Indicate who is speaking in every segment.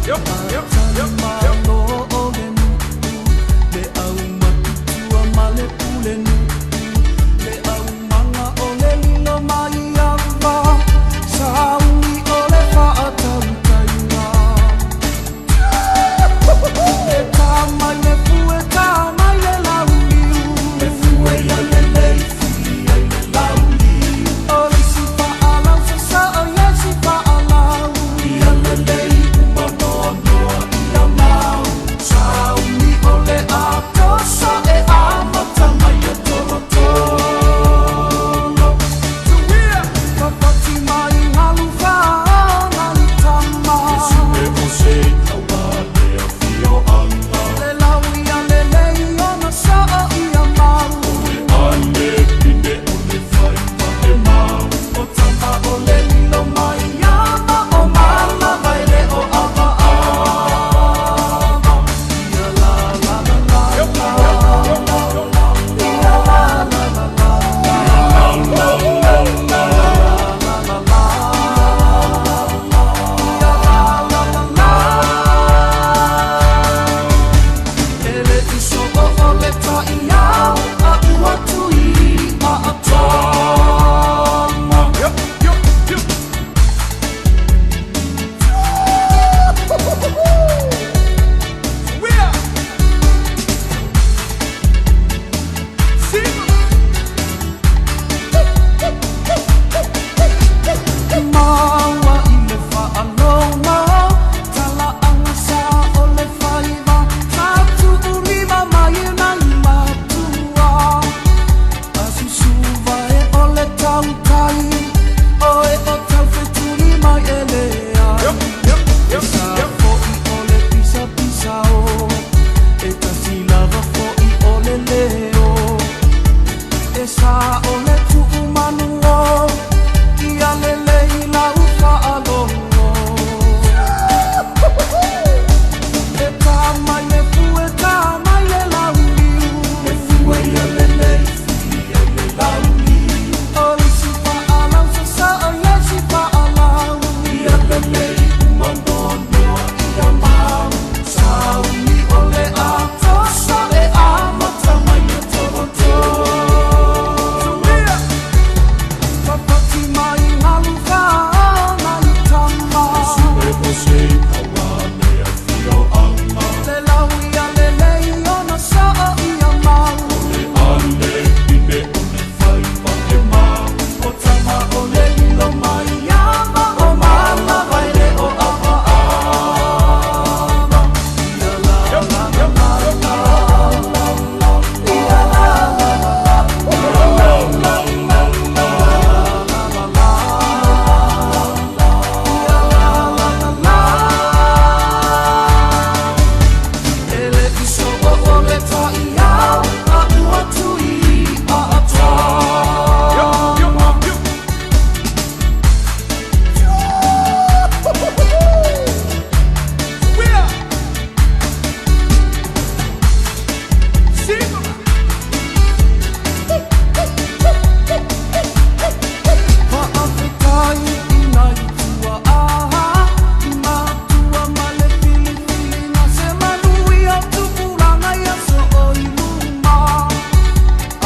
Speaker 1: Malo o le nuu, le aumatutua ma le pulenuu, le aumaga o le lilo mai ava, sauni o le faatautaiga. E tā mai le fue, tā mai le lauliu, le fue ia lelei fili ai le lauliu. O le isi faalau sasao ia isi faalau, ia lelei uma noanoa ia mau. Sauni o le atosa e amata mai e tolotolo. Fafati mai galu faana i tama.
Speaker 2: E o se taua le afioaga.
Speaker 1: Le lau ia lelei ona soo ia mau.
Speaker 2: Le ale pine o le faiva e mau.
Speaker 1: O tama o le lilo mai ama o malava e le o ava ava. Ia la la la la la. Ia la la la la.
Speaker 2: La la la.
Speaker 1: La la la. Ia la la la la. E le iso o o le taiao a ua tui a atama. Maua i le faalogo, talaaga sa o le faiva, tatuulima mai e nai matua. Asusuva e o le tautai, o e o taufetuli mai e leai. E sa fo'i o le pisapisa o, e tasi lava fo'i o le leo. E sa o le tuumanu o, ia lelei lau faalogo. E tā mai le fue, tā mai le lauliu.
Speaker 2: Le fue ia lelei fili ai le lauliu.
Speaker 1: O isi faalau sasao ia isi faalau.
Speaker 2: Ia lelei uma noanoa ia mau.
Speaker 1: Sauni o le atosa e amata mai e tolotolo. Fafati mai galu faana i tama.
Speaker 2: E o se taua le afioaga.
Speaker 1: Le lau ia lelei ona soo ia mau.
Speaker 2: Le ale pine o le faiva e mau.
Speaker 1: O tama o le lilo mai ama o malava e le o ava ava. Ia la la la la la. Ia la la la la.
Speaker 2: La la la la.
Speaker 1: La la la. Ia la la la la. E le iso o o le taiao a ua tui a atama. Faafetai i nai tuaa, i matua ma le filifiliga se manuia tupulaga i aso o i luma.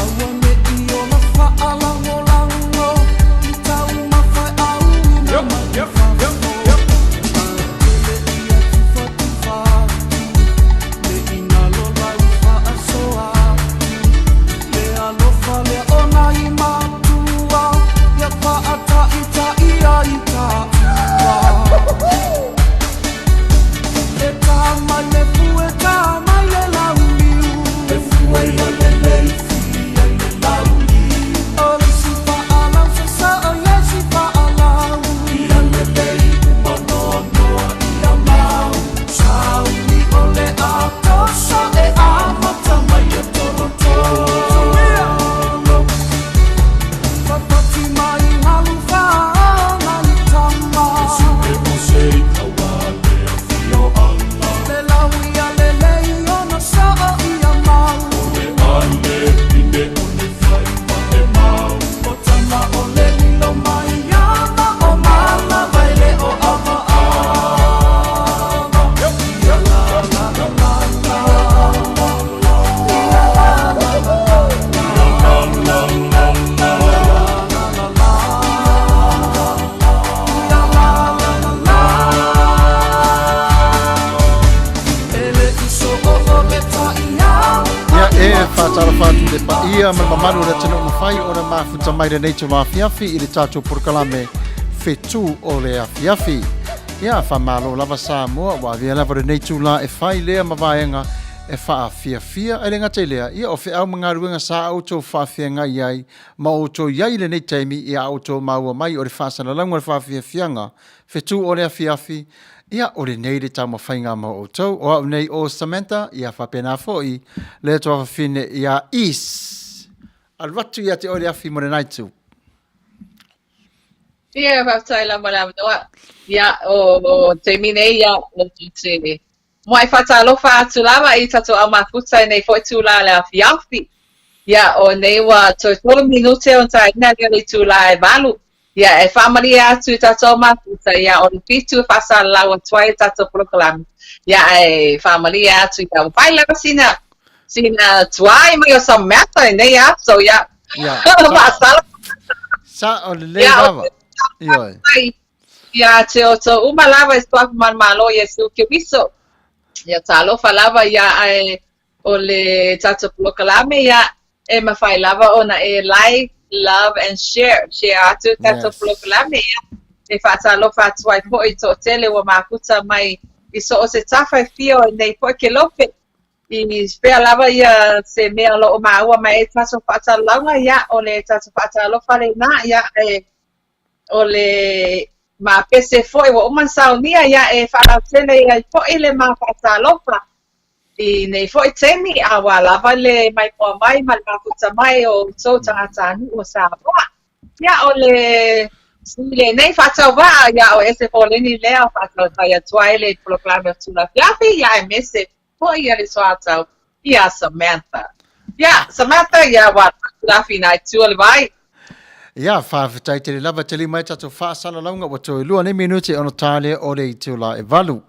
Speaker 1: Aua ne'i ona faalagolago i taumafa e auina mai i fafo. Atele ia tufatufa atu, le inalo lau faasoa atu. Le alofa lea o nai matua, ia faataitaia i taua. E tā mai le fue, tā mai le lauliu.
Speaker 2: Le fue ia lelei fili ai le lauliu.
Speaker 1: O le isi faalau sasao ia isi faalau.
Speaker 2: Ia lelei uma noanoa ia mau.
Speaker 1: Sauni o le atosa e amata mai e tolotolo. Fafati mai galu faana i tama.
Speaker 2: E o se taua le afioaga.
Speaker 1: Le lau ia
Speaker 3: paia ma le mamalu o le atunuu mafai ona mafuta mai lenei itula afiafi i le tatou polokalame Fetu o le Afiafi. Ia, faamalo lava Samoa, ua avea lava lenei itula e fai lea ma vaega e faafiafia, ae le gata i lea, ia o feau ma galuega sa outou faafeagai ai ma outou i ai i lenei taimi ia a outou maua mai o le faasalalauga o le faafiafiaga Fetu o le afiafi, ia o lenei le taumafaiga mo outou. O au nei o Samantha, ia faapena foi le tuafafine ia Is. Alu atu ia te oe le afi mo lena itu.
Speaker 4: Ia, faafetai lava le avanoa. Ia, o taimi nei, ia, o te muai faatalofa atu lava i tatou au mafuta i nei foi itula le afiafi. Ia, o nei ua toe 3 minute ona taina lea o le itula e 8. Ia, e faamalie atu i tatou mafuta, ia, o le 7 e faasalalau atu ai tatou polokalame. Ia, ae faamalie atu, ia, ua fai lava sina, sina tuai mai o Samantha i nei aso, ia.
Speaker 3: Ia, sa, sa o lelei lava.
Speaker 4: Ioe. Ia, te outou uma lava i suafa ma le Malo Iesu Keriso. Ia, talofa lava, ia, ae o le tatou polokalame, ia, e mafai lava ona e like, love and share, share atu tatou yes. polokalame, ia, e faatalofa atu ai foi i toatele ua mafuta mai i so o se tafa e fia o nei foi kelope. I fea lava ia se mea o lo o maua mai ai tatou faasalalauga, ia, o le tatou faatalofa lena, ia, e, o le mapese foi ua uma ona saunia, ia, e faalautele ai foi le ma faatalofa I nei foi taimi, a ua lava le maimoa mai ma le mafuta mai o outou tagatanuu o Samoa. Ia, o le sui lenei faatauvaa, ia, o Ese Foleni lea o faatautai atu ai le polokalame o Tula Afiafi, ia, aemaise foi ia le soatau ia Samantha. Ia, Samantha, ia, ua afi nai tua le vai.
Speaker 3: Ia, faafetai tele lava tele mai tatou faasalalauga ua toe 2 nei minute ona ta lea o le itula e 8.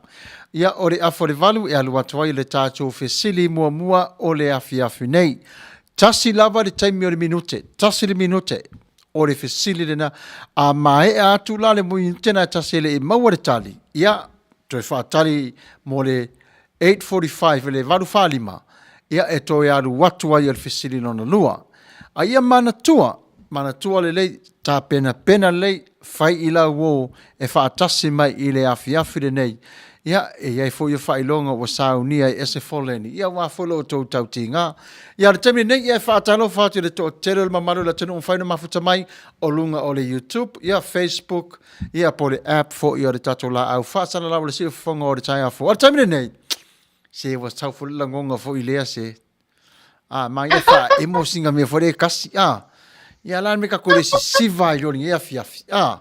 Speaker 3: Ia, o le afa o le 8 e alu atu ai le tatou fesili muamua o le afiafi nei. Tasi lava le taimi o le minute, tasi le minute o le fesili lena. A maea atu la le minute na e tasi e le i maua le tali, ia, toe faatali mo le 8:45 i le 8:45, ia e toe alu atu ai o le fesili lona lua. A ia manatua, manatua lelei, tapenapena lelei, fai i lau uo e faatasi mai i le afiafi lenei. Ia, e i ai foi o faailoga ua saunia e ese foleni, ia aua foi lo outou tautiga. Ia, o le taimi lenei, ia e faatalofa atu i le toatele o le mamalu o le atunuu mafai ona mafuta mai o luga o le YouTube, ia Facebook, Ia, po o le app foi o le tatou laau faasalalau o le siufofoga o le taeao fou. O le taimi lenei, se ua sau foi le lagoga foi lea se. A, ma ia fa emo singa mea foi le kasi. A, ia la me ka kore sisiva i lori e afiafi. A,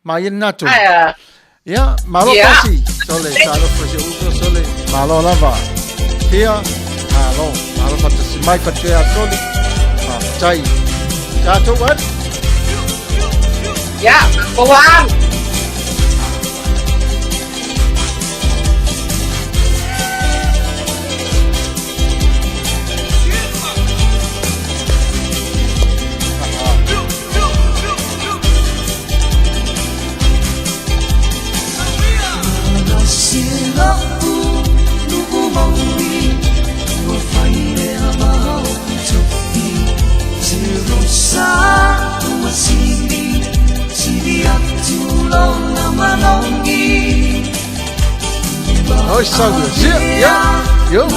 Speaker 3: ma ia na tonu. Ia, malo yeah. pasi. Sole, talofa se uso, sole. Malo lava. Ia, malo. Malo fatasi mai fatea sole. Faafetai. Tatou atu.
Speaker 4: Ia, boa alu.
Speaker 3: Oi, so good. Yeah, yeah, yo.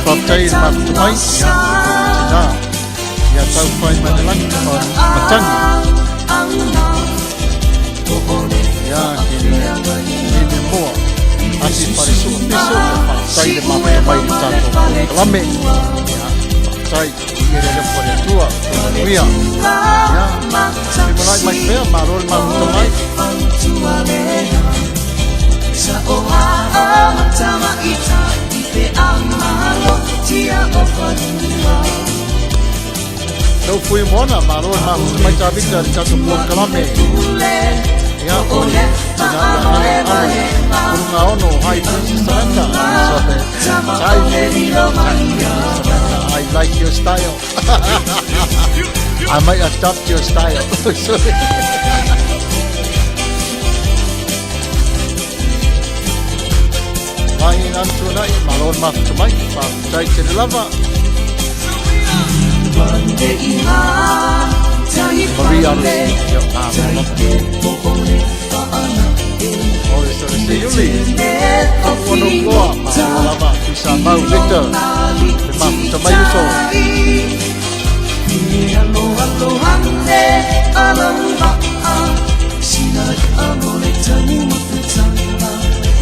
Speaker 3: Whātai e mafuta mai, ia, te nā, ia tau whai mai te langi, o matangi. Ia, ke ne, ke ne moa, ati whare sua peso, ia whātai le mafuta mai le tātou kalame. Ia, whātai, ia re repo re tua, manuia. Ia, te malai mai pea, malo le mafuta mai. Tau fui moana, malo le mafuta mai tā vita le tātou polokalame. Ia, o le tina ia ale ale. Uluga ono, hi Princess Samantha. Hi Samantha, I like your style. I might adopt your style. Mai ina tuanai, malo le mafuta mai, faafetai tele lava. Maria Arus, ia, malo lava. Oi, sorry, se Yuli. Ono koa, malo lava, Tuisa Mau, Victor. Te mafuta mai uso.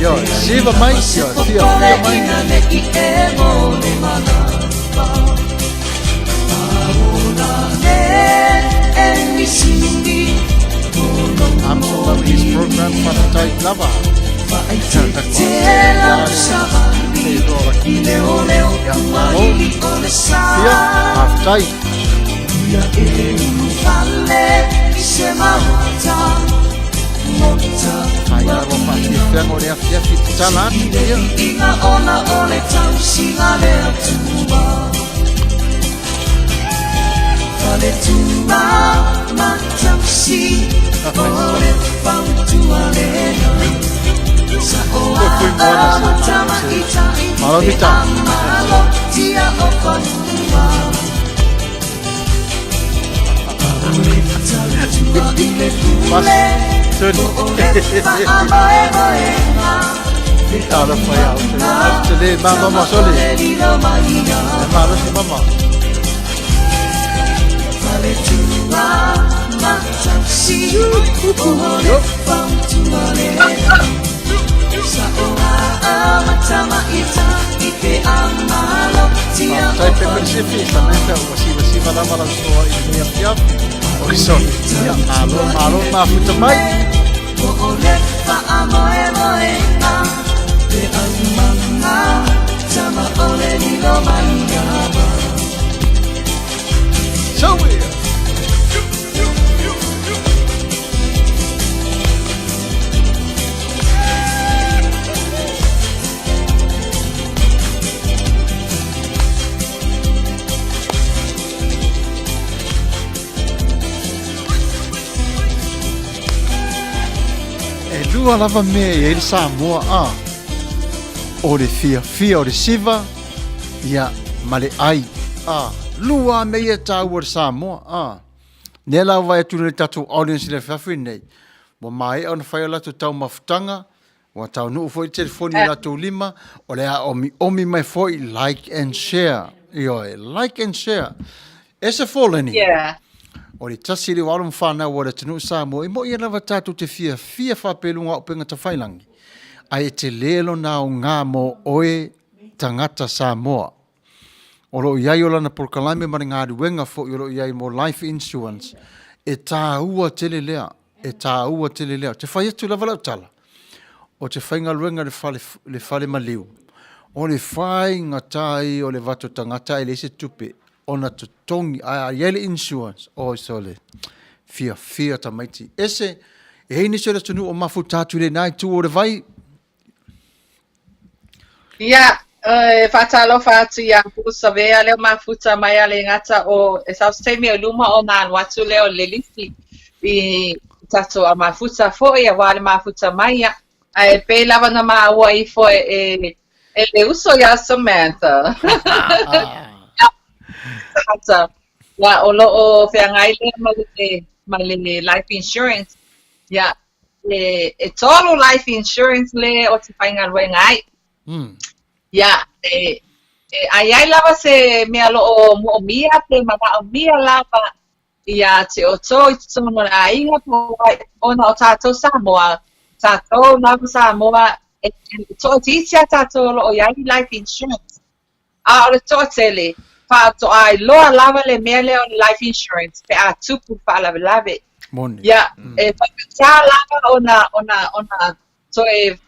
Speaker 3: Io, siva mai, io, fia, fia mai. I'm so loving this program, whakatai lava. Fia, whakatai. Ai lava whaafiafianga o le afiafi te tala atu ia. Malo Mita. Mas, tuni. Tala whai au. Te le mama ma sole. E malo si mama. Faafetai Pepe Sifi, Samantha ua sivasiva lava lau soa i lenei afiafi. Oi sole. Ia, malo, malo mafuta mai. So we E lua lava mea e ai le Samoa a o le fiafia o le siva ia ma le ai a lua mea ia tāua le Samoa a nea la vai atu le tatou audience le afiafi nei ua maea ona fai o latou taumafataga Ua taunuu foi le telefoni i latou lima, o le a omiomi mai foi like and share. Ioe, like and share. Ese Foleni.
Speaker 4: Yeah.
Speaker 3: O le tasi lea o alo ma fanau a le atunuu Samoa, e moʻi lava tatou te fiafia faapea luga o auupega tafailangi, ae e tele lona aoga mo oe tagata Samoa. O lo o i ai o lana polokalame ma le galuega foi o lo o i ai mo life insurance, e tāua tele lea. E tāua tele lea. Te whai atu lava lau tala, o te whaingaluenga le fale, le fale maliu, o le whainga i o le vato tangata e le se tupe, ona totogi, a i ai le insurance, oi sole, fia fia tamaiti. Ese, e hei nisi o le atunuu o mafuta atu i lenā itu o le vai.
Speaker 4: Ia, e faatalofa atu iā Puusavea lea mafuta mai a le gata o e sau se taimi o luma ona alu atu lea o le lisi i tatou a mafuta foi auā le mafuta mai ia ae pei lava na maua ifo e e le uso iā Samantha. Ia o loo feagai lea ma le ma le life insurance ia E, e tolu life insurance le o te faigaluega ai. Ia, e, e a i ai lava se mea o loo moomia pe manaomia lava ia te outou i totonu o le aiga po o ai ona o tatou Samoa, tatou lava Samoa e, e toaitiiti a tatou o loo i ai life insurance. A o le toatele, faatoa iloa lava le mea lea o le life insurance pe a tupu le faalavelave.
Speaker 3: Moni.
Speaker 4: Ia, e faigata lava ona, ona, ona toe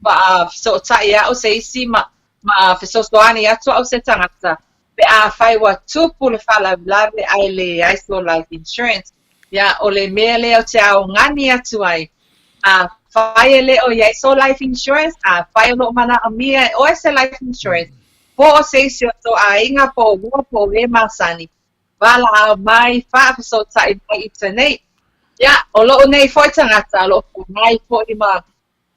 Speaker 4: faafesootai a'u se isi ma, ma fesoasoani atu a'u se tagata pe afai ua tupu le faalavelave ae leai so life insurance. Ia, o le mea lea ou te aogani atu ai, Afai e le o i ai sou life insurance, afai o lo o manaʻomia e ʻoe se life insurance, po o se isi o tou aiga po o lua po o e masani, valaau mai, faafesootai mai i uta nei. Ia, o loʻu nei foi tagata, o lo'o feagai foi ma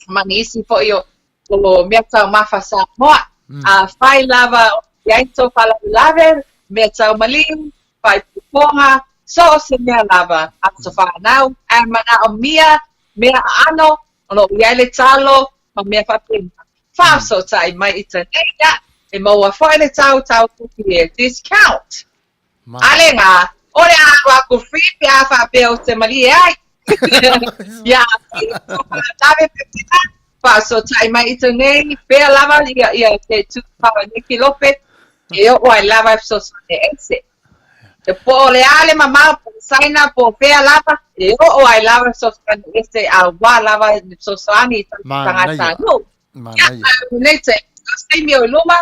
Speaker 4: ma nisi foi o o mea taumafa Samoa. Afai lava o i ai sou faalavelave, mea tau maliu, faaipoipoga, so o se mea lava, aso fanau, ae manaʻomia mea aano, o lo o i ai le talo ma mea faapena. Faafesootai mai i uta nei, ia, e maua foi le tautau tupi e discount. A le gā, o le a alu aku free pe a faapea ou te malie ai. Ia, faalavelave faapena, faafesootai mai i uta nei, pea lava ia, ia te tūpā nei Lope, e oo ai lava e fesoasoani ese. E po o le a le mamao, po o Saina, po o fea lava, e oo ai lava e fesoasoani ese, auā lava e fesoasoani i tagata nuu. Ia, nei te, taimi o i luma,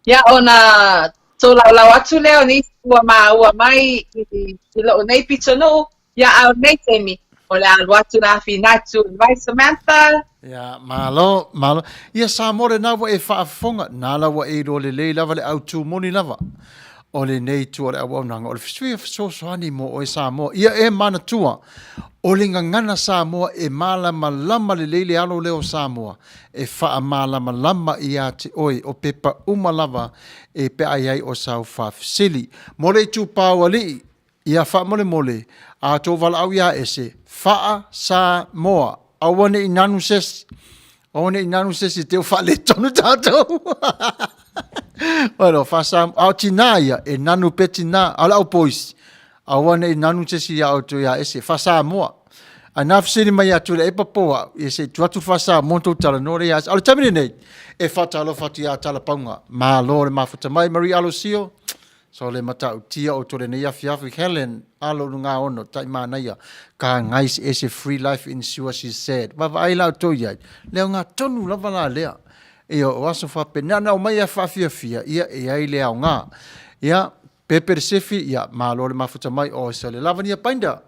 Speaker 4: ia ona tolaulau atu lea o nisi ua maua mai i, i loʻu nei pitonuu, ia a o lenei taimi, o le a alu atu le afi natu mai Samantha.
Speaker 3: Ia, malo, malo. Ia Samoa lenā ua e faafofoga, nā la ua e iloa lelei lava le autū moni lava o lenei itu o le auaunaga, o le fia fesoasoani mo oe Samoa. Ia e manatua, o le gagana Samoa e mālamalama lelei le alo lea o Samoa, e faamalamalama iā te oe o pepa uma lava e peai ai o sau faafesili. Mo le itupa o alii, ia faamolemole, a tou valaau iā ese, faa Samoa, aua ne i nanu sesi, aua ne i nanu sesi te o faaletonu tatou. Bueno, faa Samoa, a o tinā ia, e nanu pea tinā, a o le au poisi, aua ne i nanu sesi iā outou iā ese, faa Samoa. Ae na fesili mai ia Tuilaepa po o au, ia se i tuu atu le faa Samoa ona tou talanoa lea ia ese. A o le taimi lenei, e faatalofa atu ia Talapauga, malo le mafuta mai Marie Alosio, So le matautia o tole nei afiafi Helen alo lugaono tai manaia ka guys ese free life insure she said vaavaai la outou iai le aoga tonu lava la lea ia o aso faapena na omai a faafiafia ia e ai le aoga ia Pepe le Sefi ia malo le mafuta mai o so le lava nia binder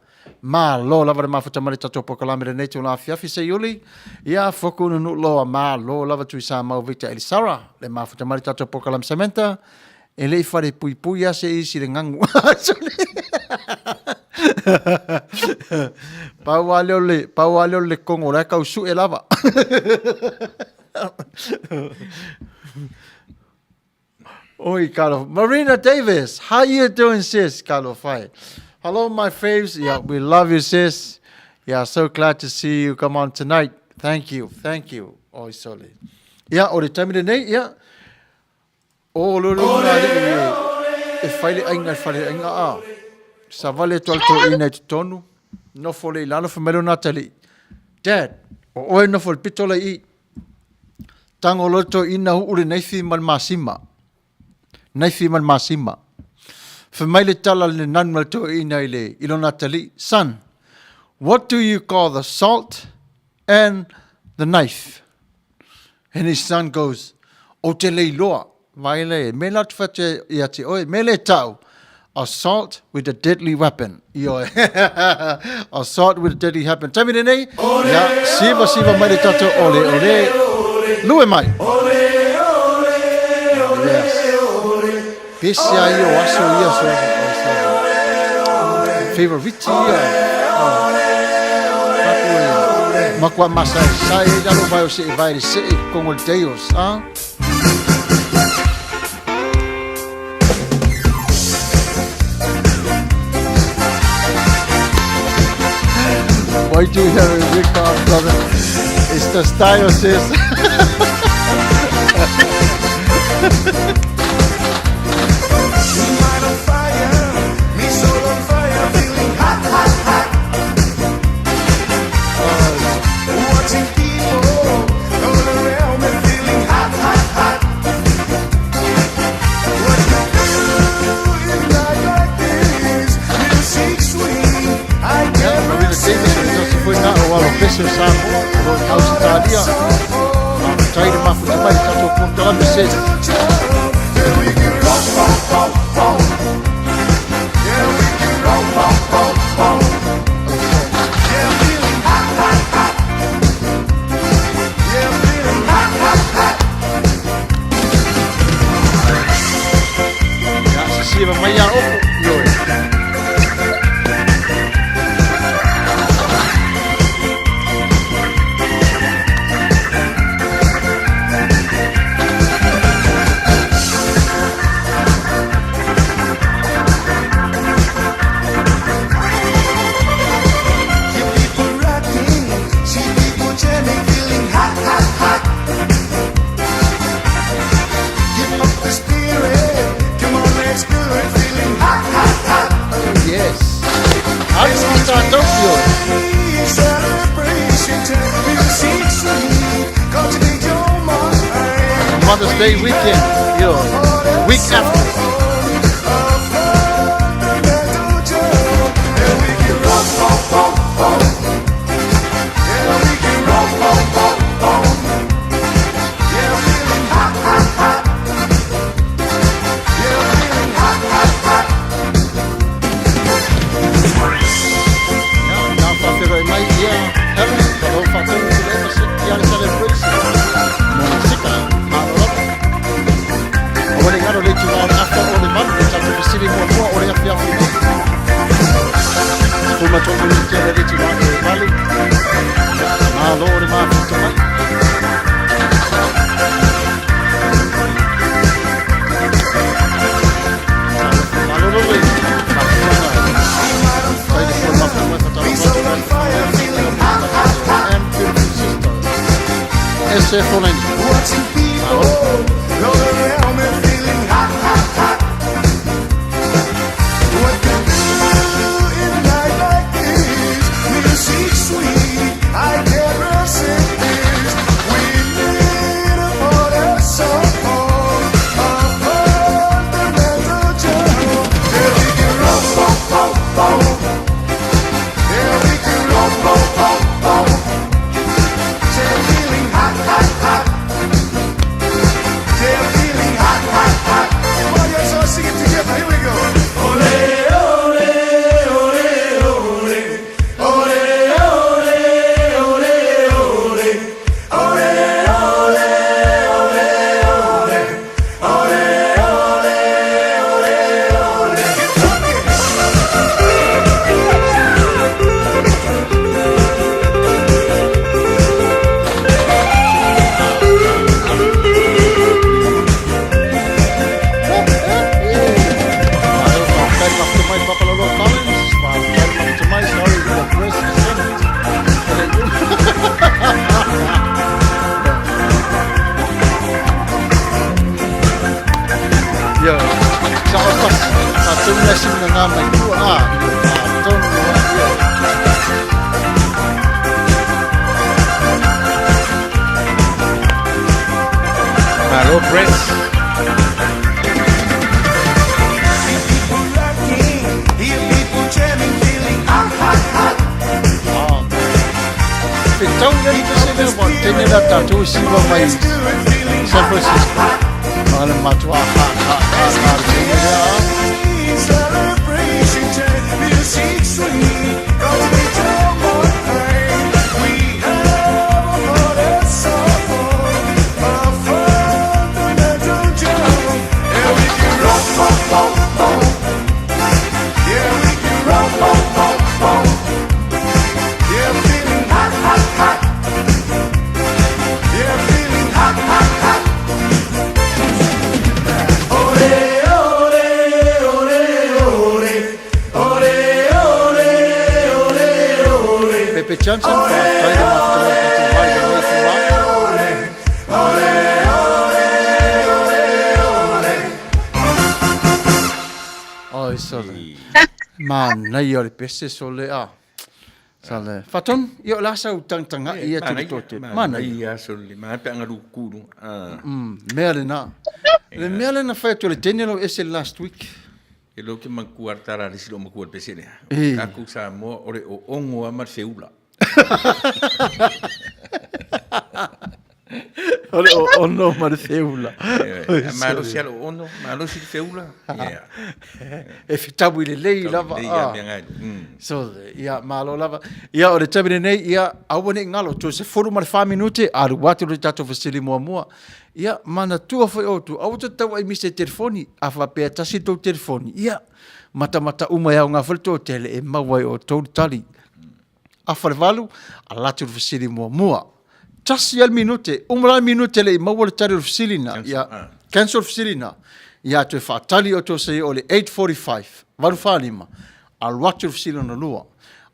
Speaker 3: malo lava le mafuta mai le tatou polokalame lenei tula afiafi Seiuli ia foku nunu loa malo lava Tuisamau Victor Elisara le mafuta mai le tatou polokalame Samantha E le i fale puipui a se isi le gagu. Pau a lea o le, pau a lea o le kongo la e kau suʻe lava. Oi, Carlo. Marina Davis, how you doing, sis? Carlo Fai. Hello, my faves. Yeah, we love you, sis. Yeah, so glad to see you come on tonight. Thank you, thank you. Oi, sole. Yeah, o le taimi lenei, yeah. O lo lo ngā alii e, e fai le aiga i le fale aiga a. Savali atu a le toeaina i totonu, nofo le i lalo, fai mai lona atalii, Dad, o oe nofo i le pito la i i. Tago loa le toeaina uu le naifi ma le masima. Naifi ma le masima. Fai mai le tala le nanu a le toeaina i, le, i lona atalii, Son, what do you call the salt and the knife? And his son goes, Ou te le iloa. Vai le, me la te whatu ia te oe, me le tau. Assault with a deadly weapon. Ioe. Assault with a deadly weapon. Taimi lenei, ia, siva siva mai le tatou ole ole. Lue mai. Yes. Pese ai o aso ia so. Favorite ia. Makua masa sai e lalo vai o se e vai le se e kongo le deos. Ah? Why do you have a record, brother? It's the style, sis. Pese o Samoa, o lo i Ausitalia. Faafetai le mafuta mai le tatou polokalame sis. tatou, ioe. Mother's Day weekend, ioe, week after. Ia, na whawheroi mai ia Helen, ka rau whātonu ki le embassy, i ale celebration. Mo sika, malo lava. Aua ne i ngaro le itulā o le afa o le valu, le tatou fesili muamua o le afiafi nei. 13 minute le itulā o le valu. Malo o le mafuta mai. Malo, faafetai mafuta mai Papalaloa Collins, faafetai mafuta mai, sorry, the press is sent. Ia, sa o tasi, sa tonu na sina ngā mai tua, a, a tonu a, ia.
Speaker 5: Malo Press.
Speaker 3: Fetau le pese lea wa tene la tatou siva mai San Francisco. A le matua ha ha ha ha le tene lea a. Pepe Johnson, faafetai le mafuta mai tatou vai lenei itulā. Oi, sole. Manaia o le pese sole a. Sale. Faatonu, ia o le a sau tagatagai ia tu le toatele. Manaia.
Speaker 5: Manaia sole, manaia pe aga luku lu.
Speaker 3: Mea lena. Le mea lena fai atu le tene lau ese last week.
Speaker 5: E lou ke makua le tala a le isi lou makua i le pese lea. O tatou Samoa o le oogo lava ma le feula.
Speaker 3: O le oono ma le feula.
Speaker 5: A malosi lava le oono, malosi le feula. Ia.
Speaker 3: E fetaui lelei lava.
Speaker 5: Lelei lava mea ngai.
Speaker 3: So, ia, malo lava. Ia, o le taimi lenei, ia, aua ne i galo, toe 14 minute, alu atu le tatou fesili muamua. Ia, manatua foi outou, aua tou te tauai misa i telefoni, a faapea e tasi le tou telefoni, ia, matamata uma e aoga foi le toatele e maua ai outou le tali. Afa le valu, ala atu le fesili muamua. Tasi lava le minute, uma la le minute e le i maua le tali o le fesili na, ia, cancel le fesili na, ia toe faatali outou seia o le 8:45, 8:45, alu atu le fesili lona lua.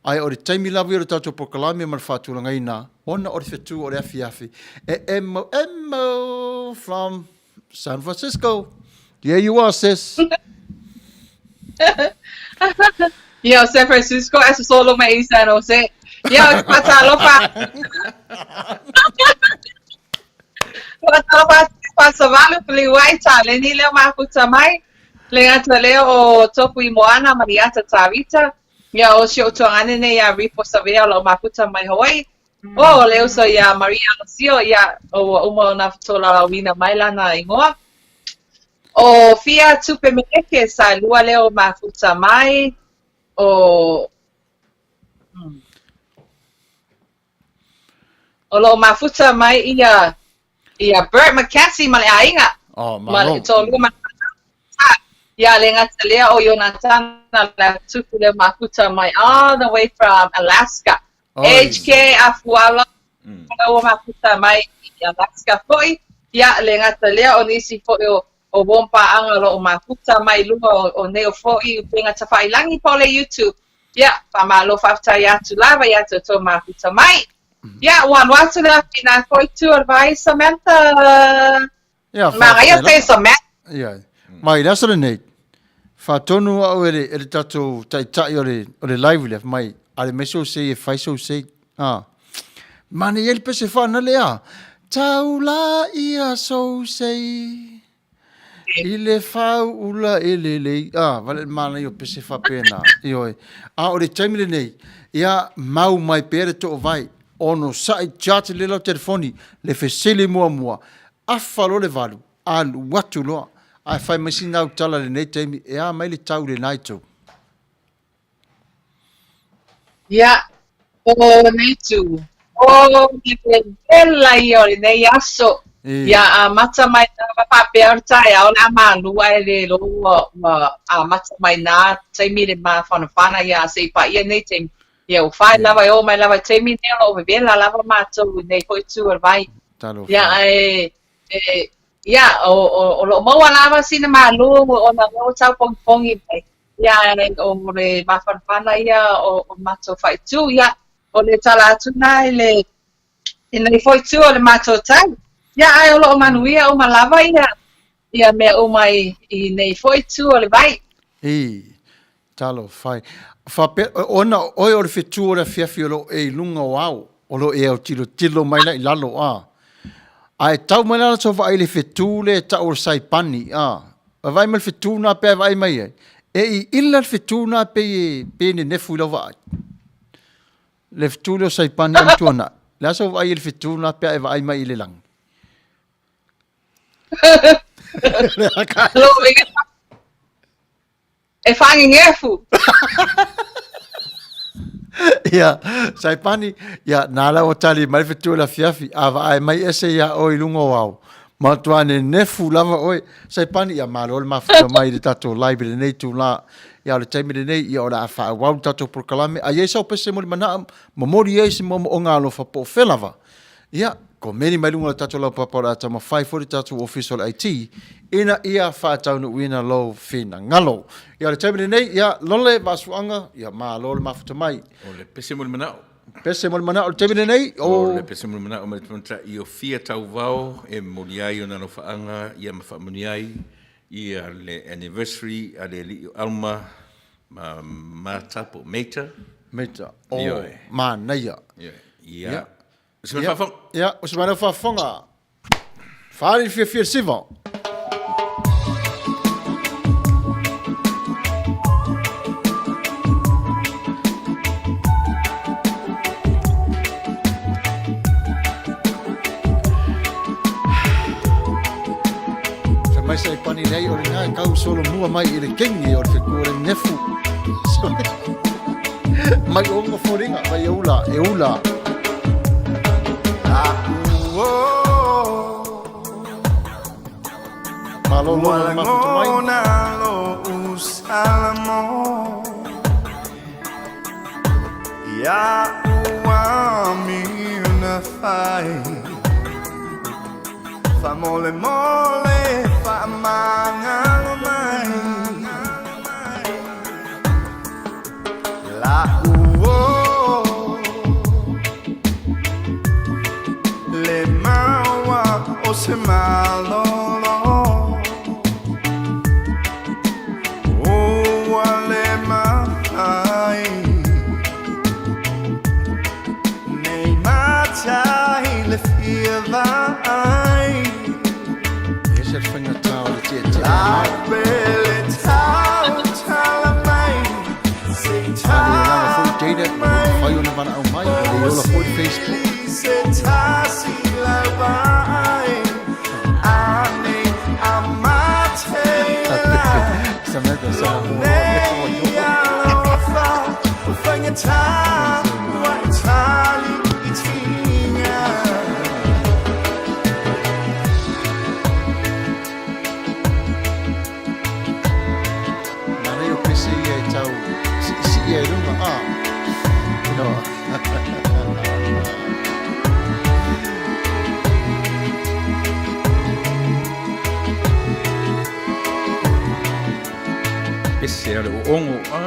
Speaker 3: Ae o le taimi lava ia o le tatou polokalame ma le faatulagaina, ona o le fetu o le afiafi, e emo emo from San Francisco. There you are, sis.
Speaker 4: Ia, o San Francisco ae sosolo mai i San Jose. Ia, ou te faatalofa. Faatalofa atu i Fasavalu, Feliuai, Taleni lea o mafuta mai. Le gata lea o Tofu i Moana ma Liata Tavita. Ia, o si ou tuagane nei ia Rifo Savea o lo o mafuta mai Hawaii. O le uso iā Maria Alosio, ia, ua uma ona tolaulauina mai lana igoa. O Fia Tupe Meleke, saelua lea o mafuta mai, o O lo o mafuta mai ia ia Bert McCassie ma le aiga.
Speaker 3: Oh,
Speaker 4: Ma
Speaker 3: malo.
Speaker 4: le toalua ma Ia le gata lea o Ionatana Leatupu lea mafuta mai all the way from Alaska.
Speaker 3: Oi.
Speaker 4: HK Afuala ua mafuta mai i Alaska foi. Ia le gata lea o nisi foi o o uo ma paaga o lo o mafuta mai i luga o, o nei o foi upega tafailagi po o le YouTube. Ia, faamalo faafetai atu lava iā te outou mafuta mai. Ia, ua alu atu le afi i nā foi tu o le vai Samantha.
Speaker 3: Ia,
Speaker 4: Manaia
Speaker 3: faafetai
Speaker 4: te
Speaker 3: lava.
Speaker 4: Samantha.
Speaker 3: Ia. Ma i le aso lenei, faatonu au e le, e le tatou taitai o le, o le live lea, mai, ale mai sou sei e fai sou sei. Ah. Manaia ai le pese faanale a. Taula ia sou sei. I le fau ula e lelei. Ah, vale le manaia o pese faapena. Ioe. A o le taimi lenei, ia mau mai pea le toovai. Onosai, charge lelei lau telefoni, le fesili muamua. Afa loa le valu, alu atu loa. Ae fai mai sina au tala i lenei taimi, e a mai le tau i lena itu?
Speaker 4: Ia, o lenei itu, o le vela ia o lenei aso. Ia amata mai lava faapea o le taeao o le a malu ae le iloa ua, ua amata mai na taimi le mafanafana ia se i paia nei taimi. Ia ua fai lava e oo mai lava i taimi nei o lo o vevela lava matou i nei foi itu o le vai.
Speaker 3: Talofa.
Speaker 4: Ia ae e, ia o, o, o lo o maua lava sina malu ona o lea ua tau pogipogi mai. Ia, o le mafanafana ia o, o matou faaitu, ia, o le tala atu na i le, i nei foi itu o le matou tau. Ia, ae o lo o manuia uma lava ia, ia mea uma i, i nei foi itu o le vai.
Speaker 3: I, talofa e. Faapea, ona oe o le fetu o le afiafi o lo o e i luga o ao, o lo o e autilotilo mai la i lalo, a. Ae tau mai la latou vaai i le fetu lea e tau o le Saipani, a. Vaai mai le fetu lena pea e vaai mai ai. E iila le fetu lena pei e, pei e nenefu i lau vaai. Le fetu lea o Saipani a Matuanai. Le a sau vaai i le fetu lena pea e vaai mai i le lagi.
Speaker 4: E whangengefu.
Speaker 3: Ia, Saipani, ia, nā la ua tali mai le fetu o le afiafi, a vaai mai ese iā oe i luga o ao. Matua nenefu lava oe. Saipani, ia malo le mafuta mai i le tatou live i lenei itulā. Ia, o le taimi lenei, ia o le a faaauau le tatou polokalame. A i ai sau pese molimanaa, momoli ai se moomooga alofa po o fea lava. Ia, komeni mai luga o le tatou laupapa o le a taumafai foi le tatou Ofisa o le IT ina ia faataunuuina lou finagalo. Ia, o le taimi lenei, ia, Lole Vaasuaga, ia malo le mafuta mai.
Speaker 5: O le pese mo le manao.
Speaker 3: Pese mo le manao o le taimi lenei, o...
Speaker 5: O le pese mo le manao mai le tamaitai o Fia Tauvao e momoli ai ona alofaaga ia ma faamanuia ai ia le anniversary a le alii o Alma ma Mata po o Mata.
Speaker 3: Mata, o, manaia.
Speaker 5: Ioe. Ia. O se mea faafofoga.
Speaker 3: Ia, o se mea faafofoga. Fale le fiafia le siva. Fai mai sa e pani nei o le kau solo mua mai i le kingi o le feku o le nefu. Mai o nga foliga, mai e ula, e ula. Malo lo le mafuta mai.
Speaker 2: Mole mole whaamangalo mai La'u o Le maua o se malolo Ua le mafai.
Speaker 3: le lava foi data, ua le mafai ona valaau mai, ua le ola foi le Facebook. Samantha, Samoa. Nā rei o pese ia e tau si'isi'i ai runga, ā, no.
Speaker 5: Pese a le oogo, a.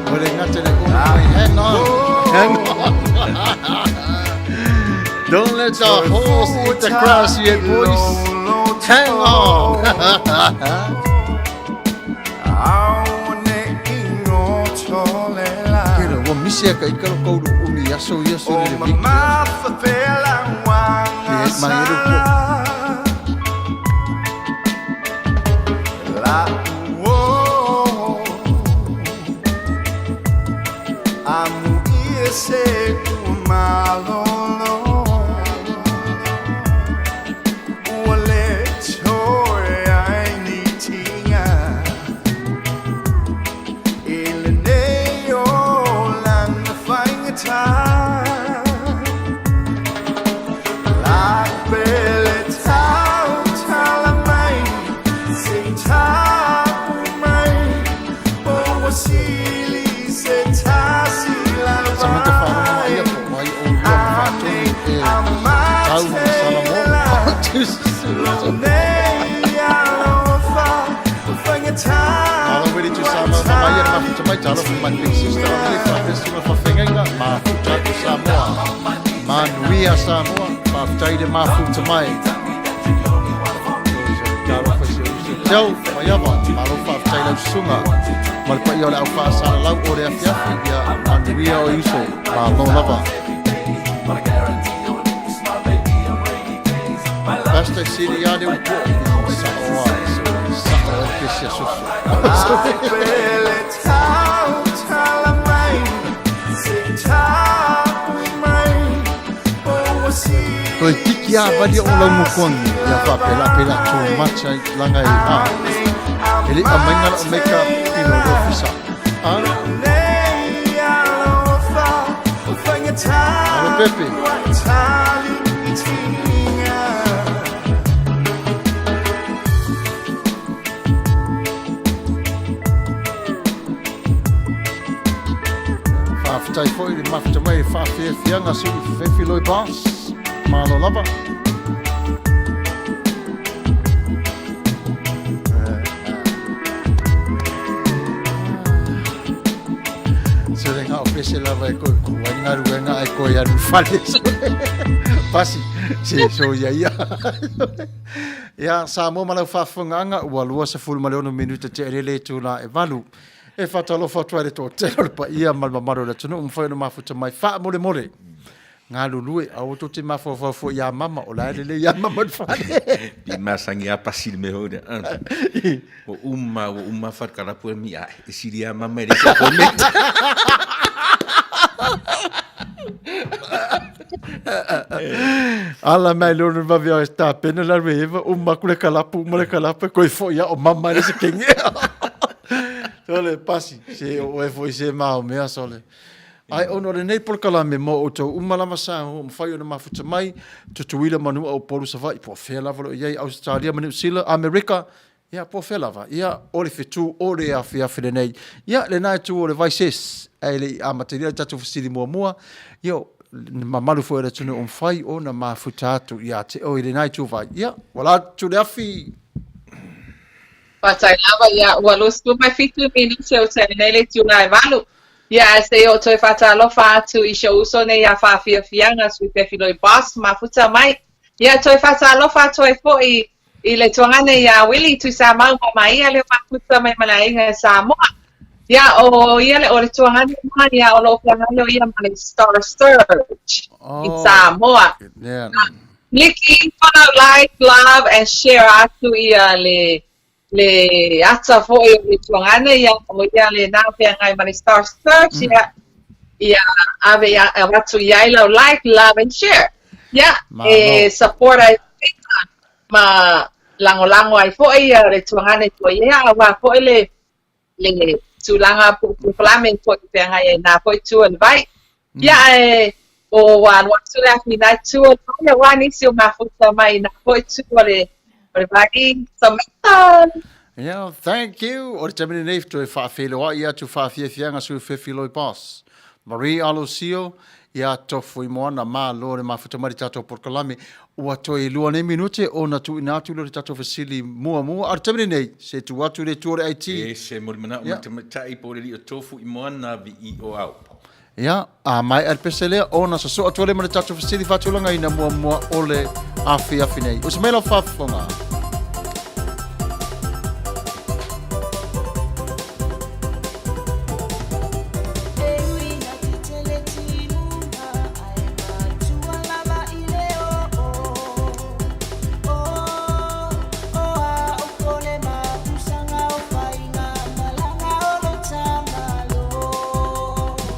Speaker 3: Ua le gata le oogo mai, hang on, hang on. Don't let the horse eat the grass yet, boys. Hang on. Kela, ua misi a ka ikalo kaulu umi aso ia so le wiki. Le mai elu po. Samantha wharonga ia po wai o lua ma whaatonu e tau ma Salamo. Talo wili tu Samoa ma mai ana mafuta mai talo for my big sister Amelie whapesi ma whawhengainga mafuta atu Samoa. Manuia Samoa, whaftai le mafuta mai. Tau, maiava, malo whaftai lau susunga. Ma le paia o le au whaasalalau o le afiafi, ia manuia o uso, malo lava. Pastor Siri ia le upo, sa oa, sa oa pesi a soso. Toe tiki a vali o lau mokuangi ia faapela pela too much ai langa e a e le amainga la o make up i lo le ofisa a Alo Pepe. Faafetai foi le mafuta mai e faafeafiaga sui fefiloi boss. Malo lava. Sore ngā o pese lava e koe ku ai ngaruenga ai koe anu whare. Pasi, se so ia ia. Ia, Samoa ma lau faafofogaaga, ua 26 minute te elele itula e valu. E faatalofa atu ai le toatele o le paia ma le mamalu o le atunuu, mafai ona mafuta mai faamolemole. Galulue, aua tou te mafaufau foi ia mama, o la e lelei ia mama i le fale.
Speaker 5: Pi masangi a pasi le mea foi lea. Ua uma, ua uma whatkarapu e mi ae. E siri a mama e le se appointment.
Speaker 3: Ala mai le ono vave o sta pena la reva o maku le kalapu uma le kalapu koe foi a o mama le se kenge. Sole pasi se o e foi se mau mea sole. Ai ona o lenei polokalame mo outou uma lava sa mafai ona mafuta mai Tutuila Manua o Upolu Savaii po o fea lava o lo o i ai Ausetalia ma Niu Sila Amerika Ia, po o fea lava, ia, o le fetu o le afiafi lenei. Ia, lena e tu o le Vices, ae le i amatalia le tatou fesili muamua, ia, le mamalu foi o le atunuu o mafai ona mafuta atu ia te oe i lena ituvai. Ia, ua la atu le afi.
Speaker 4: Faafetai lava, ia, ua 27 minute o taimi nei le itula e valu. Ia, ae se i ou toe faatalofa atu i si ou uso nei ia Faafiafiaga Sui Pefiloi Boss, mafuta mai. Ia, toe faatalofa atu ai foi I le tuagana iā Willie Tuisamau ma Maia lea mafuta mai ma le aiga i Samoa. Ia, o ia le, o le tuagana ma ia o lo o feagai o ia ma le Star Search i Samoa.
Speaker 3: Yeah.
Speaker 4: Liki, follow, like, love and share atu ia le le ata foi o le Itu Agai ia, o ia lena feagai ma le Star Search, ia, ia ave ia, avatu i ai lau like, love and share. Ia, e support ai ma lagolago ai foi ia le Itu Agai foi, ia, aua foi le le tulaga po o polokalame foi e feagai ai na foi itu o le vai. Ia ae o ua alu atu le afi i na itu o le vai, aua nisi o mafuta mai i na foi itu o le o le vai. Samantha!
Speaker 3: Yeah, thank you. O le taimi lenei toe faafeiloai atu faafiafiaga sui Fefi Loi Boss. Marie Alosio, ia Tofuimoana, malo le mafuta mai le tatou polokalame. Ua toe lua nei minute ona tuuina atu lea o le tatou fesili muamua. A o le taimi lenei, se tu atu le tu o le IT.
Speaker 5: E se molimanao ma le tamaitai po o le alii o Tofuimoana vii o ao.
Speaker 3: Ia, a maea le pese lea, ona sosoo atu ai lea ma le tatou fesili faatulagaina muamua o le afiafi nei. Usi mai lau faafofoga.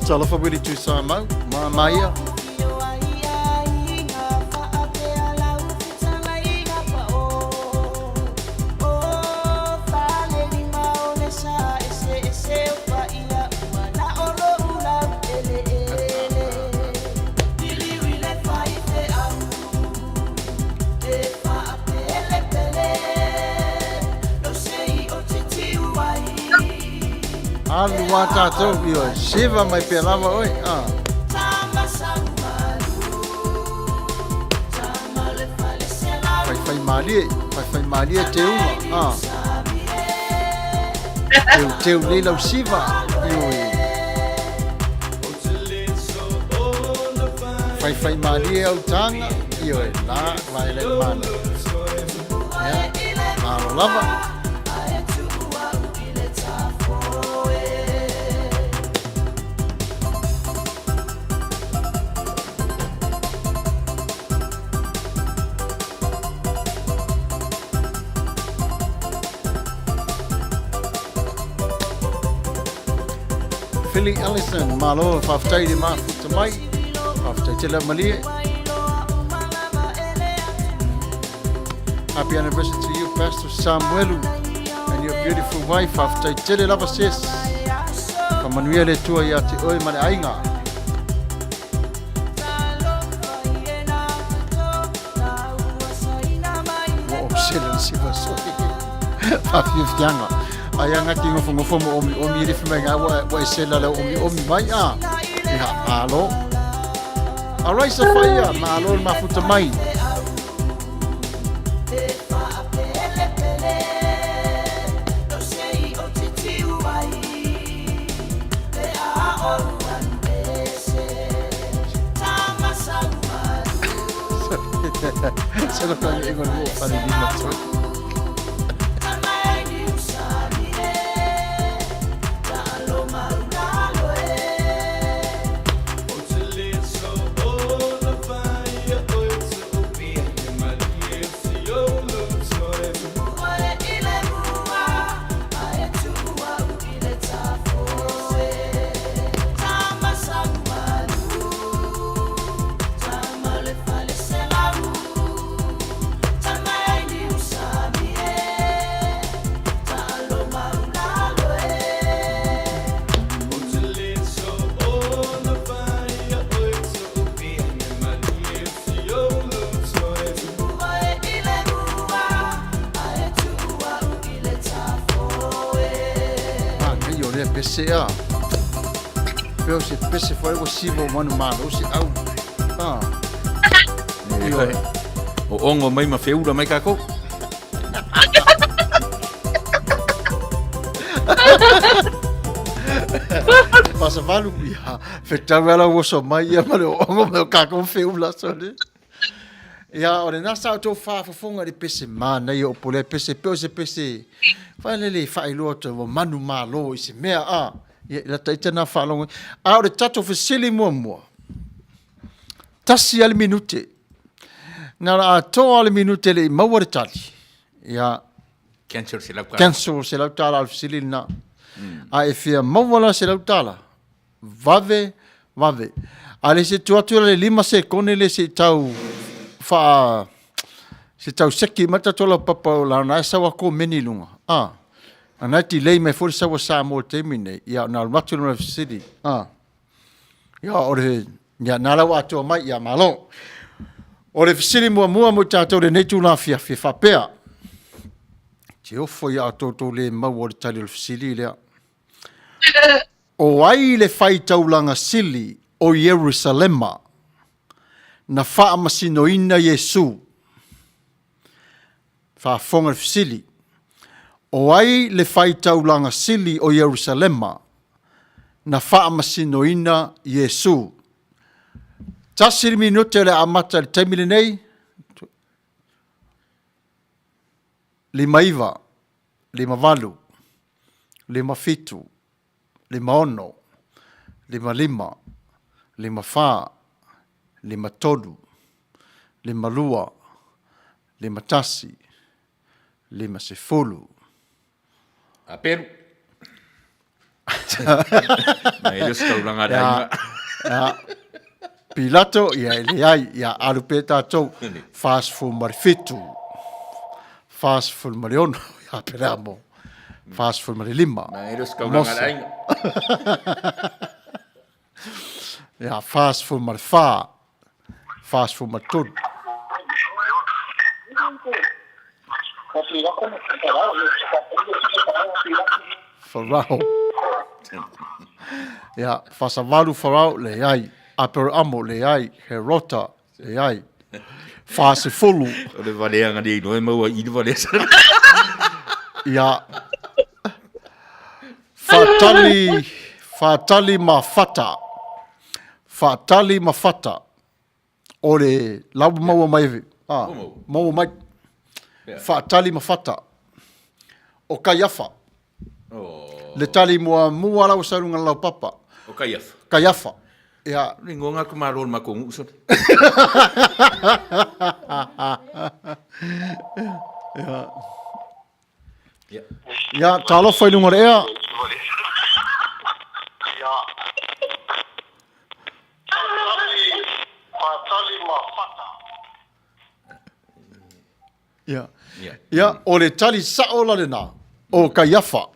Speaker 3: Talofa Willie Tuisamau, ma maia. Alu a tātou, ioe, siva mai pea lava oe. Ah. Whaiwhai mālie, whaiwhai mālie te unga. Ah. Teu, teu lei lau siva, ioe. Whaiwhai mālie au tānga, ioe, la, vae le mana. Ia, malo lava. Philly Ellison, malo, faafetai i le mafuta mai. Faafetai tele malie. Happy anniversary to you, Pastor Samuelu, and your beautiful wife. Faafetai tele lava sis. Faamanuia le Atua ia te oe ma le aiga. Ua obsele le siva soi. Faafiafiaga. Ai anga ki ngofongofo mo omi omi le fai mai ua ua e sela le omi omi mai a. Ia, malo. Alright, Sophia, malo le mafuta mai. Se lo kanya ingon mo pare di matsoy. Manaia o lea pese a. Pea o se pese foi ua siva o manu malo se au. Ah.
Speaker 5: Ioe. O ongo mai ma feula mai kākou.
Speaker 3: Pasavalu, ia, fetau ala ua so mai ia ma le ongo mai o kākou feula sole. Ia, o lena sa outou faafofoga i le pese manaia o Pulea pese pei o se pese failele e faailoa atu ai ua manumalo i se mea a. Ia, i lata ita na faalogo. A o le tatou fesili muamua, tasi lava le minute. Na o le atoa lava le minute e le i maua le tali. Ia,
Speaker 5: Cancel $100.
Speaker 3: Cancel $100 o le fesili lena. A e fia maua la $100, vave, vave. A le se tuu atu la le 5 sekone le se i tau faa se tau seki mai tatou laupapa o la na e sau a komeni i luga. A, a na e delay mai foi le sau a Samoa i le taimi lenei. Ia ona alu atu lea o le fesili. A, ia o le, ia na la ua atoa mai, ia malo. O le fesili muamua mo i tatou i lenei itula afiafi e faapea, te ofo ia outou tou le maua o le tali o le fesili lea. O ai le faitaulaga sili o Ierusalema na faamasinoina Iesu? Faafofoga le fesili. O ai le faitaulaga sili o Ierusalema na faamasinoina Iesu? Tasi le minute o le a amata i le taimi lenei. 59, 58, 57, 56, 55, 54, 53, 52, 51, 50.
Speaker 5: A Peru. Mai le se taulaga a le aiga.
Speaker 3: Ia, Pilato, ia e leai, ia alu pea tatou, 47, 46, ia Aperamo, 45.
Speaker 5: Mai le se taulaga a le aiga.
Speaker 3: Ia, 44, 43. Farao. Ia, 48 Farao, leai. Aperamo, leai. Herota, leai. 40.
Speaker 5: O le valeaga nei iloa e maua i le valea.
Speaker 3: Ia. Faatali, faatali ma fata. Faatali ma fata. O le la ua maua mai, ah, maua mai. Faatali ma fata. O Kaiafa. Le tali muamua la ua sau i luga o le laupapa.
Speaker 5: O Kaiafa.
Speaker 3: Kaiafa. Ia.
Speaker 5: Le igoa lena o le tamaloa o le matou nuu sole.
Speaker 3: Ia. Ia, talofa i luga o le ea. Ia. Ia, o le tali sao la lena, o Kaiafa.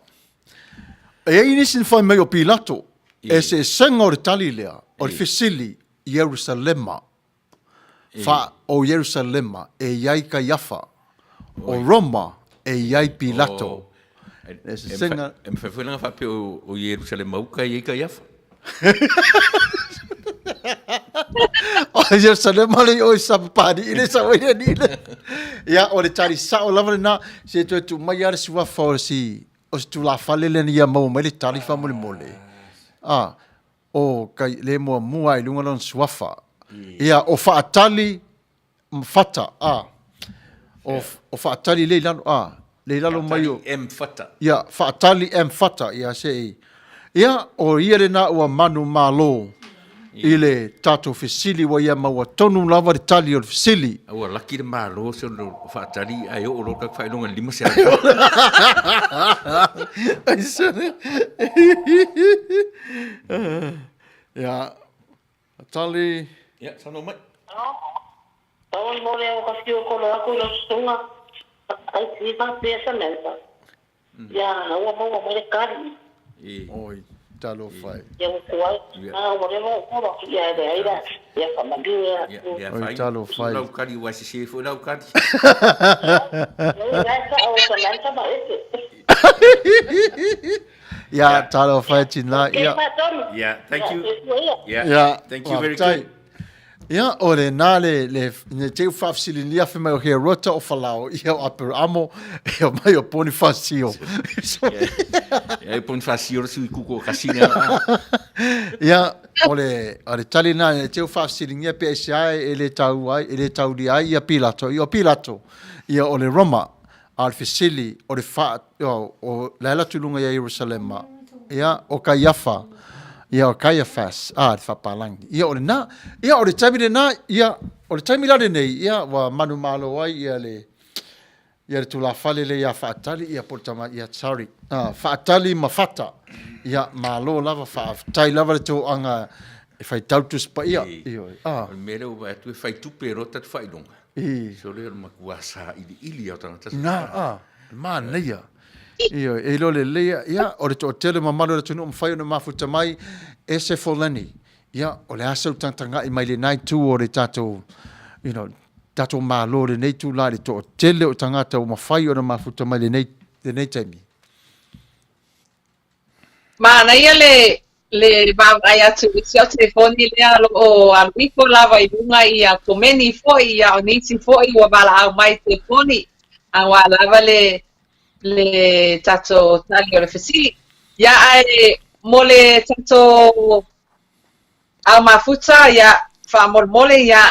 Speaker 3: E i ai nisi na fai mai o Pilato, eseesega o le tali lea, o le fesili, Ierusalema. Fa, o Ierusalema e i ai Kaiafa, o Roma e i ai Pilato.
Speaker 5: E mafai foi ona faapea o Ierusalema uka e i ai Kaiafa.
Speaker 3: O Ierusalema le i o i Sapapalii le sau ai le alii lea. Ia, o le tali sao lava lena, se toe tuu mai lava le suafa o si, o si tulafale lea na ia maua mai le tali faamolemole. Ah, O kai le muamua i luga lona suafa. Ia, o Faatali ma Fata, a. O, o Faatali le i lalo, a. Le i lalo mai o...
Speaker 5: Faatali M Fata.
Speaker 3: Ia, Faatali M Fata, ia se i. Ia, o ia lena ua manumalo i le tatou fesili ua ia maua tonu lava le tali o le fesili.
Speaker 5: A ua laki le Malo se o Faatali ae oo loa le tatou faailoga i le 500.
Speaker 3: Ia, Tali.
Speaker 5: Ia, saunoa mai.
Speaker 6: Pau mo le o ka fio kolo aku i lau susuga ai ti faapea Samantha. Ia ua maua mai le kali.
Speaker 3: Oi, talofa e.
Speaker 6: Ia ua tuai. A ua leva ou kolo atu ia e leai la. Ia faamalu e atu.
Speaker 3: Oi, talofa e.
Speaker 5: Lau kali ua sese foi lau kali.
Speaker 6: Oi, la e sao Samantha ma ese.
Speaker 3: Ia, talofa e tina. Ia.
Speaker 5: Yeah, thank you.
Speaker 3: Yeah,
Speaker 5: yeah, thank you very good.
Speaker 3: Ia, o lena le, le, ne te u faafesiligia fai mai o Herota o Falao, ia o Aperamo, ia mai o Ponifasio.
Speaker 5: Ia, e Ponifasio le sui kuku o kasina.
Speaker 3: Ia, o le, o le tali lena, ne te u faafesiligia pe aisea e le tau ai, e le taulia ai ia Pilato. Ia o Pilato, ia o le Roma, a o le fesili, o le faa, o, o le ala atu i luga ia Ierusalema, ia, o Kaiafa, ia, o Kaiafas, a, le faapalagi. Ia, o lena, ia, o le taimi lena, ia, o le taimi la lenei, ia, ua manumalo ai ia le, Ia le tulafale lea ia Faatali ia po o le tama ia sorry Faatali ma Fata ia malo lava faafetai lava le toaga e faitau Tusi Paia ioe
Speaker 5: a. O le mea lea ua vaai atu e fai tupe loa tatou faailoga sole o le matua sailiili lava o tagata
Speaker 3: na a manaia ioe e iloa lelei ia o le toatele mamalu o le atunuu mafai ona mafuta mai ese Foleni Ia, o le a sau tagatagai mai lena itu o le tatou, you know, tatou Malo i lenei itula i le toatele o tagata ua mafai ona mafuta mai lenei, lenei taimi?
Speaker 4: Manaia le le vaavaai atu i si au telefoni lea o lo o alu ifo lava i luga ia komeni foi ia o nisi foi ua valaau mai i telefoni aua lava le le tatou tali o le fesili. Ia ae mo le tatou ao mafuta, ia faamolemole ia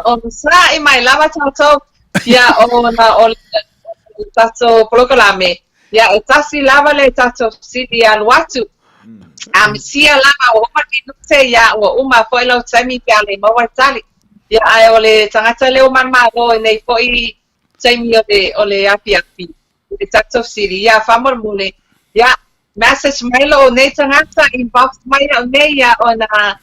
Speaker 4: onosai mai lava tatou ia ona o le tatou polokalame ia e tasi lava le tatou fesili e alu atu. A misia lava ua uma minute ia ua uma foi lau taimi pe a le maua le tali. Ia ae o le tagata lea ua manumalo i nei foi taimi o le, o le afiafi, i le tatou fesili, ia faamolemole, ia message mai lou nei tagata, inbox mai au nei ia ona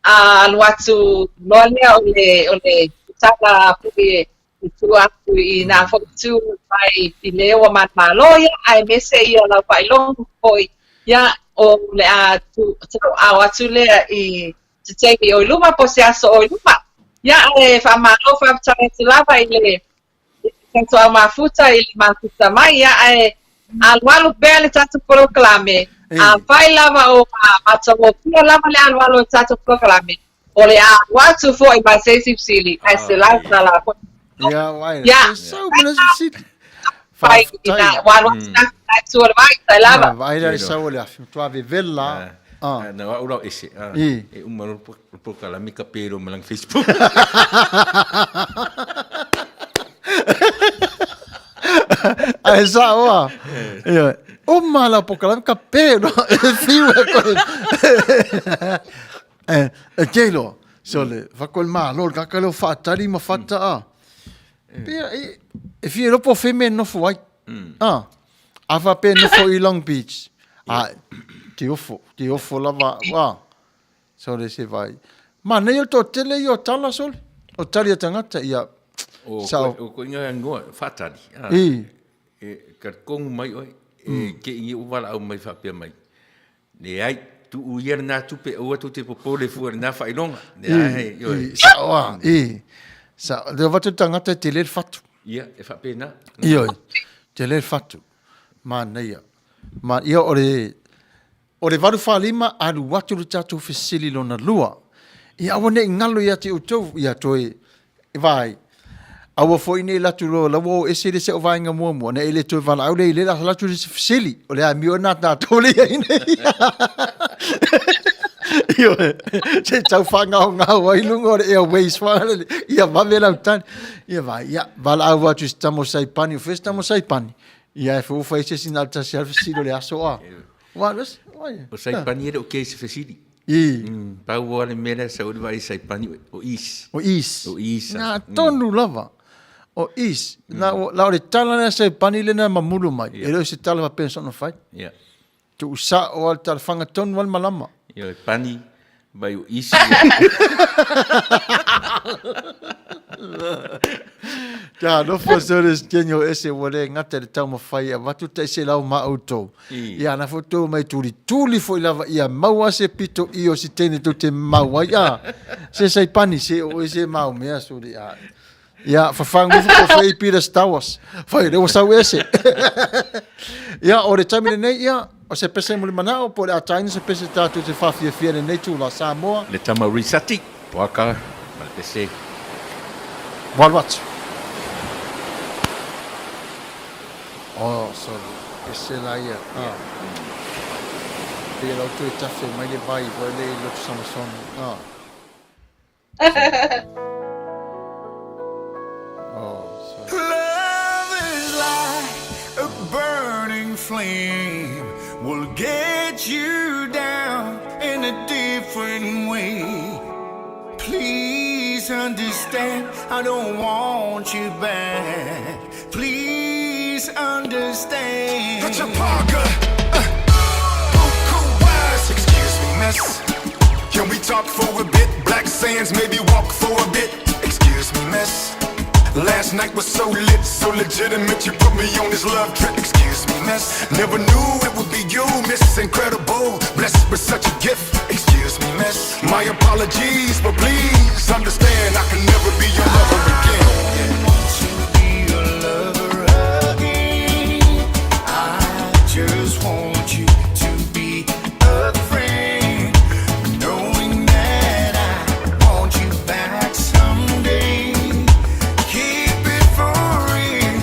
Speaker 4: alu atu loa lea o le, o le tala foi e tua atu i nā foi itu mai i le ua manumalo ia, aemaise ia lau faailoga foi, ia o le a tauaao atu lea i se taimi o i luma po o se aso o i luma. Ia, e faamalo faafetai atu lava i le tatou au mafuta i le mafuta mai, ia, ae alualu pea le tatou polokalame. Afai lava o matagofie lava le alualu o le tatou polokalame, o le a alu atu foi ma se isi fesili, ae $100 foi.
Speaker 3: Ia, uai, se sau ma le isi fesili.
Speaker 4: Faafetai. Ua alu atu na itu o le vai, tai lava.
Speaker 3: Vaai la le sau o le afi, matua vevela la.
Speaker 5: Ah. Na o au lau ese. Ah. E uma lo polokalame ka pelo ma lana Facebook.
Speaker 3: Ae sao a. Ia. Uma la polokalame ka pelo. E fiu e koe. E te iloa. So le, whako le malo, le kaka leo whaatari ma whata a. Pea, e, e fia iloa po o fea mea e nofo ai. Ah, a faapea e nofo i Long Beach. Ah, te ofo, te ofo lava, ah. Sole se vai. Manaia o le toatele ia o tala, sole. O tali a tagata, ia.
Speaker 5: O,
Speaker 3: Sao.
Speaker 5: ko, o ko inga ngoa, whaatari. Ah.
Speaker 3: I.
Speaker 5: E, ka kongu mai oe, e, ke ingi o wala au mai whaapea mai. Leai, tuu ia lena tupe, aua tou te popole fua i lena faailoga. Leai, ioe.
Speaker 3: I, sao a, i. Sao, le avatu le tagata e tele le fatu.
Speaker 5: Ia, e faapena.
Speaker 3: Ioe, tele le fatu. Manaia. Ma, ia, o le, o le 845, alu atu le tatou fesili lona lua. Ia aua ne i galo ia te outou, ia toe, E vaai, aua foi ne i alu atu loa la ua o ese le isi au vaega muamua, ona e le toe valaau lea i le alu atu le isi fesili, o le amio lena a tatou lea i ai nei. Ioe, se i tau faagaogao ai luga o le airways whakalele, ia vave lau tali. Ia vaai, ia, valaau atu i se tama o Saipani, o fea se tama o Saipani? Ia, e fua fai se isi na o le tasi lava le fesili o le aso a. Ua,
Speaker 5: O Saipani e le o kē i se fesili.
Speaker 3: I.
Speaker 5: Pau lava le mea lea sau ai le vaai i Saipani o East.
Speaker 3: O East.
Speaker 5: O East.
Speaker 3: Na tonu lava. O East. Na o le tala lea a Saipani lea na mamulu mai. E le o se tala faapea soona fai.
Speaker 5: Yeah.
Speaker 3: Tuusao lava le tala, fagatonu lava le malama.
Speaker 5: Ioe, pani vai o East.
Speaker 3: Kia alofa sole se keni o ese ua le gata i le taumafai e avatu tai $100 ma outou. Ia ana foi tou mai tulituli foi lava ia maua se pito i o se teine tou te mau ai a. Se Saipani se o oe se mau mea sole a. Ia fafagu ifo po o fea i Peter Stowers. Fai lea ua sau ese. Ia o le taimi lenei ia o se pese mulimanao po o le a taina se pese tatou te faafiafia i lenei tula Samoa.
Speaker 5: Le tama Risati, Poaka ma le pese.
Speaker 3: Ua alu atu. Oh, sorry. Ese la ia. Ah. Pei la outou e tafe mai le vai foi le i lotu Samasoni. Ah. Oh, sorry.
Speaker 1: Love is like a burning flame, will get you down in a different way. Please understand, I don't want you back. understand. Richard Parker, Buku wise. Excuse me, miss. Can we talk for a bit? Black sands, maybe walk for a bit. Excuse me, miss. Last night was so lit, so legitimate. You put me on this love trip. Excuse me, miss. Never knew it would be you, Miss Incredible. Blessed with such a gift. Excuse me, miss. My apologies, but please understand I can never be your lover again. I want to be your lover again. I just want you to be a friend, knowing that I want you back someday. Keep it for real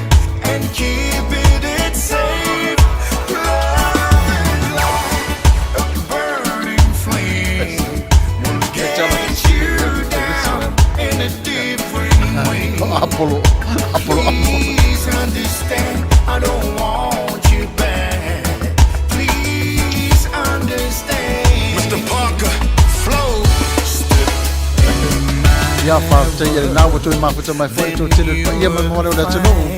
Speaker 1: and keep it safe. Love is like a burning flame. Will get you down in a different way.
Speaker 3: Apollo, Apollo, Apollo.
Speaker 1: Please understand, I don't want you back. Please understand. Mr. Parker, flow.
Speaker 3: Ia, faafetai ia lena ua toe mafuta mai foi le toatele o le paia ma le mamalu o le atunuu.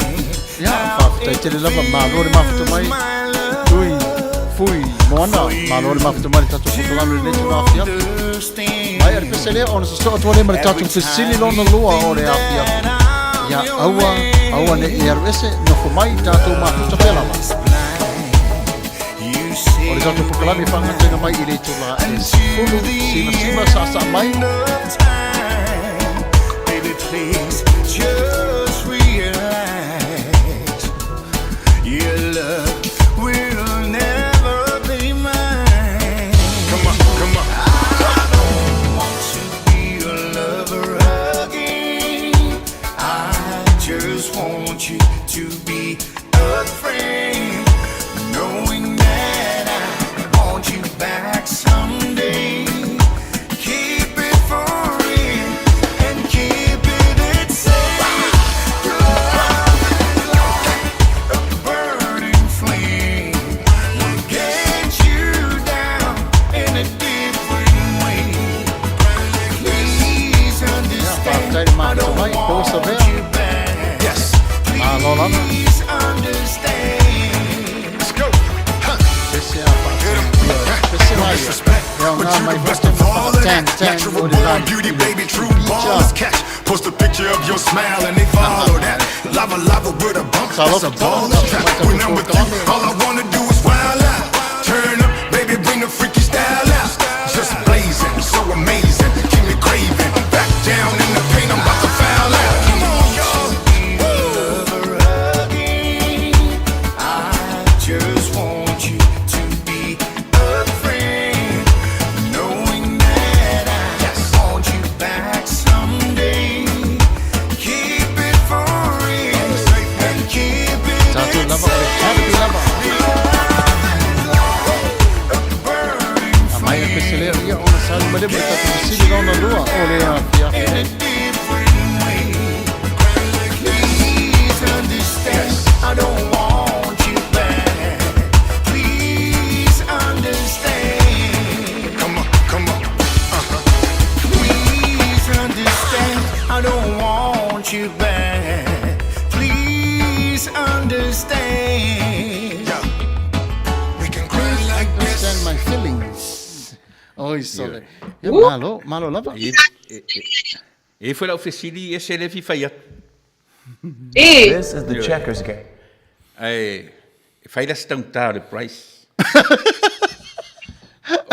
Speaker 3: Ia, faafetai tele lava, malo le mafuta mai. Tui, Fui, Moana, malo le mafuta mai le tatou polokalame i lenei itula afiafi. Mai, o le pese lea ona sosoo atu ai lea ma le tatou fesili lona lua o le afiafi. Ia, aua, aua ne i alu ese, nofo mai, tatou mafuta pea lava. O le tatou polokalame e faagataina mai i le itula e 10, simasima saasaa mai.
Speaker 1: Baby, please just realize your love will never be mine. Come on, come on. I don't want to be your lover again. I just want you to be a friend, knowing that I want you back someday. Keep it for real and keep it safe. Love is like a burning flame. Will get you down in a different way. Please understand,
Speaker 3: Faafetai le
Speaker 1: I
Speaker 3: mafuta
Speaker 1: don't
Speaker 3: mai, po
Speaker 1: want
Speaker 3: savea.
Speaker 1: you back. Yes.
Speaker 3: Malo lava.
Speaker 1: Please understand. Let's go. Huh.
Speaker 3: Pese a faafetai. Pese
Speaker 1: No
Speaker 3: mai.
Speaker 1: disrespect,
Speaker 3: Ia
Speaker 1: but
Speaker 3: ngā
Speaker 1: you
Speaker 3: mai
Speaker 1: the best
Speaker 3: fote
Speaker 1: of all of
Speaker 3: ten,
Speaker 1: that.
Speaker 3: ten,
Speaker 1: Natural
Speaker 3: o le
Speaker 1: born
Speaker 3: lani.
Speaker 1: beauty, baby, true
Speaker 3: Pizza.
Speaker 1: ballers catch. Post a picture of your smile and they follow that. Lava, lava with a bump, that's a baller's trap. When I'm with you, all I wanna do is wild out. Turn up, baby, bring the freaky style out. Just blazing, so amazing, keep me craving. Back down in the paint, I'm about to foul out. Come on, y'all. I just want you to be a friend, knowing that I want you back someday. Keep it for real and keep it
Speaker 3: Tatou lava o le happy lava. A mai a pese lea ia ona sa luma lea ma le tatou fesili lona lua o le afiafi
Speaker 1: in a
Speaker 3: nei.
Speaker 1: different way. Please understand, I don't want you back. Please understand. Come on, come on. Uh-huh. Please understand, I don't want you back. Please understand. Yeah. We can grind like this.
Speaker 3: Understand my feelings. Oi sole. Ia malo, malo lava.
Speaker 5: E, e, e, e foi lau fesili e se le fi fai atu.
Speaker 4: I.
Speaker 2: This is the checkers game.
Speaker 5: Ae, e fai la se taugata o le price.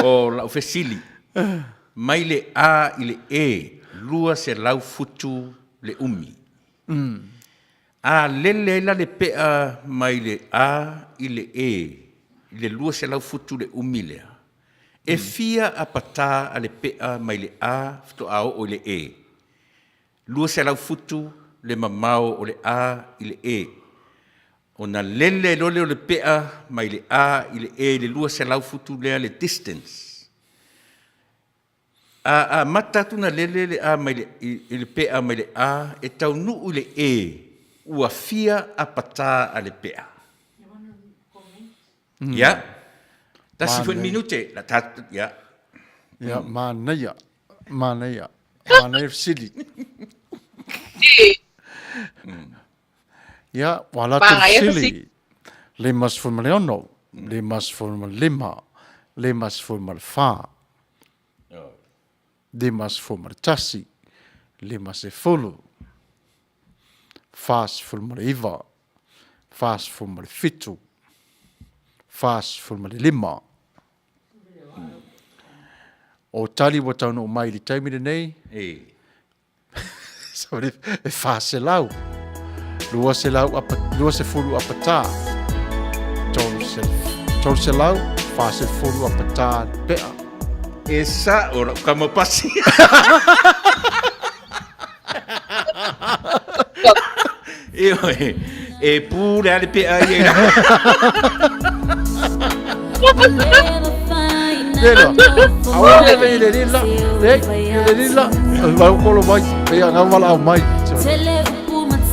Speaker 5: O lau fesili, mai le A i le E, 200 futu le umi. A lele ai la le pea mai le A i le E, i le 200 futu le umi lea, e fia apatā a le pea mai le A faatoa oo i le E? 200 futu le mamao o le A i le E. Ona lele ai loa lea o le pea mai le A i le E i le 200 futu lea le distance. A amata atu ona lele le A mai le, i le pea mai le A e taunuu i le E, ua fia apatā a le pea? Ia, tasi foi le minute, la ta, ia.
Speaker 3: Ia, manaia, manaia, manaia le fesili. Ia, ua ala atu le fesili. 56, 55, 54, 51, 50, 49, 47, 45. O tali ua taunuu mai i le taimi lenei.
Speaker 5: E.
Speaker 3: E 400, 200 apa, 20 apatā, 300, 40 apatā pea.
Speaker 5: E sa o lau kama pasi. E oe, e pū le ale pea i e
Speaker 3: Lelo, aua le vei le lila, le, le lila, vau kolo mai, pe anga wala au mai.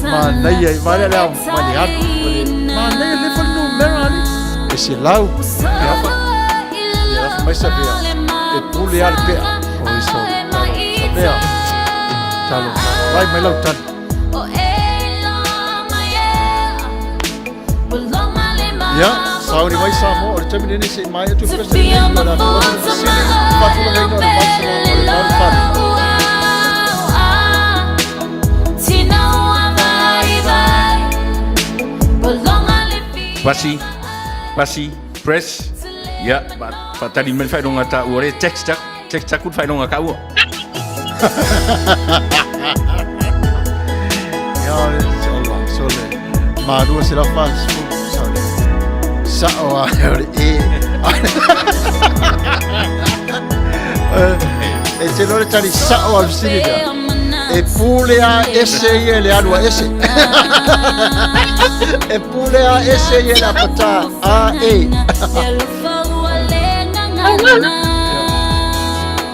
Speaker 3: Ma nei e, ma le au, ma le atu, ma nei le fo numera ali. E se lau, e apa, e apa mai sabea, e pule ale pea. O iso, talo, sabea, talo, vai mai lau tali. Ia, sauni mai Samoa, o le taimi lenei se i maea atu pese lenei, o le atu atu fesili, faatulagaina o le 800 o le valu fale.
Speaker 5: Pasi, pasi, press, ia, faatali mai le faailoga taua le text aku, text aku le faailoga kaua.
Speaker 3: Ia, sole, malua se lau 40, sole, sao a o le e. E te loa le tali sao a le fesili lea. E pule a ese ia le alu a ese. E pule a ese ia le apatā a e.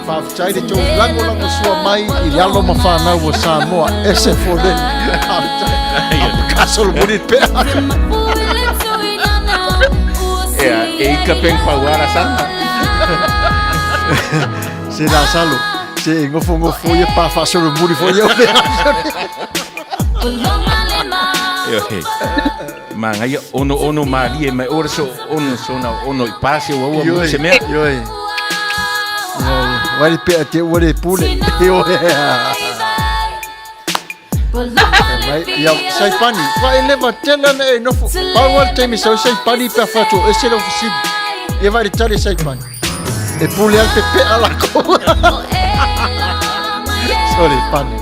Speaker 3: Faafetai le tou lagolagosua mai i le alo ma fanau o Samoa. Ese fole. Faafetai. Apakasolomuli pea.
Speaker 5: Ea, e ika peng pauara sana.
Speaker 3: Se la salo. Se ngofo ngofo ia pa faasolomuli foi ia.
Speaker 5: Ioe. Magaia ono ono malie mai ora so ono sona ono i pasi o ua mu se mea.
Speaker 3: Ioe. Ioe. Vai le pea te ua le pule. Ioe. Mai, ia, sai pani. Fa e leva tele ana e nofo. Pau al taimi sau sai pani pe whatu. E se lau fesili. Ia vai le tali sai pani. E pule al te pea la ko. Sorry, pani.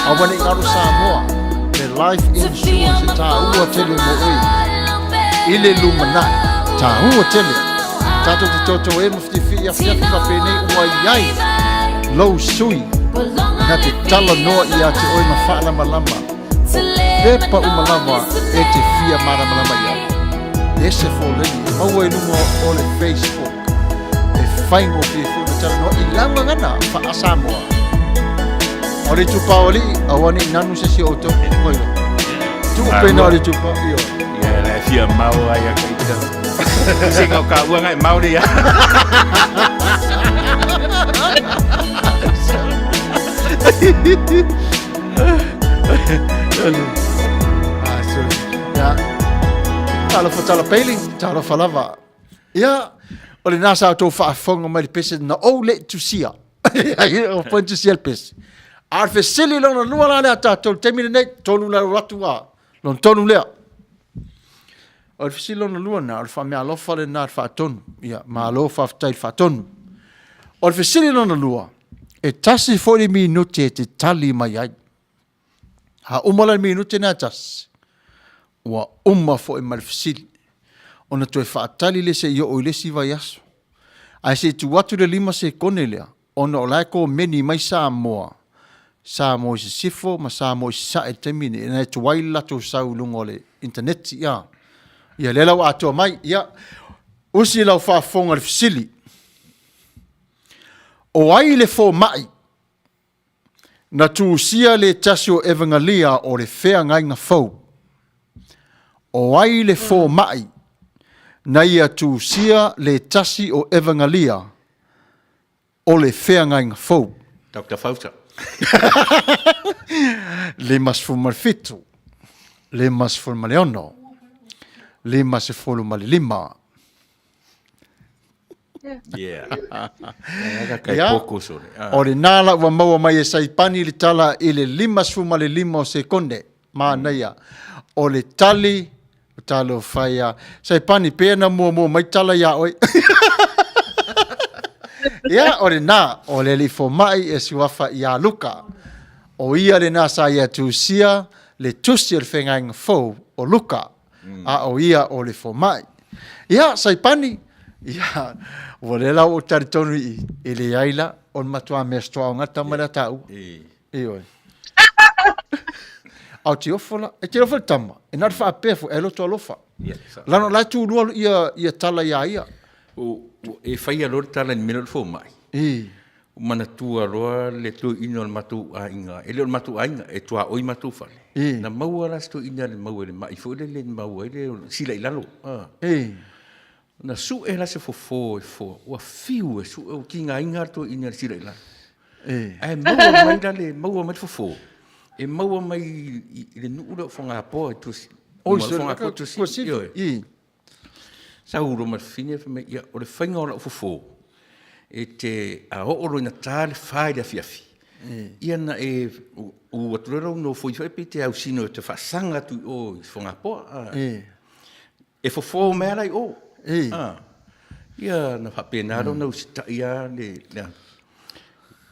Speaker 3: Aua ne i ngaro Samoa. Le life insurance e tāua tele mo oe. I le lumanai. Tāua tele. Tātou te toto e ma whitiwhi awhiawhi whapenei ua iai. Lou sui. Na te talanoa ia te oe ma whaalamalama. O pepa uma lava e te fia malamalama i ai. Ese fōleni e maua i luga o le Facebook. E faigofie foi ona talanoa i lau gagana faa-Samoa. O le itupa o alii, aua ne i nanu se isi o outou. Oi, tuu pena o le itupa, ioe.
Speaker 5: Ia, la e fia mao ai a ka ita. Singa o ka uanga e Māori ia.
Speaker 3: Ah, sorry. Ia. Talofa tala peili, talofa lava. Ia, o lena sa outou faafofoga mai le pese na ou le tusia. O poe tusia le pese. A o le fesili lona lua la lea tatou le taimi lenei, tolu la alu atu a, lona tolu lea. O le fesili lona lua lena, o le faameaalofa lena i le faatonu. Ia, malo faafetai i le faatonu. O le fesili lona lua, e tasi foi le minute e te tali mai ai. A uma la le minute lena e tasi, ua uma foi ma le fesili. Ona toe faatali lea seia oo i le isi vaiaso. Ae se i tuu atu le 5 sekone lea, ona o la e komeni mai Samoa, Samoa i Sisifo ma Samoa i Sasae i le taimi lenei, ina e tuai le latou sau i luga o le initaneti. Ia, ia lea la ua atoa mai. Ia, usi lau faafofoga i le fesili. O ai le fomai Na tusia le tasi o Evangalia o le Feagaiga Fou. O ai le fomai na ia tusia le tasi o Evangalia o le Feagaiga Fou?
Speaker 5: Doctor Fauta.
Speaker 3: 57. 56, 55.
Speaker 5: Yeah. Ia,
Speaker 3: Ia, o lenā la ua maua mai e Saipani le tala i le 55 o sekone. Manaia. O le tali, o talofa e a. Saipani, pea na muamua mai tala iā oe. Ia, o lenā, o le alii fomai e suafa iā Luka. O ia lenā sa ia tusia le tusi o le feagaiga fou o Luka. a o ia o le fomai. Ia, Saipani, ia, ua lea la ua ou talitonu i i, e leai la, o le matua mea stoaoga le tama lea a taua. Ioe. A o te ofo la, e te ofo le tama, e na o le faapea foi, ae loto alofa. Lana o la e tulua ia, ia tala iā ia.
Speaker 5: E faia loa le tala i le mea lea o le fomai. Ua manatua loa le toeaina o le matou aiga, e le o le matou aiga, e tuaoi matou fale. Na maua la si toeaina le mau e le mai foi lele na maua ai le sila i lalo. Na sue la se fofo e fofo, ua fiu e sue, ua tigaina le toeaina i le sila i lalo. Ae maua mai la le, maua mai le fofo, e maua mai i le nuu lea o Fogapoa i Tuasivi.
Speaker 3: Oi,
Speaker 5: Fogapoa Tuasivi. Ioe. Sau loa ma le fafine fai mai, ia, o le faiga o lau fofo, e te, a oo loa ina ta le fa i le afiafi, ia na e uu atu loa lou nofo ifo pe te ausino e te faasaga atu i o i Fogapoa. E fofo mai lava la i o. Ia na faapena loa ona usitai lava le, le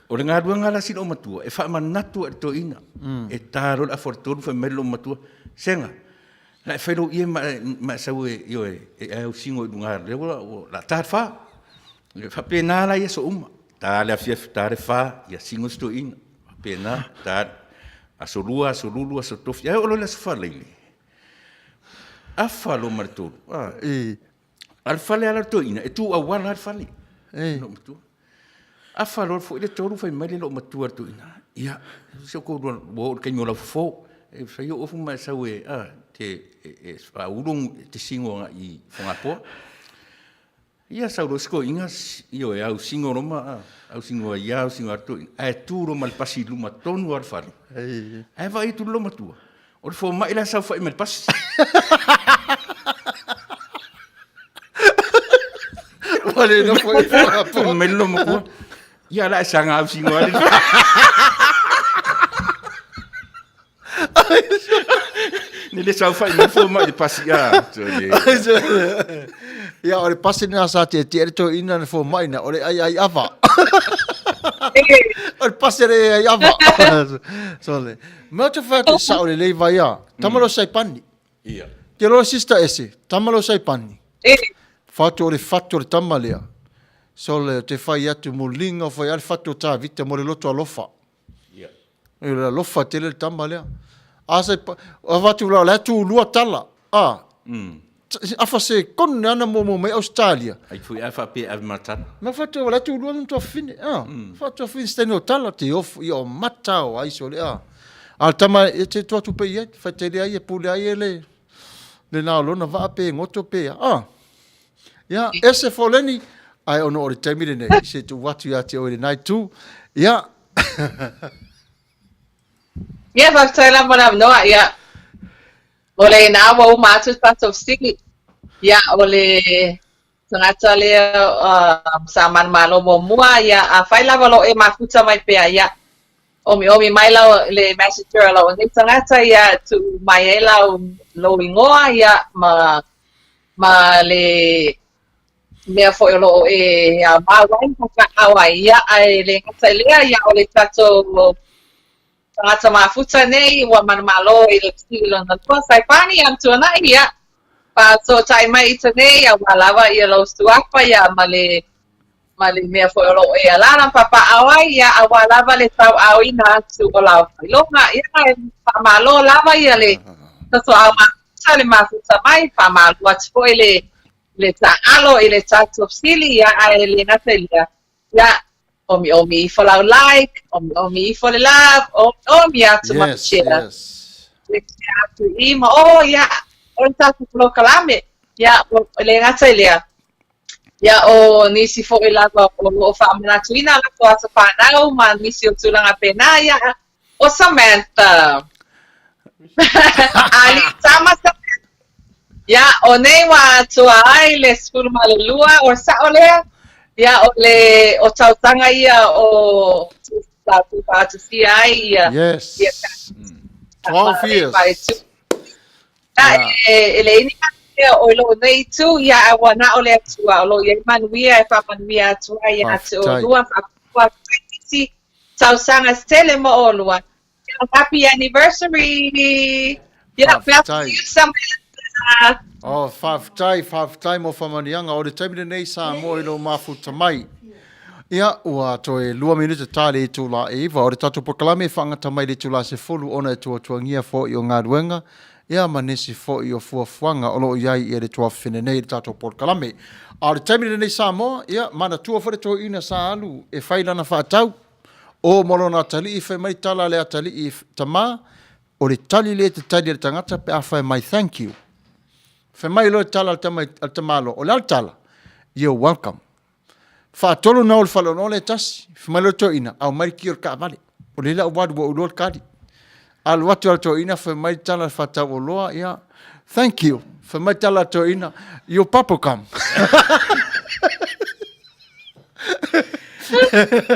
Speaker 5: O le galuega la a si loomatua, e faamanatu i le toeaina, e ta loa le afa o le tolu fai mai le loomatua, Sega, la e fai lou ie ma e sau e, ioe, e ausigo i luga, lea ua, o le a ta le fa. E faapena la i aso uma, ta le afiafi, ta le fa, ia singo si toeaina, faapena, ta aso lua, aso lulu, aso tofi, ae oo loa i le aso Faraile, afa loa ma le tolu, a. A o le fale lava la o le toeaina, e tu auala lava le fale. Loomatua. Afa loa foi le tolu fai mai le loomatua i le toeaina, ia, se o ua oo i le taimi o lau fofo, e fai ou ofu ma e sau e, a, te, e faaulu te singo agai i Fogapoa. Ia sau loa si toeaina, ioe, au singo loa ma, au singo ai ia, au singo atu, ae tu loa ma le pasi i luma tonu lava o le fale. Ae vaai atu le loomatua, O le fomai la e saofai mai le pasi.
Speaker 3: Ua le nofo i
Speaker 5: Fai mai le loomatua. Ia la e saga au singo ale. Ne le saofai mai fomai le pasi a.
Speaker 3: Ia, o le pasi lena sa tietie le toeaina na fomai na, o le ai ai ava. O le pasi le ai ava. Sole. Mea te whai atu sao le lei vai a. Tama lo sai pani.
Speaker 5: Ia.
Speaker 3: Te loa sister ese, tama lo sai pani. Whatu o le whatu o le tama lea. So le te whai atu mo linga whai ale whatu o tā vita mo le loto alofa.
Speaker 5: Ia.
Speaker 3: E le alofa tele le tama lea. A sai pa, a whatu la le atu lua tala. A. Afa se konu ne ana mo mo mai Australia.
Speaker 5: Ai fui a whapea ave matala.
Speaker 3: Ma whatu o le atu lua ntua fine. A. Whatu fine stene o tala te ofu i o mata o aiso le a. A tama e te tua tupe i ai, whai te lea i e pule ai e le, le nā lona waa pe ngoto pe a. A. Ia, ese fo leni, ai ono o le taimi le nei, se tu watu ia te oe le nai tu. Ia.
Speaker 4: Ia, faafetai lava mo le avanoa, ia. O lena ua uma atu le tatou fesili. Ia, o le tagata lea sa manumalo muamua, ia, afai lava o lo o e mafuta mai pea, ia, omiomi mai lau, le messenger a lou nei tagata, ia, tuu mai ai lau, lou igoa, ia, ma, ma le mea foi o lo o e mau ai ma whakaao ai, ia, ae le gata i lea, ia, o le tatou Tagata mafuta nei ua manumalo i le fesili lona lua, Saipani ia Tuanai, ia, faasootai mai ita nei auā lava ia lou suafa ia ma le ma le mea foi o lo o e alaala ma papaaao ai, ia auā lava le tauaaoina atu o lau failoga, ia e faamalo lava ia le tatou mafuta le mafuta mai, faamalo atu foi le le taaalo i le tatou fesili, ia ae le gata i lea, Ia, omiomi ifo lau like, omiomi ifo le love, omiomi atu ma le share.
Speaker 3: Yes.
Speaker 4: Le share atu i ma o, ia, o le tatou polokalame. Ia, o le gata i lea. Ia, o nisi foi lava o lo o faamanatuina latou aso fanau ma nisi o tulaga pena, ia, o Samantha. Ali tama sa Ia, o nei ua atoa ai le 12, o le sa'o lea, ia, o le, o tausaga ia o tatou faatusia ai ia,
Speaker 3: Yes.
Speaker 4: ia
Speaker 3: 12 years.
Speaker 4: Ia, e leai ni manuia o lou nei itu, ia, ae ua na o le Atua o lo o i ai manuia e faamanuia atu ai ia te
Speaker 3: Faafetai.
Speaker 4: oulua, faapitoa atu ai nisi tausaga se tele mo oulua. Happy anniversary! Ia,
Speaker 3: Faafetai.
Speaker 4: you Samantha.
Speaker 3: Oh, faafetai, faafetai mo faamanuiaga. O le taimi lenei Samoa i lou mafuta mai. Ia, ua toe lua minute ta le itula e 9. O le tatou polokalame e faagata mai le itula 10 ona e tuatuagia foi o galuega, ia ma nisi foi o fuafuaga o lo o i ai ia le tuafafine nei i le tatou polokalame. A o le taimi lenei Samoa, ia, manatua foi le toeaina sa alu e fai lana faatau. O ma lona atalii, fai mai tala a le atalii, Tama, o le tali lea e te tali e le tagata pe a fai mai thank you. Fai mai loa le tala a le tamaloa, o le a le tala? You're welcome. Faatolu na o le faleoloa lea e tasi, fai mai loa le toeaina, aumai le ki o le taavale. O lea la ua alu ua ou iloa le tali. Alu atu lava le toeaina fai mai le tala a le faatauoloa, ia, thank you. Fai mai le tala a le toeaina, your bubble gum.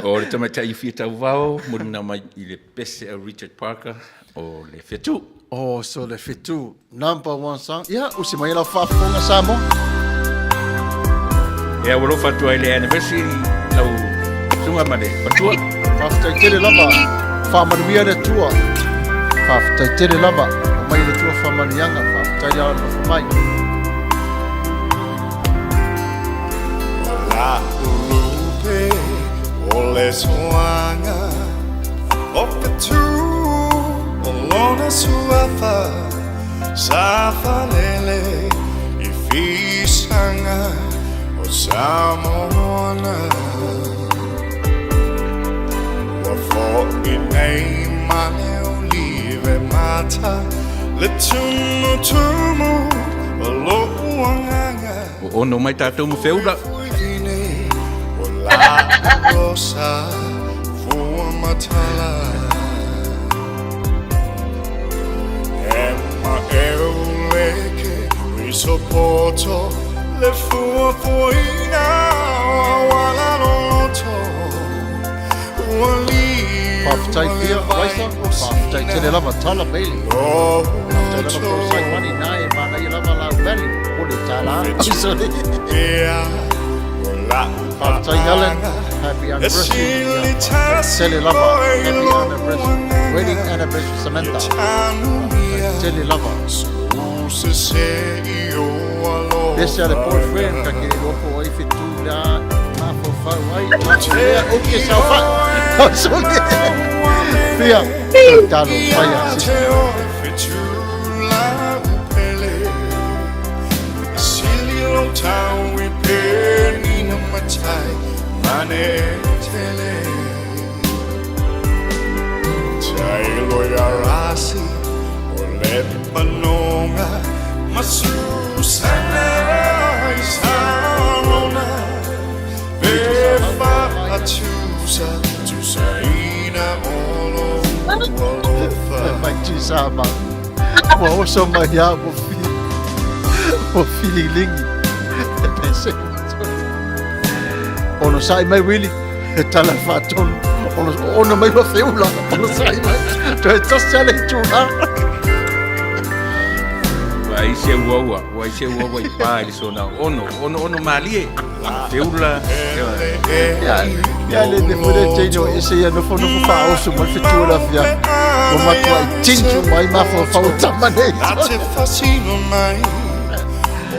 Speaker 5: O le tamaitai fia tauvao, molimina mai i le pese a Richard Parker, o le Fetu.
Speaker 3: Oh, so le Fetu, number one song. Ia, usi mai lau faafofoga Samoa.
Speaker 5: Ia, ua alofa atu ai le anniversary lau susuga ma le matua.
Speaker 3: Faafetai tele lava. Faamanuia le Atua. Faafetai tele lava. Aumai le Atua faamanuiaga. Faafetai lava le nofo mai.
Speaker 2: O la ulupe o le soaga O fetu o lona suafa Sa falele i fisaga o Samoana Ua fo'i nei ma le olive mata Le tumutumu o lo'u agaga
Speaker 5: O ono mai tatou ma feula.
Speaker 3: Faafetai Fia, Raisa, faafetai tele lava Tala Bailey. Faafetai lava Pro Saimani nā e manaia lava lau value o le tala. Sorry. Faafetai Helen, happy anniversary. Faafetai tele lava, happy anniversary. Wedding anniversary Samantha. Faafetai tele lava. Pese a le boyfriend ka ke iloa po o ai fetu la mafaufau ai. Lea o ke saofai. Sorry. Fia, talo faia sister. Mai tusa ma. Ua oso mai a ua fi. Ua fililingi. E pese. Ono sai mai Willy. E tala faatonu. Ono, ono mai ua feula. Ono sai mai. Toe tasi ale i tū la.
Speaker 5: Ua ai se uaua, ua ai se uaua i pā i le sona ono, ono ono mālie, feula.
Speaker 3: Ia, ia le le fule teine o ese ia nofo nofo faaoso mai le fetu o le afiafi. Ua matuai tintu mai mafaufau o tama nei.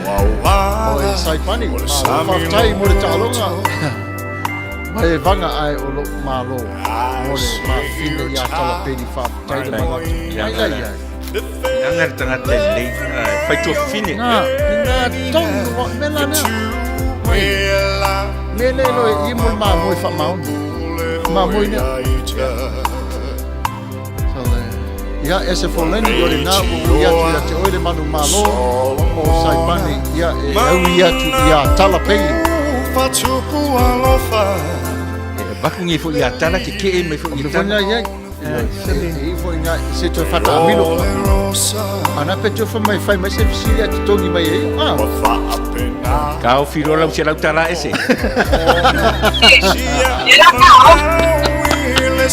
Speaker 3: O e Saipani, malo faafetai mo le taaloga. Mai e vaga ae o lou malo mo le mafine ia Talapeni faafetai le manatu. Mai la ia.
Speaker 5: Leaga le tagata e lelei, fai tuafafine.
Speaker 3: Na, na tonu wa me la lea. Mai, me le loe i mo le mamoe faamaoni. Mamoe nea. Ia, ese Foleni, o lena ua ui atu ia te oe le manu malo o Saipani, ia e aui atu ia Tala Pei.
Speaker 5: E vaku nge foi ia Tala, ke kee mai foi ia Tala.
Speaker 3: E i foi ngā se toe whataamilo. Ana pe toe mai whai mai se fisili a totongi mai e. Ah.
Speaker 5: Ka ofi loa lau $100 ese.
Speaker 4: Ia ka o. O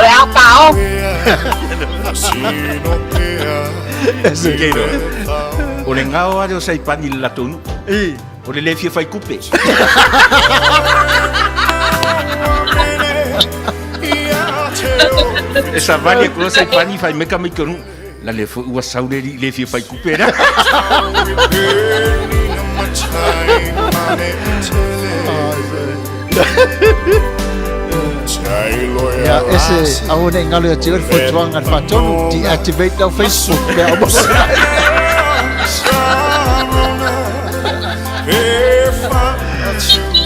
Speaker 4: le ao ka o.
Speaker 5: Keiro. O le ngao ale o Saipani i le latou nuu. O le le fia fai kupe. E savali aku loa Saipani fai mai tamaiti o nuu. La le foi ua sau le alii le fia fai kupe la.
Speaker 3: Ia, ese aua nei ngalo ia te oe le fautuaga a le Faatonu, deactivate lau Facebook pe a uma.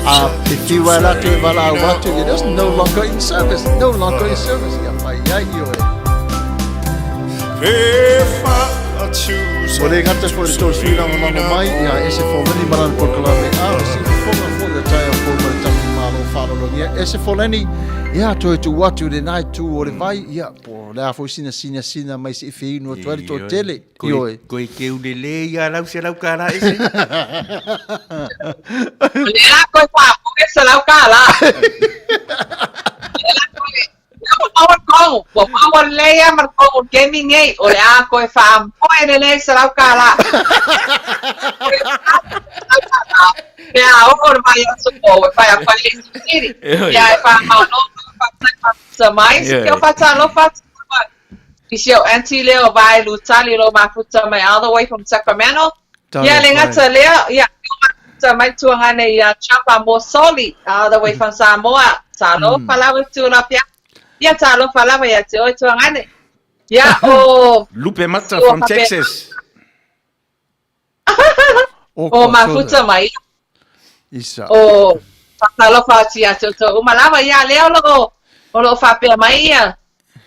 Speaker 3: A te whiu ai latou e valaau atu, it is no longer in service, no longer in service. Ia whai ai i oe. Ua le gata foi le tou sui lagolago mai ia ese Foleni ma lana polokalame a o siufofoga foi o taeao fou ma le tatou Malo faalologia. Ese Foleni, ia toe tuu atu i lena itu o le vai, ia po o le a foi sina sinasina mai se i feinu atu ai le toatele i oe.
Speaker 5: Koe keu lele ia lau $100 ese.
Speaker 4: O lea koe faamoe $100. Ua maua le kogu, ua maua lelei lava ma le kogu o le kemi nei, o le a koe faamoe lelei $100. Pe a oo le vaiaso fou e fai atu ai le isi fesili. Ia e faamalo ma faafetai mafuta mai. Se ke o faatalofa atu lava i si au aunty lea o Vae Lutali o lo o mafuta mai all the way from Sacramento. Ia le gata lea, ia o mafuta mai tuagane ia Chapa Mosoli all the way from Samoa. Talofa lava Tulapiapu. Ia talofa lava ia te oe tuagane. Ia o
Speaker 5: Lupe Mata from Texas.
Speaker 4: O mafuta mai.
Speaker 3: Isa.
Speaker 4: O faatalofa atu ia te outou uma lava. Ia lea o loo o loo faapea mai ia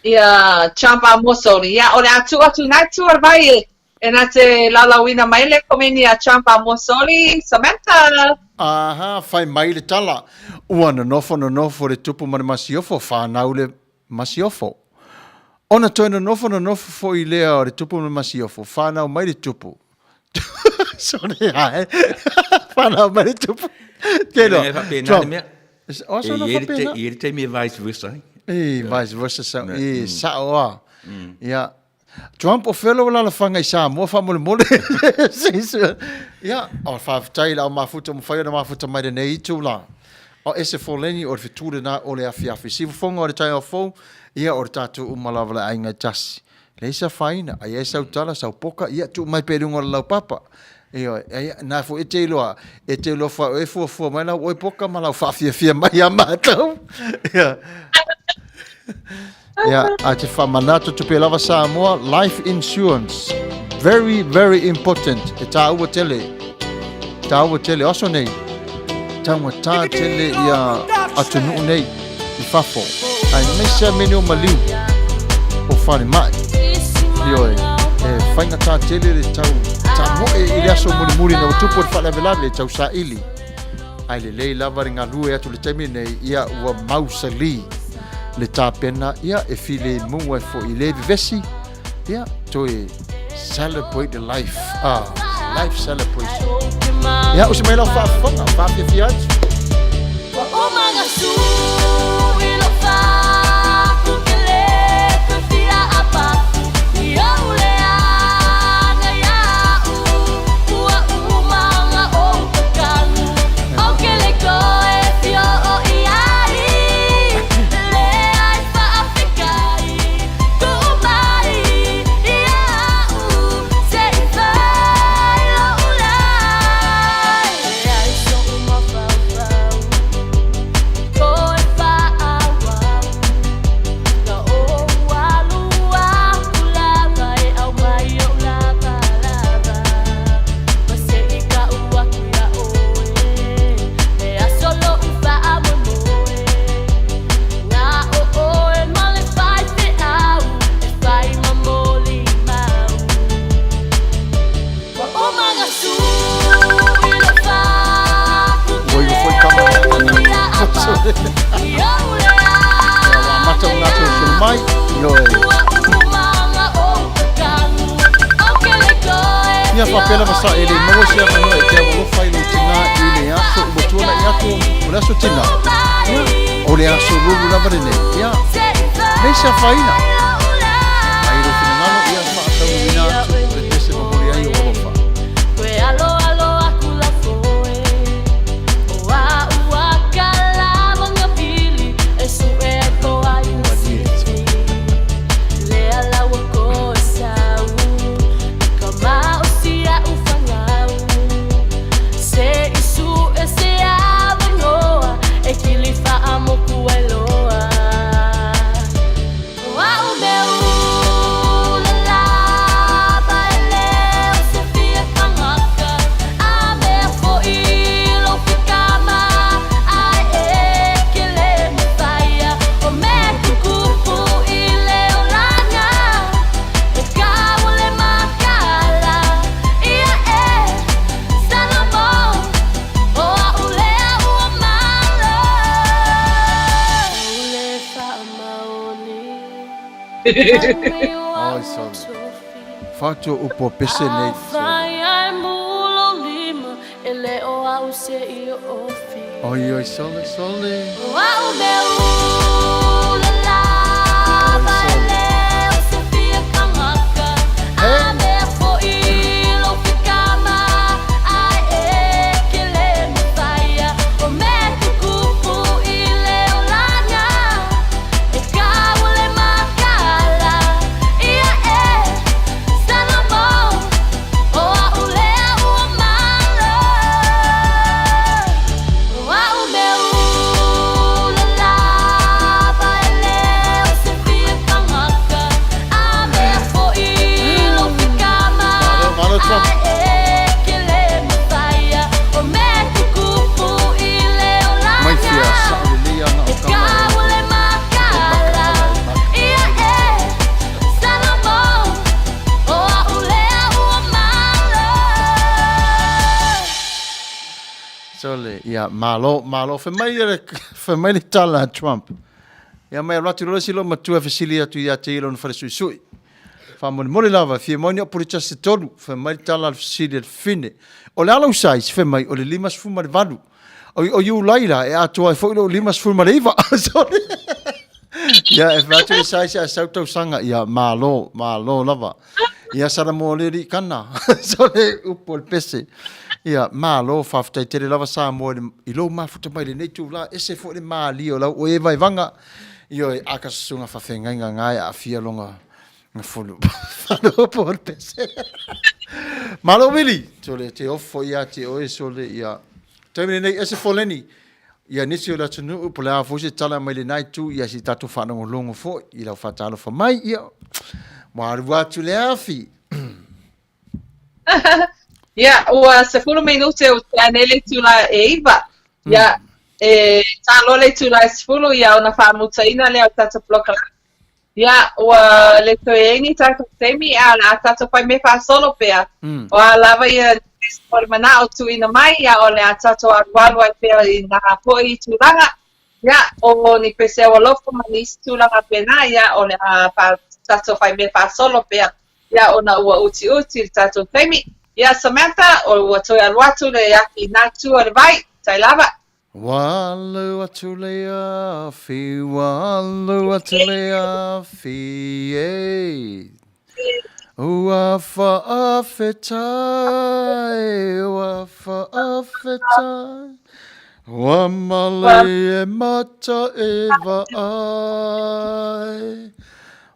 Speaker 4: ia Chapa Mosoli. Ia o le a tuu atu nai tu o le vai e E na te laulauina mai le komeni a Trump a Mosoli, Samantha.
Speaker 3: Aha, whai mai le tala. Ua nonofo nonofo le tupu ma le masiofo, whanau le masiofo. Ona toe nonofo nonofo foi lea o le tupu ma le masiofo, whanau mai le tupu. Sorry, ae. Whanau mai le tupu. Tēnā.
Speaker 5: E faapena
Speaker 3: Trump.
Speaker 5: le mea.
Speaker 3: O
Speaker 5: E
Speaker 3: sona
Speaker 5: i ai le
Speaker 3: faapena.
Speaker 5: te- i ai le taimi e vice versa ai.
Speaker 3: E, vice versa sa, e, sao a. Ia, Trump o fea lou alalafaga i Samoa faamolemole. Ia, o faafetai i le au mafuta ua mafai ona mafuta mai lenei itu la. O ese foleni o le fetu lena o le afiafi. Siufofoga o le taeao fou, ia o le tatou uma lava le aiga e tasi. Leai se afaina, a i ai sau tala, sau poka, ia tuu mai pea i luga o le laupapa. Ioe, ia, na foi e te iloa, e te iloa fai oe fuafua mai lau oe poka ma lau faafiafia mai ia matou. Ia. Ia, a te whamanatu tupe lava Samoa, life insurance. Very, very important. E tāua tele. Tāua tele. Oso nei, taugata tele ia atunuu nei i fafo. Ai maise a mea nei o maliu o falemai. Ioe, e faigata tele le tau tamoe i le aso mulimuli ina ua tupu le faalavelave e tau saili. Ai lelei lava le galue atu i le taimi lenei, ia ua mausali le tapena, ia e filemu ai foi i le vevesi, ia toe celebrate the life, ah, life celebration. Ia, usi mai lau faafofoga, faafiafia atu. faapea lava sa e le maua se avanoa e te alolofa i lou tinā i le aso ua tuanai atu o le aso tinā, ia, o le aso lulu lava lenei, ia, leai se afaina. A i lou finagalo, ia, faataunuuina atu le pese momoli ai ou alofa. Oi sole. Fatu upu o pese nei. Oi oi sole sole. Malo, malo Trump. Mai fia sao lelei aga o kama e makaala e Sole, ia, malo, malo. Fai mai le, fai mai le tala a Trump. Ia mai alu atu loa le isi loomatua e fesili atu ia te ia i lona fale suisui. Faamolemole lava, e fia maua ni au pule se tolu. Fai mai le tala a le fesili a le fine. O le a lau size? Fai mai, o le 58. O, o Iulai la, e atoa ai foi lou 59. Sorry. Ia, e fai atu le size ae sau tausaga. Ia, malo, malo lava. Ia, sala mo le alii kana. Sorry, upu o le pese. Ia, malo, faafetai tele lava Samoa i, le, i lou mafuta mai lenei itulā. Ese foi le malie o lau oe vaevaga. Ioe, a ka susuga faafeagaiga nga e aafia loga gafulu. Fale upu o le pese. Malo Wili, sole te ofo ia te oe sole ia. Taimi lenei ese foleni. Ia nisi o le atunuu po o le a foi se tala mai lena itu ia si tatou faalogologo foi i lau faatalofa mai ia ua alu atu le afi.
Speaker 4: Ia, ua 10 minute ua tea nei le itula e 9. Ia, e ta loa le itula e 10 ia ona faamutaina lea o le tatou polokalame. Ia, ua le toe i ai ni tatou taimi, a o le a tatou fai mea faasolo pea. O a lava ia nisi o le manao tuuina mai, ia o le a tatou alualu ai pea i nā foi tulaga. Ia, o ni pese alofa ma nisi tulaga pēnā, ia, o le a fa, tatou fai mea faasolo pea. Ia, ona ua utiuti le tatou taimi. Ia, Samantha, o ua toe alu atu le aki i nā tua o le vai, tai lava.
Speaker 3: Ua alu atu le afi, ua alu atu le afi, e. Ua faafetai, ua faafetai, ua malie mata e vaai.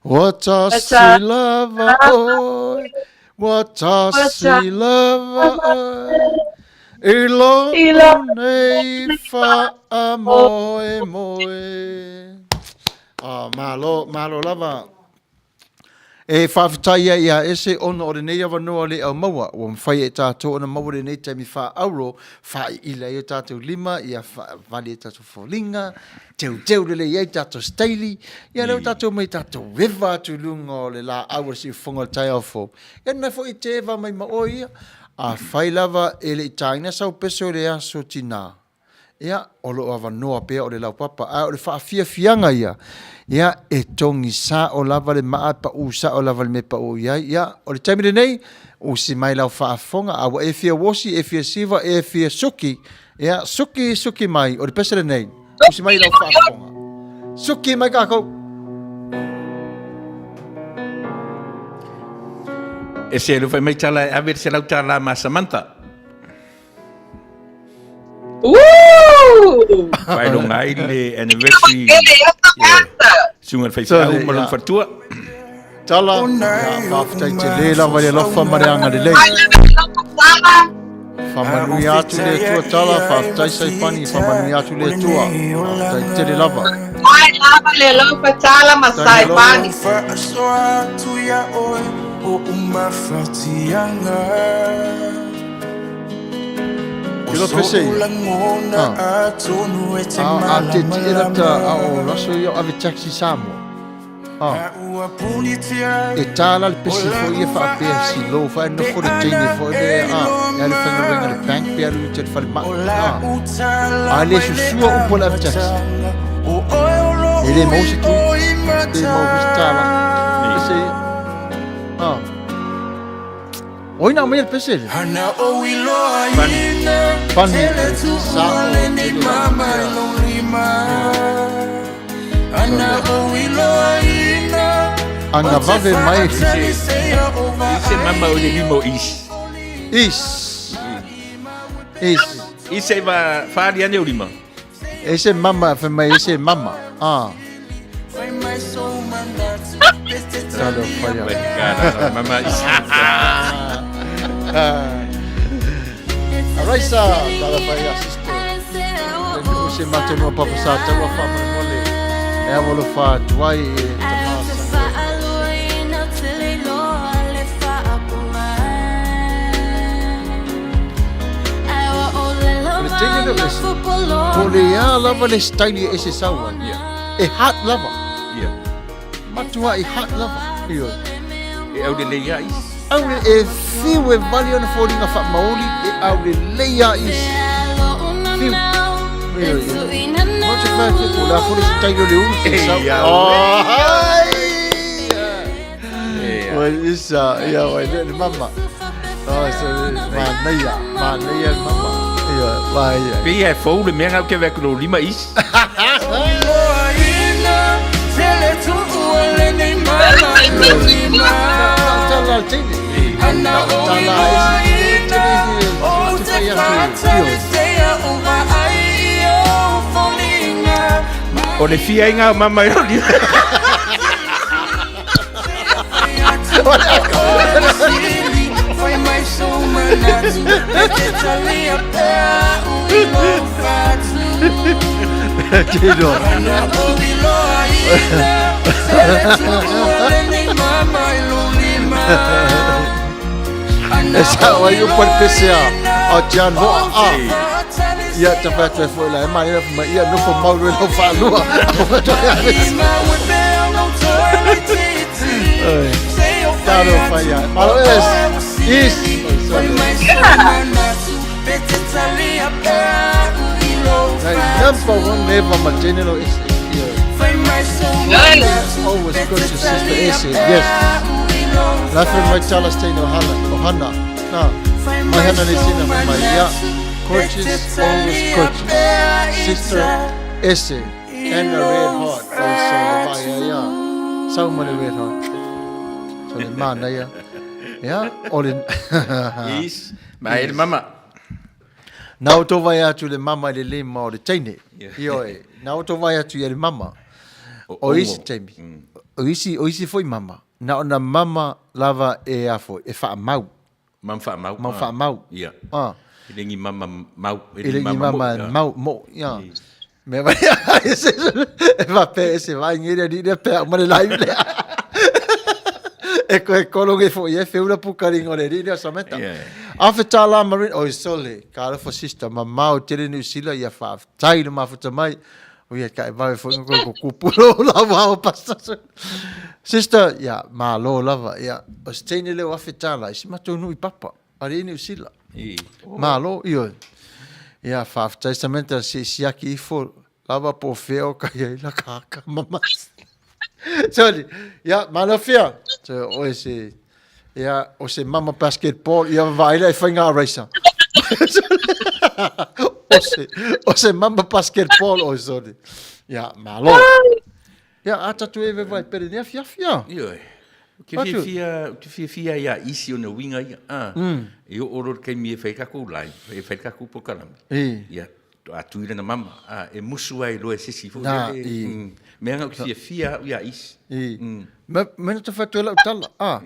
Speaker 3: Ua tasi lava oe, ua tasi lava oe, i lou nei faamoemoe. Ah, malo, malo lava. E faafetai ai ia ese ona o lenei avanoa le au maua, ua mafai e tatou ona maua lenei taimi faaauro, faaiila ai o tatou lima, ia faavali ai tatou foliga, teuteu lelei ai tatou staili, ia lea ua tatou omai tatou eva atu i luga o le laau a le siufofoga o le taeao fou. Ia lena foi e te eva mai ma oe ia. Afai lava e le i taina sau pese o le aso tinā, Ia, o lo o avanoa pea o le laupapa, ae o le faafiafiaga ia, ia, e togi sao lava le maa, e pau sao lava le mea e pau i ai. Ia, o le taimi lenei, usi mai lau faafofoga, a ua e fia uosi, e fia siva, e fia suki, ia, suki, suki mai, o le pese lenei, usi mai lau faafofoga. Suki mai kākou!
Speaker 5: E se fai mai tala e ave le $100 ma Samantha.
Speaker 4: Woo!
Speaker 5: Faailoga ai le anniversary. Susuga i le faifeau ma lona faletua.
Speaker 3: Tala, ia, faafetai tele lava i le alofa ma le agalelei. Faamanuia atu le Atua Tala, faafetai Saipani, faamanuia atu le Atua. Faafetai tele lava.
Speaker 4: Mai lava le alofa Tala ma Saipani.
Speaker 1: Faasoa atu ia oe o umafatiaga.
Speaker 3: Kilo pese ia. Ah. A te ti era ta a o raso ia ave taxi Samoa. Ah. E tāla le pese fo ia whaapea si lo wha e nofo le teine fo e le a e alu whangawenga le bank pe alu te whale ma. Ah. A le susua upo le ave taxi. E le mau se tui. E mau se tāla. Pese ia. Ah. Oi na mai le pese le. Funny. Sa Anga vave mai.
Speaker 5: Ise mama o le lima o is.
Speaker 3: Is. Is.
Speaker 5: Ise va whaali ane o lima.
Speaker 3: Ese mama, fai mai ese mama. Ah. Talofa ia.
Speaker 5: Mama is.
Speaker 3: Araisa, talofa ia sister. Le nuu se matou nua papa sa taua faamolemole. E alofa atu ai e tama O le teine lea o ese, po o le a lava le style e ese sau ai. E hot lava. Matua i hot lava. Ioe.
Speaker 5: E aulelei a isi.
Speaker 3: Aule e fiu e vali ona foliga faamaoli e aulelei a isi. Fiu. Ioe. Mo te whai te po la fole style o le ulu te sau. Oh, hai! Oi isa, ia oi le mama. Oh, so manaia, manaia le mama. Ia, vai.
Speaker 5: Pei e fou le mea ngau ke vea kulo lima is.
Speaker 3: Tala teine. Tala
Speaker 5: O le fia inga mama i roli.
Speaker 3: Tino. E sa o ai upu a le PCA, o Tian Hoa a. Ia ta whai atu ai foi la e mai ma ia nofo mau le lau whaalua. Talo whai ai. Malo es. Is. Hey, number one never ma general is Always good to sister Ese. Yes. Lafe mai tala stay no hana. Ohana. Na. Mai hana le sina mai ya. Coaches always coaches. Sister Ese and a red heart also vai ya. Sau ma le red heart. So le mana ya. Ya, o le
Speaker 5: Is ma e le mama.
Speaker 3: Na o tō vai atu le mama i le lima o le teine. Ioe, na o tō vai atu i le mama. O isi taimi. O isi, o isi foi mama. Na ona mama lava e a foi, e whaamau.
Speaker 5: Mama whaamau.
Speaker 3: Mama whaamau.
Speaker 5: Ia.
Speaker 3: Ah.
Speaker 5: E lengi mama mau.
Speaker 3: E lengi mama mau, mo, ia. Me vai, e va pe se vai ngere ni le pe ma le lai le. E koe kolo ge fo ye feula pukari ngore ni le sameta. A fe tala marin oi sole ka alofa sister ma mau tele New Zealand ia fa tai le mafuta mai. O ia ka e vawe fo ngo ko kupulo la wa o pasta. Sister ia ma lo lava ia o steine le o afe tala i si matou nui papa. Ari New Zealand. Malo, ioe. Ia, faafetai Samantha, se i siaki ifo lava po o fea o ka i ai la ka aka mamasi. Sorry. Ia, malo fia. So, o e se, ia, o se mama basketball, ia vaai la e whai ngā racer. o se, o se mama basketball o sorry. Ia, malo. Ia, a tatu e vevai pere ni afi afi a.
Speaker 5: Ioe. Ou te fiafia, ou te fiafia ia isi ona uiga ia. Ah, e oo loa le taimi e fai ai takou live, e fai ai le takou polokalame. Ia, a tui lana mama, ah, e musu ai loa e se isi foi lele. Mea na ou te fiafia au ia isi.
Speaker 3: Me, me na te whai lau tala. Ah.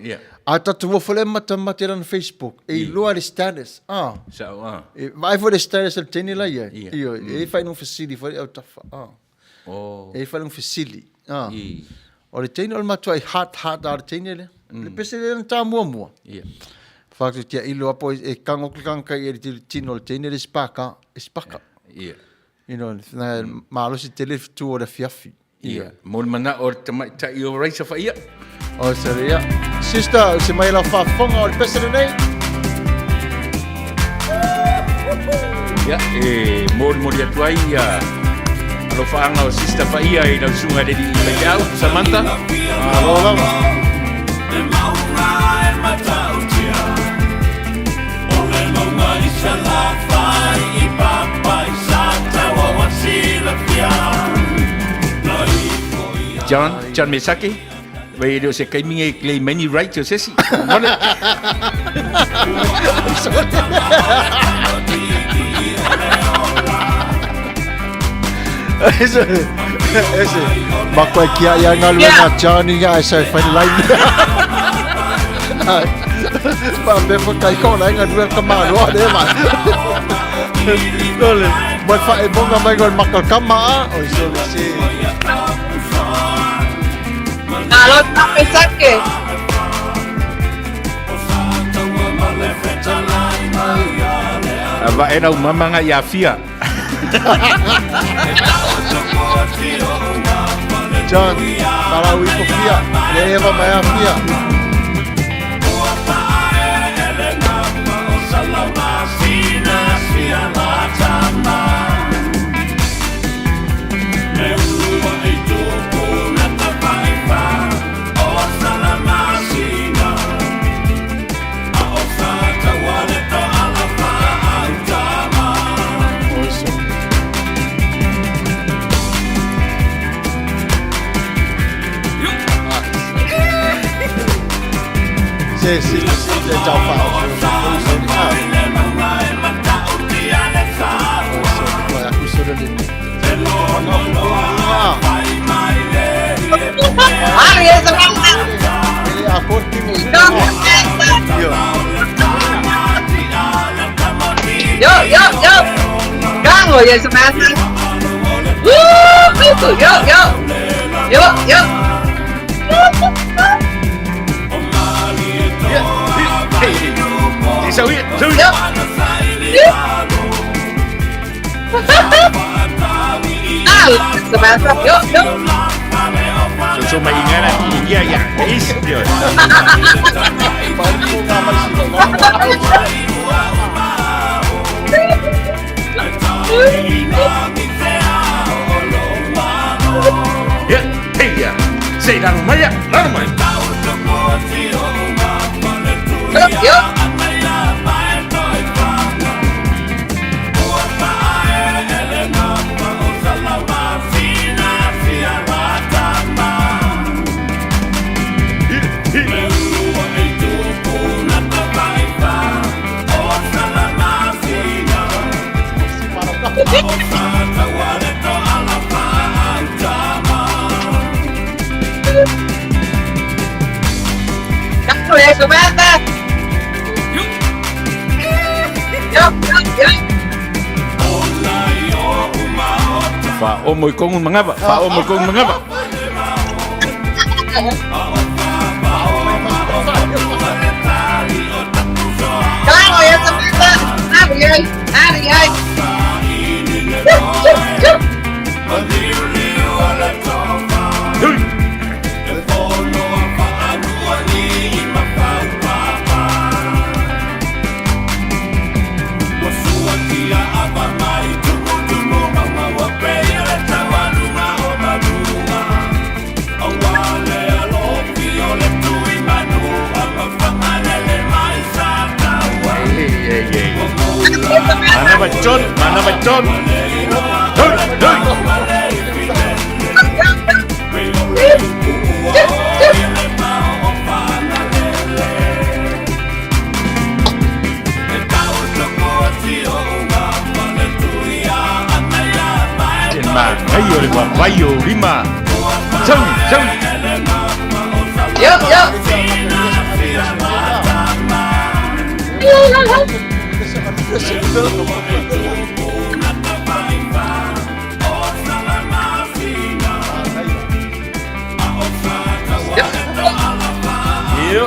Speaker 3: A tatu wo fole mata mate lana Facebook. E iloa le status. Ah.
Speaker 5: Sao, ah.
Speaker 3: E vaai foi le status o le teine la ia. Io, e whai no fesili foi au tafa. Ah.
Speaker 5: Oh.
Speaker 3: E whai no fesili. Ah.
Speaker 5: I.
Speaker 3: O le teine o le matua i hat hat a le teine le. Le pese le na tā mua mua.
Speaker 5: Ia.
Speaker 3: Whātu tia ilo apo e kango ki kanga kai e le tino le teine le spaka, e spaka.
Speaker 5: Ia.
Speaker 3: You know, na malosi tele fitu o le fiafi.
Speaker 5: Ia. Mo le manao o le tamaitai o Raisa Faia.
Speaker 3: O sere ia. Sister, se mai la whaafonga o le pese lenei.
Speaker 5: Ia, e molimoli atu ai ia alofaaga o Sister Faia i lau susuga i le alii faifeau, Samantha.
Speaker 3: Malo lava.
Speaker 2: Le mauga e matautia O le mauga i Salafai i Papa i Sataua wa silafia
Speaker 5: John, John Mesake, wei e le o se kaimi e claim mai ni rights o se isi. Mole.
Speaker 3: Ese, ese. Makoe kia ia ngaluega Johnny ia e sa whai lai. Ma me fa kai ko lai ngalue ka maloa le ma. Lole, mo fa e monga mai ko makal kama a o so le se.
Speaker 4: Malo tape sake.
Speaker 5: Va e lau mama nga ia fia.
Speaker 3: John, Malawi ko fia. Le eva mai a fia. Se, se, se, se, tau wha.
Speaker 4: Yo, yo, yo. Gango, yes, Samantha. Woo! Yo, yo. Yo, yo. Yo. Ah, Samantha. Yo, yo.
Speaker 5: So mai ingana ia ia. Is. Ia, hey ia. Sei lalo mai ia, lalo mai.
Speaker 4: Yo, yo. Gango, yes, Samantha. Yo, yo, yo.
Speaker 5: Fa o moi kongu mangava, fa o moi kongu mangava.
Speaker 4: Gango, yes, Samantha. Ari ai, ari ai. Yo, yo, yo.
Speaker 5: Hui. One, two, three. Te māngai o le wawai o rima. Sauni, sauni.
Speaker 4: Yo, yo.
Speaker 5: Yo.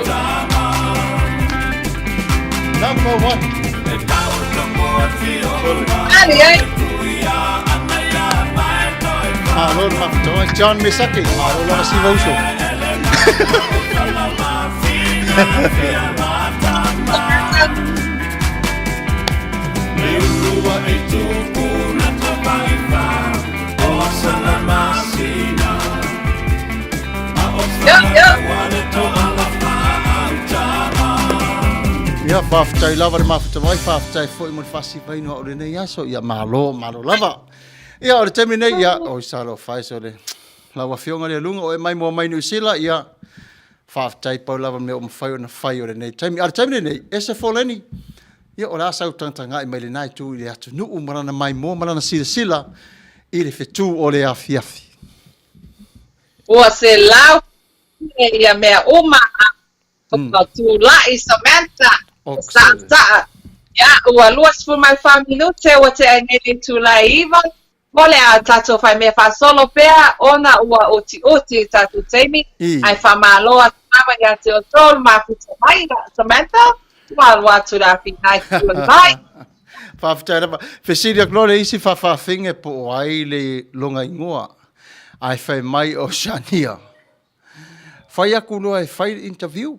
Speaker 3: Number one.
Speaker 4: Ali ai.
Speaker 3: Malo le faafetoa. John Mesaki. Malo lava siva uso.
Speaker 4: Yo, yo.
Speaker 3: Ia, faafetai lava le mafutawai, faafetai foi mo le faasivaina o lenei aso. Ia, malo, malo lava. Ia, o le taimi nei, ia, oi sa lo fai so le lau afioga le luga o e mai moa mai Niu Sila, ia, faafetai pau lava mea o mafai ona fai o lenei taimi. A o le taimi lenei, ese foleni, ia, o le a sau tagatagai mai lena itu i le atunuu ma lana maimoa ma lana silasila i le fetu o le afiafi.
Speaker 4: Ua selau ia mea uma a tulai Samantha saʻasaʻa. Ia, ua 24 minute ua tea ai nei le itula e 9, o le a tatou faimea faasolo pea ona ua utiuti i tatou taimi, ae faamalo atu lava ia te outou le mafuta mai, Samantha, ua alu atu le afi nai tulai.
Speaker 3: Faafetai lava. Fesili atu loa le isi faafaafine po o ai le loga igoa, ae fai mai o Shania. Fai atu loa e fai le interview.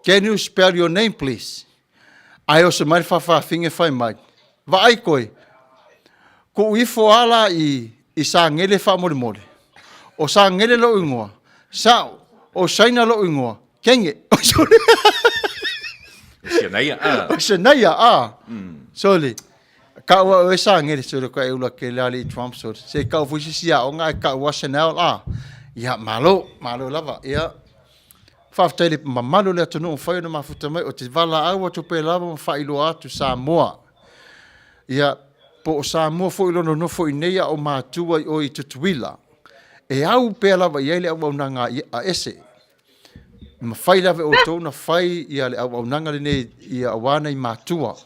Speaker 3: Can you spell your name please? Ae oso mai le faafaafine fai mai, Vaai koe, kuʻu ifo a la i i Sagele faamolemole. O Sagele loʻu igoa. Sao, o Saina loʻu igoa. Kenge.
Speaker 5: O Shania, a.
Speaker 3: O Shania, a. Sole, kau au e Sagele, sole ka e ula ke le alii Trump, sole. Se kau foi sisi aoga ae kau a Chanel, a. Ia, malo, malo lava, ia. Faafetai i le mamalu o le atunuu ua fai ona mafuta mai, ou te valaau atu pea lava ma faailoa atu Samoa. Ia, po o Samoa foi o lo nonofo i nei a o matua i o i Tutuila, e au pea lava i ai le auaunaga a ese. E mafai lava e outou ona fai ia le auaunaga lenei ia aua nai matua.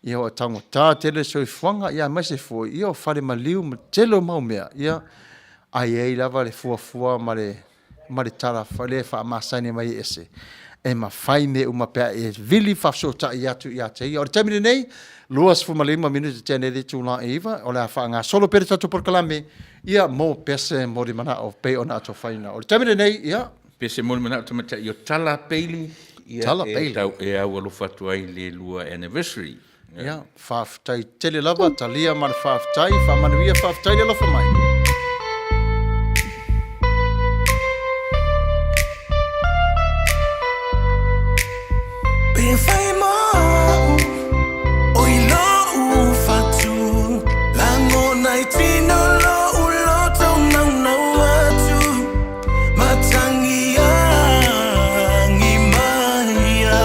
Speaker 3: Ia ua taugata tele le soifuaga, ia aemaise foi ia o fale maliu ma le tele o mau mea, ia ae i ai lava le fuafua ma le ma le tala lea e faamasani mai e ese, e mafai mea uma pe a e vili faafesootai atu ia te ia. O le taimi lenei, 25 minute tea nei le itula e 9, o le a faagasolo pea le tatou polokalame, ia, mo pese mo le manao pei ona atofaina. O le taimi lenei, ia.
Speaker 5: Pese mo le manao tamaitai o Tala Bailey, ia,
Speaker 3: Tala
Speaker 5: e
Speaker 3: Bailey.
Speaker 5: tau e au alofa atu ai le lua anniversary.
Speaker 3: Ia, faafetai tele lava, talia ma le faafetai, faamanuia, faafetai le alofa mai.
Speaker 1: Pe fai mau o i lo'u fatu Lagona i tino lo'u loto naunau atu Matangi agi mai ia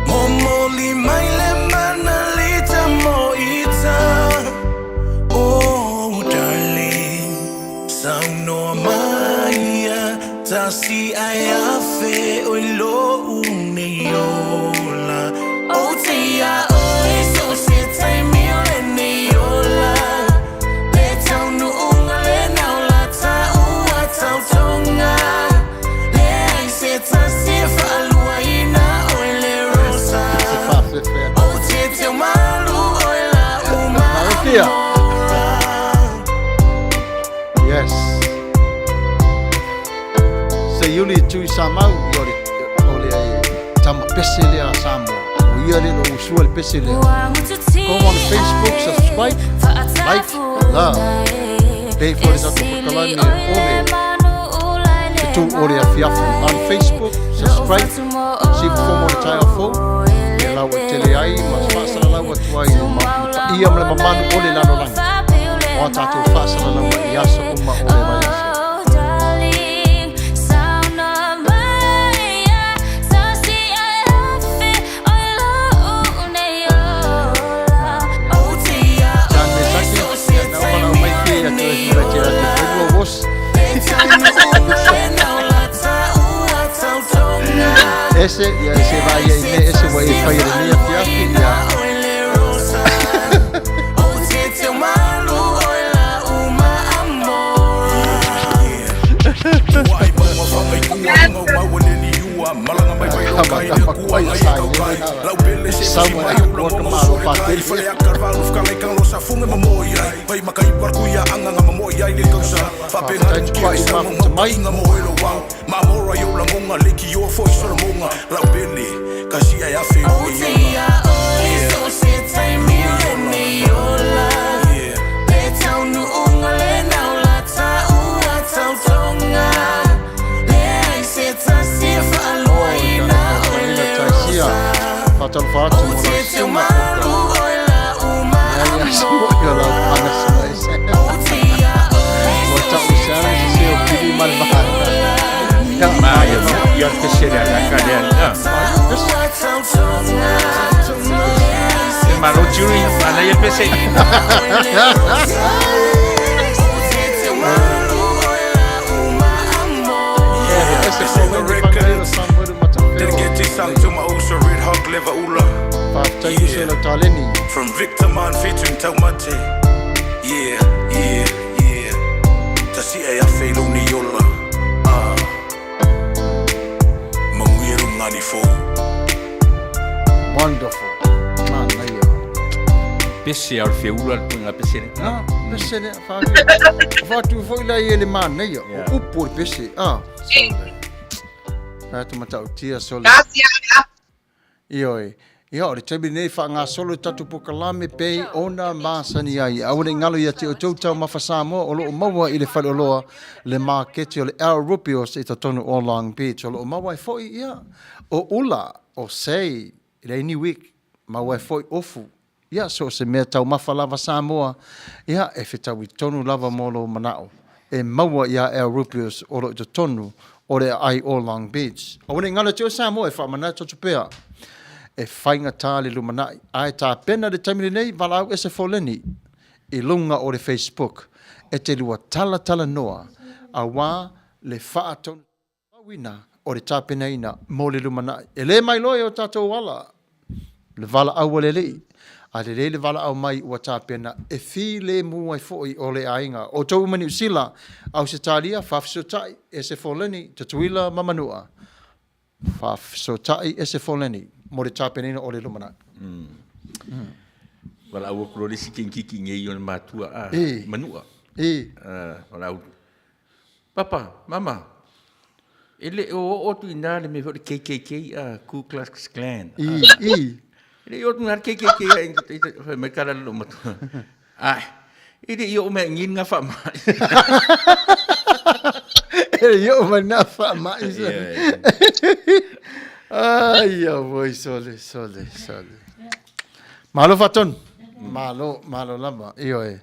Speaker 1: Momoli mai le mana lita mo ita Oh darling Saunoa mai ia Tasi ai afe oi lo'u nei ola O te ia oi so se taimi o lenei ola Le taunuuga le naula taua tautoga Leai se tasi e faaluaina oe le Rosa
Speaker 3: Se faafefea.
Speaker 1: O te teu malu oe la uma
Speaker 3: Malofia.
Speaker 1: amora
Speaker 3: Yes. Se Iuli Tui Samau, ia o le, o le tama pese lea a Samoa. O ia le lo usua le pese lea. Go on Facebook, subscribe, like, love. Pay for le tatou polokalame o le fetu o le afiafi. On Facebook, subscribe, see for more taeao fou. E lau e tele ai ma faasalalauga. faasalalau atu ai i le paia ma le mamalu o le lalolagi mo a tatou faasalalauga i aso uma o le vaiaso. John Mesaki, ia na whalau mai te atu e hura te rate whenua wos. Ese, ia ese vai ia ine, ese wa e whai re nia fiafi, ia. Faatalofa atu mo lau susuga o Leai a se o lau aga susuga ese. Ua tau se ana se se o pili ma le vaega. Ia,
Speaker 5: Ma ia ia te sere a ka lea. E malo turi ana ia pese.
Speaker 3: Ese fo wene whangarero Samuelu Matafeo.
Speaker 2: Dedicate song to my Usa Red Hawk Lever Ula.
Speaker 3: Faafetai uso i lau taleni.
Speaker 2: From Victor Man featuring Taumate. Yeah, yeah, yeah. Tasi e afe lo ni yola. Ah. Manguia lo ngani fo.
Speaker 3: Wonderful. Manaia.
Speaker 5: Pese au feula le tuinga pese le.
Speaker 3: Ah, pese le whaatu. Whaatu foi la i ele manaia. O upu o le pese. Ah. Whaatu matautia sole.
Speaker 4: Kasi a
Speaker 3: Ioe. Ia, o le taimi lenei e faagasolo le tatou polokalame pei ona masani ai. Aua ne i galo ia te outou taumafa Samoa o lo o maua i le faleoloa le maketi o le El Rupios i totonu o Long Beach. O lo o maua ai foi ia o ula, o sei, le Inuit, maua ai foi ofu, Ia, so o se mea taumafa lava Samoa, ia, e fetaui tonu lava mo lou manao e maua iā El Rubius o lo o i totonu o le aai o Long Beach. Aua ne i galo te o Samoa e faamanatu atu pea e faigata le lumanai, ae tapena le taimi lenei valaau ese foleni i luga o le Facebook e te lua talatalanoa auā le faatonu Auina o le tapenaina mo le lumanai. E lē mai loa i o tatou ala le valaau a le Alii, a lelei le valaau mai ua tapena e filemu ai foi o le aiga. Outou uma Niu Sila, Ausetalia, faafesootai e se foleni, Tutuila ma Manua, faafesootai e se foleni mo le tapenaina o le lumanai.
Speaker 5: Valaau atu loa le isi kenkiki nei o le matua a Manua. Valaau Papa, Mama, e le o oo atu i ina le mea foi o le KKK, a Ku Klux Klan.
Speaker 3: I, i.
Speaker 5: E le i oo atu i ina le KKK, a fai mai kala le loomatua. Ae, e le i oo mai i ngā faamai.
Speaker 3: E le i oo mai ngā faamai. Ai, auoi, sole, sole, sole. Malo faatonu. Malo, malo lava. Ioe.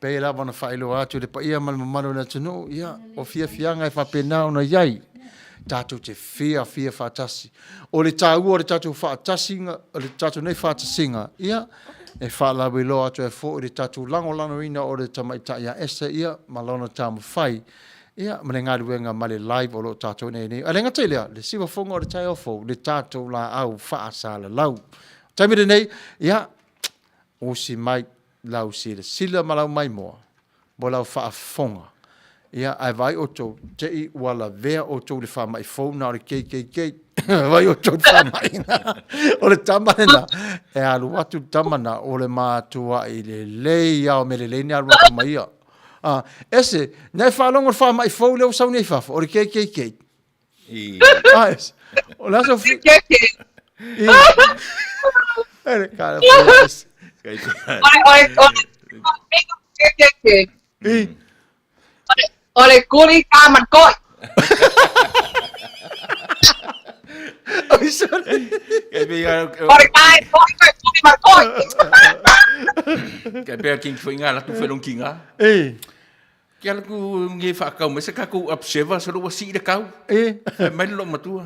Speaker 3: Pei lava ona faailoa atu i le paia ma le mamalu o le atunuu, ia, o fiafiaga e faapena ona i ai, tatou te fiafia faatasi. O le taua o le tatou faatasiga, o le tatou nei faatasiga, ia, e faalauiloa atu ai foi le tatou lagolagoina o le tamaitai a Esa, ia, ma lona taumafai, ia, ma le galuega ma le live o lo o tatou nei nei. Ae le gata i lea, le siuafoga o le taeao fou, le tatou laau faasalalau. Taimi lenei, ia, usi mai lau silasila ma lau maimoa mo lau faafofoga, ia, ae vaai outou, te i ua lavea outou i le faamai fou na o le KKK. Vaai outou i le faamai na. O le tama lena, e alu atu le tama na, o le matuai lelei lava o mea lelei ni alu atu ma ia. Ah, ese, na e faalogo le faamai fou lea ua sau nei i fafo, o le KKK. Ah, ese. O le aso fi...
Speaker 4: KKK.
Speaker 3: I. Ele, cara, foi esse.
Speaker 4: Ore, ore, ore, KKK.
Speaker 3: I.
Speaker 4: O le kuli ka man koi.
Speaker 3: Oi, sorry.
Speaker 5: E pei a
Speaker 4: Oi mai, oi mai, oi mai, oi.
Speaker 5: Kai pea king foi ngā latu whelong ki ngā.
Speaker 3: E.
Speaker 5: Ke ala ku nge whaakau mai se kākou observer so ua sii le kau.
Speaker 3: E.
Speaker 5: Fai mai le loo matua.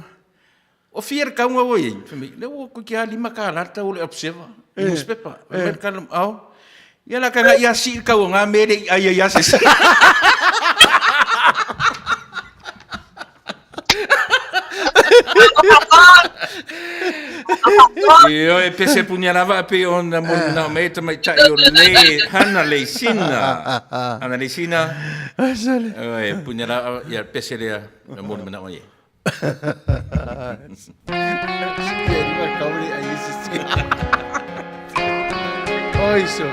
Speaker 5: O fia le kau ngā oi. Fai mai, le ua koe ki a lima ka la tau le observer. E. Newspaper. Fai mai le kala, ao. Ia la ka ngā ia sii le kau o ngā mere i ai ai ase. Io e pese punia lava a pe ona mo na me ta mai tai o le hana le sina. Hana le sina. E punia lava ia pese lea na mo na mai.
Speaker 3: Oi, so.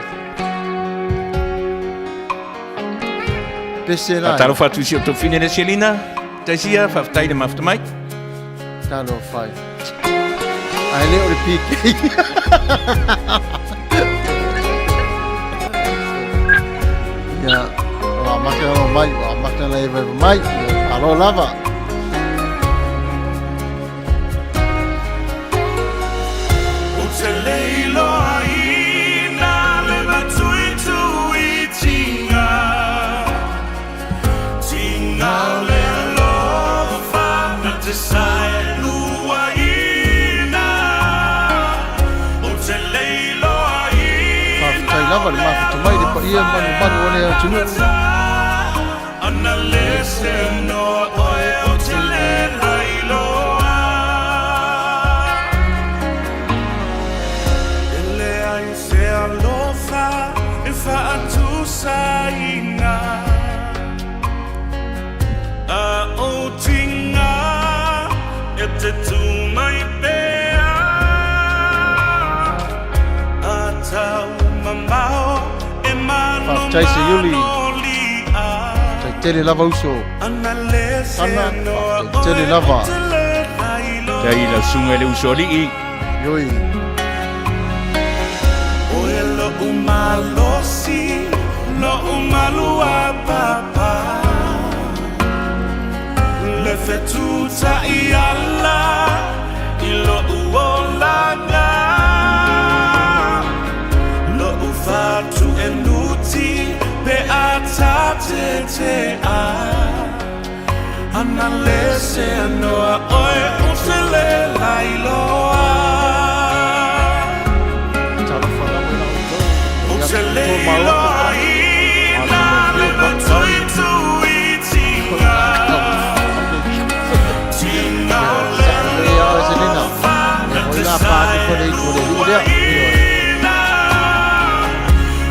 Speaker 3: Pese la.
Speaker 5: Talofa atu i si o tau fine le Selina. Taisia, faafetai le mafuta mai.
Speaker 3: Talofa. Ai le o le PK. Ia, ua amata ona mai, ua amata ona evaeva mai. Ia, alo lava.
Speaker 1: O te leiloa ina le matuitui tinga Tinga le alofa na te saelua ina O te leiloa ina
Speaker 3: Faafetai lava le mafuta mai le paia manumanu o le atunuu.
Speaker 1: Ana le se noa oe o te le lailoa E leai se alofa e faatusaina A o tinga e te tū mai pea A tau mamao e
Speaker 3: Faafetai se Iuli.
Speaker 1: manomanoli'a
Speaker 3: Faafetai tele lava uso.
Speaker 1: Ana le se
Speaker 3: Ana,
Speaker 1: noa
Speaker 3: faafetai tele
Speaker 1: oe
Speaker 3: lava.
Speaker 1: o te le lailoa
Speaker 5: Tai la sunga le usoalii.
Speaker 3: Ioi.
Speaker 1: Oe lo'u malosi, lo'u malua papa Le fetutai ala i lo'u olaga Lo'u fatu e nuti pe a tatetea Ana le se noa oe o te le lailoa
Speaker 3: Talofa lava i la outou.
Speaker 1: O
Speaker 3: Ia
Speaker 1: te
Speaker 3: outou
Speaker 1: leiloa ina le matuitui tinga Tinga o le
Speaker 3: Ia oe Selina.
Speaker 1: alofa
Speaker 3: Ia
Speaker 1: na
Speaker 3: foi
Speaker 1: te
Speaker 3: la pa atu foi le itu o le alii lea. Ioe.
Speaker 1: saeluaina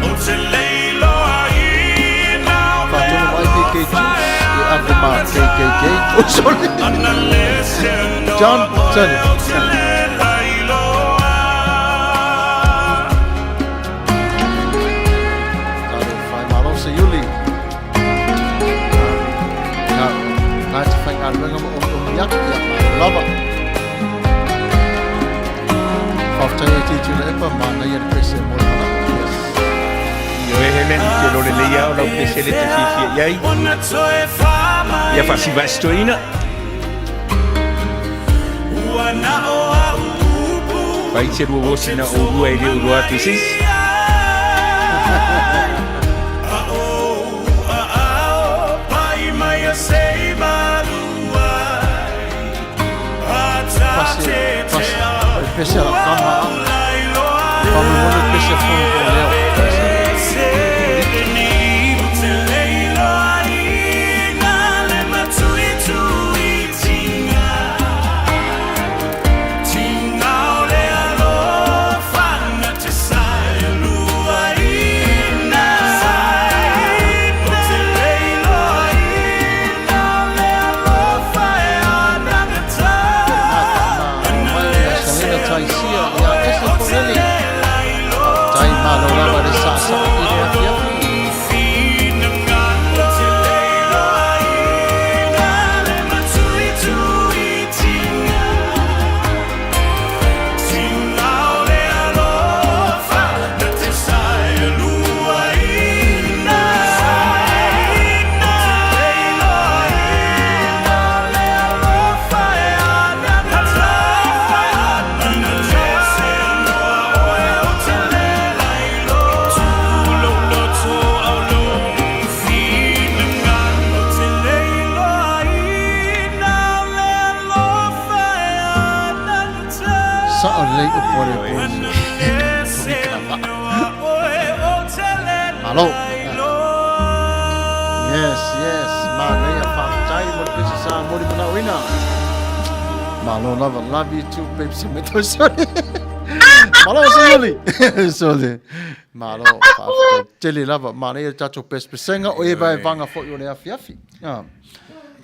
Speaker 1: O te leiloa ina o le
Speaker 3: Faatonu mai KK
Speaker 1: alofa
Speaker 3: Juice
Speaker 1: e
Speaker 3: e ave ma KKK. Oh, sorry.
Speaker 1: Ana le se noa
Speaker 3: John
Speaker 1: oe
Speaker 3: Tony.
Speaker 1: o te le lailoa
Speaker 3: Talofa e malo se Iuli. Na, na te whaingaluenga mo omiomi atu, ia malo lava. Faafetai ai te tuna epa, ma nei le pese mo le mana. Yes.
Speaker 5: Io e Helen, ke lo le leia o lau pese le te fiafia i ai.
Speaker 1: Ona toe whamai
Speaker 5: Ia faasiva stoina.
Speaker 1: Ua na o au upu
Speaker 5: Fai se lua vosi na o lua e le uro atu i seisi.
Speaker 1: A o a ao pai mai a sei malua A ta
Speaker 3: Pase,
Speaker 1: te
Speaker 3: pase,
Speaker 1: te a
Speaker 3: o le pese a la kama.
Speaker 1: Lailoa
Speaker 3: Faamolemole le pese a fono po o leo. Pese.
Speaker 1: Se ni te leiloa ina le matuitui tinga Tinga o le alofa na te saelua ina O te leiloa ina o le alofa e anagata
Speaker 3: Mai ia Selina Taisia, ia ese
Speaker 1: O te
Speaker 3: Fonele.
Speaker 1: le lailoa
Speaker 3: Tai malo lava Pole pole. Malo. Yes, yes. Manaia faafetai mo le pese sa mo le manaoina. Malo lava, love you too, babe. Se me tau sorry. Malo se yuli. Sorry. Malo, faafetai. Tele lava, manaia le tatou pesepesenga o e vai vanga foi o le afiafi. Ah.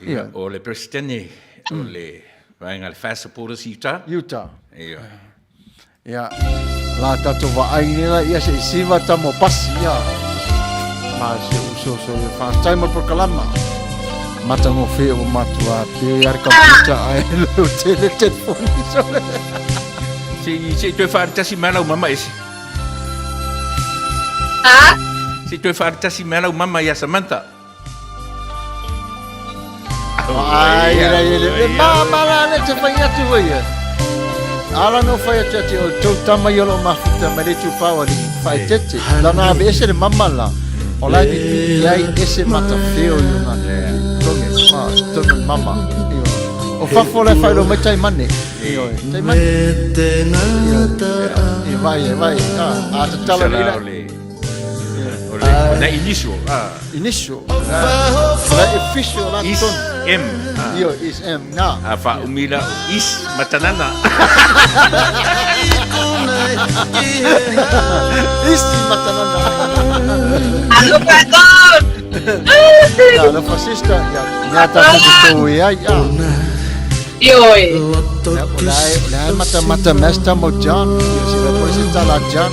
Speaker 5: Ia, o le Presidente o le vaega le Fast Supporters Utah.
Speaker 3: Utah.
Speaker 5: Ia.
Speaker 3: Ia, la tatou vaai nei la, ia se i siva tama o pasi, ia. Ma se uso so ia faafetai mo le polokalama. Matagofie ua matua pe ari computer ai lo tele telefoni sole.
Speaker 5: Se i se i toe faaritasi mai lau mama ese.
Speaker 4: Ha?
Speaker 5: Se i toe faaritasi mai lau mama ia Samantha.
Speaker 3: Ai, la le le mama la le te fai atu foi ia. Ala no fai atu atu o tau tama i o lo mafuta mai le tu pau ali whaetete. La na ave ese le mama la. O la ni pi ai ese mata feo i ona. Tonge, ah, tonge mama. Io. O fafo le whai lo mai tai mane. Io, tai mane. Io, vai, vai. Ah, a te tala ni la.
Speaker 5: O le na initial. Ah.
Speaker 3: Initial. La official la
Speaker 5: Is M.
Speaker 3: Io is M na.
Speaker 5: A fa umila is matanana.
Speaker 3: Is matanana.
Speaker 4: Alo paton.
Speaker 3: Ya lo fascista ya ya ta te ya ya.
Speaker 4: Io e.
Speaker 3: Ya o la mata mata mesta mo John. Io se la poi se tala John.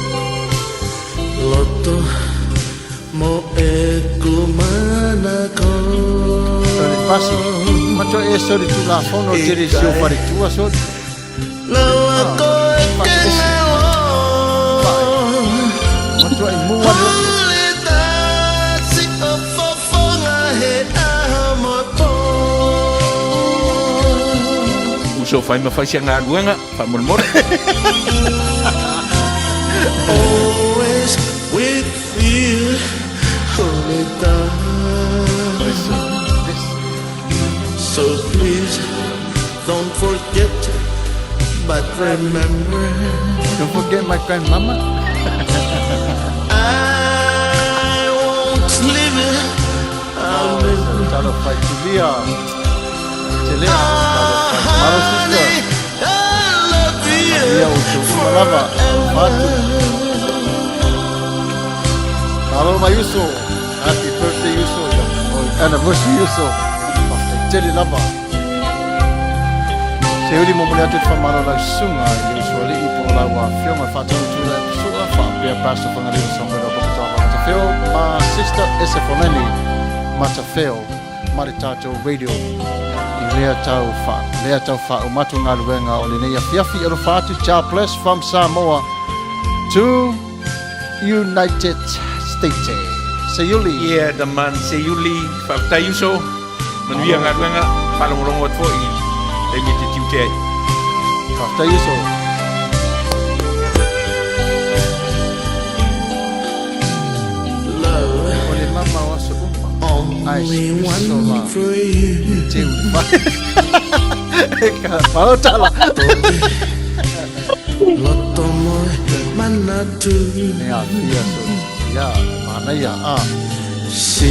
Speaker 1: Loto mo e kumana ko.
Speaker 3: Sori pasi. Mato e sori tu la fono tiri si o fare tua sori.
Speaker 1: Lawa ko e ke
Speaker 3: Mato e mua le loto.
Speaker 5: Uso fai ma fai sia galuega, faamolemole.
Speaker 1: Always with you, hold it down. So please don't forget, but remember.
Speaker 3: Don't forget my grandmama.
Speaker 1: I won't leave it. I'll
Speaker 3: Oh, talo fai tulia. Telea, talo fai. Malo sister.
Speaker 1: I love you.
Speaker 3: Ia o te uma lava. Fatu. Malo mai uso. Happy birthday uso. O anniversary uso. Faafetai tele lava. Se uli mo mole atu te whamaro lau sunga i le uso alii po o lau afioga e whaatau tu la sua whaapea Pastor Whangareo Samuel Pakatoa Matawheo ma Sister Ese Fonani Matawheo ma le tātou radio i lea tau wha, lea tau wha o matu ngā luenga o lenei afiafi alofa atu God bless from Samoa to United States. Seiuli.
Speaker 5: Ia the man Seiuli, faafetai uso. Manuia galuega, faalogologo atu foi i taimi e te tiute ai.
Speaker 3: Faafetai uso. O le mama o aso uma. Ai,
Speaker 1: Only
Speaker 3: so
Speaker 1: one
Speaker 3: la.
Speaker 1: for you.
Speaker 3: Te uli whai. E ka malo tala.
Speaker 1: Loto mo manatu.
Speaker 3: Ne a fia so. Ia, manaia, ah.
Speaker 1: Si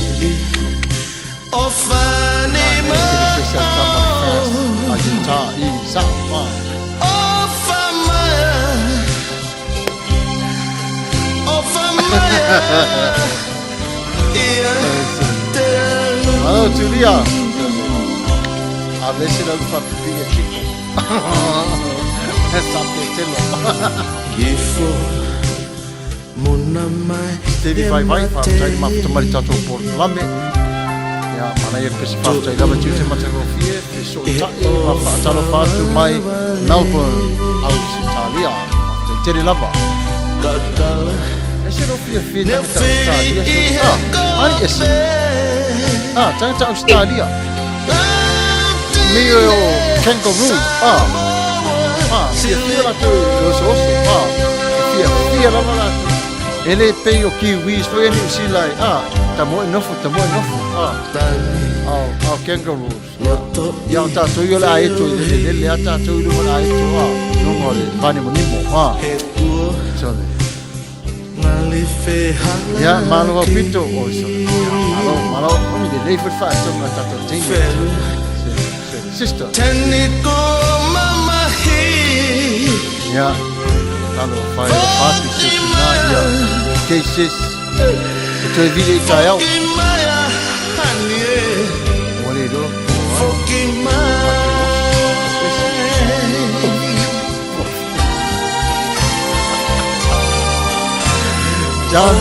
Speaker 1: o fani
Speaker 3: Ne,
Speaker 1: mo.
Speaker 3: te le pesa tama fast. A guitar, i, sa, ma.
Speaker 1: O famaya. O famaya. Ia te
Speaker 3: Malo Tulia. A vese lau whapipi e tiko. Sa te telo.
Speaker 1: Ifo mona mai
Speaker 3: Stevie Vai Vai, whaatai mafuta mari tātou polokalame. Ia, manaia pese whaatai lava tiu te matangofie, te so ta'i, ma whaatalo whaatu mai Melbourne, Australia. Whaatai tere lava.
Speaker 1: Kakala
Speaker 3: E se ro fia fia tangata Australia. So, ah, ai ese. Ah, tangata Australia. Me o kangaroo. Ah, ah, fia fia rātou i oso oso. Ah, fia fia lava rātou. E le pei o Kiwis foi e New Zealand. Ah, ta moe nofo, ta moe nofo. Ah, ao, ao kangaroos. Ia o tātou i o le aeto i lele lele a tātou i lunga o le aeto. Ah, lunga o le pane mo nimo. Wa. Sole. Ia, malo au pito. Oi, sole. Ia, malo, malo. Oni le lei foi whaatonga tatou teine. Sister. Ia, talo whai o whātu se tina, ia, cases. E toe vile i tai au. Ua le iloa. John,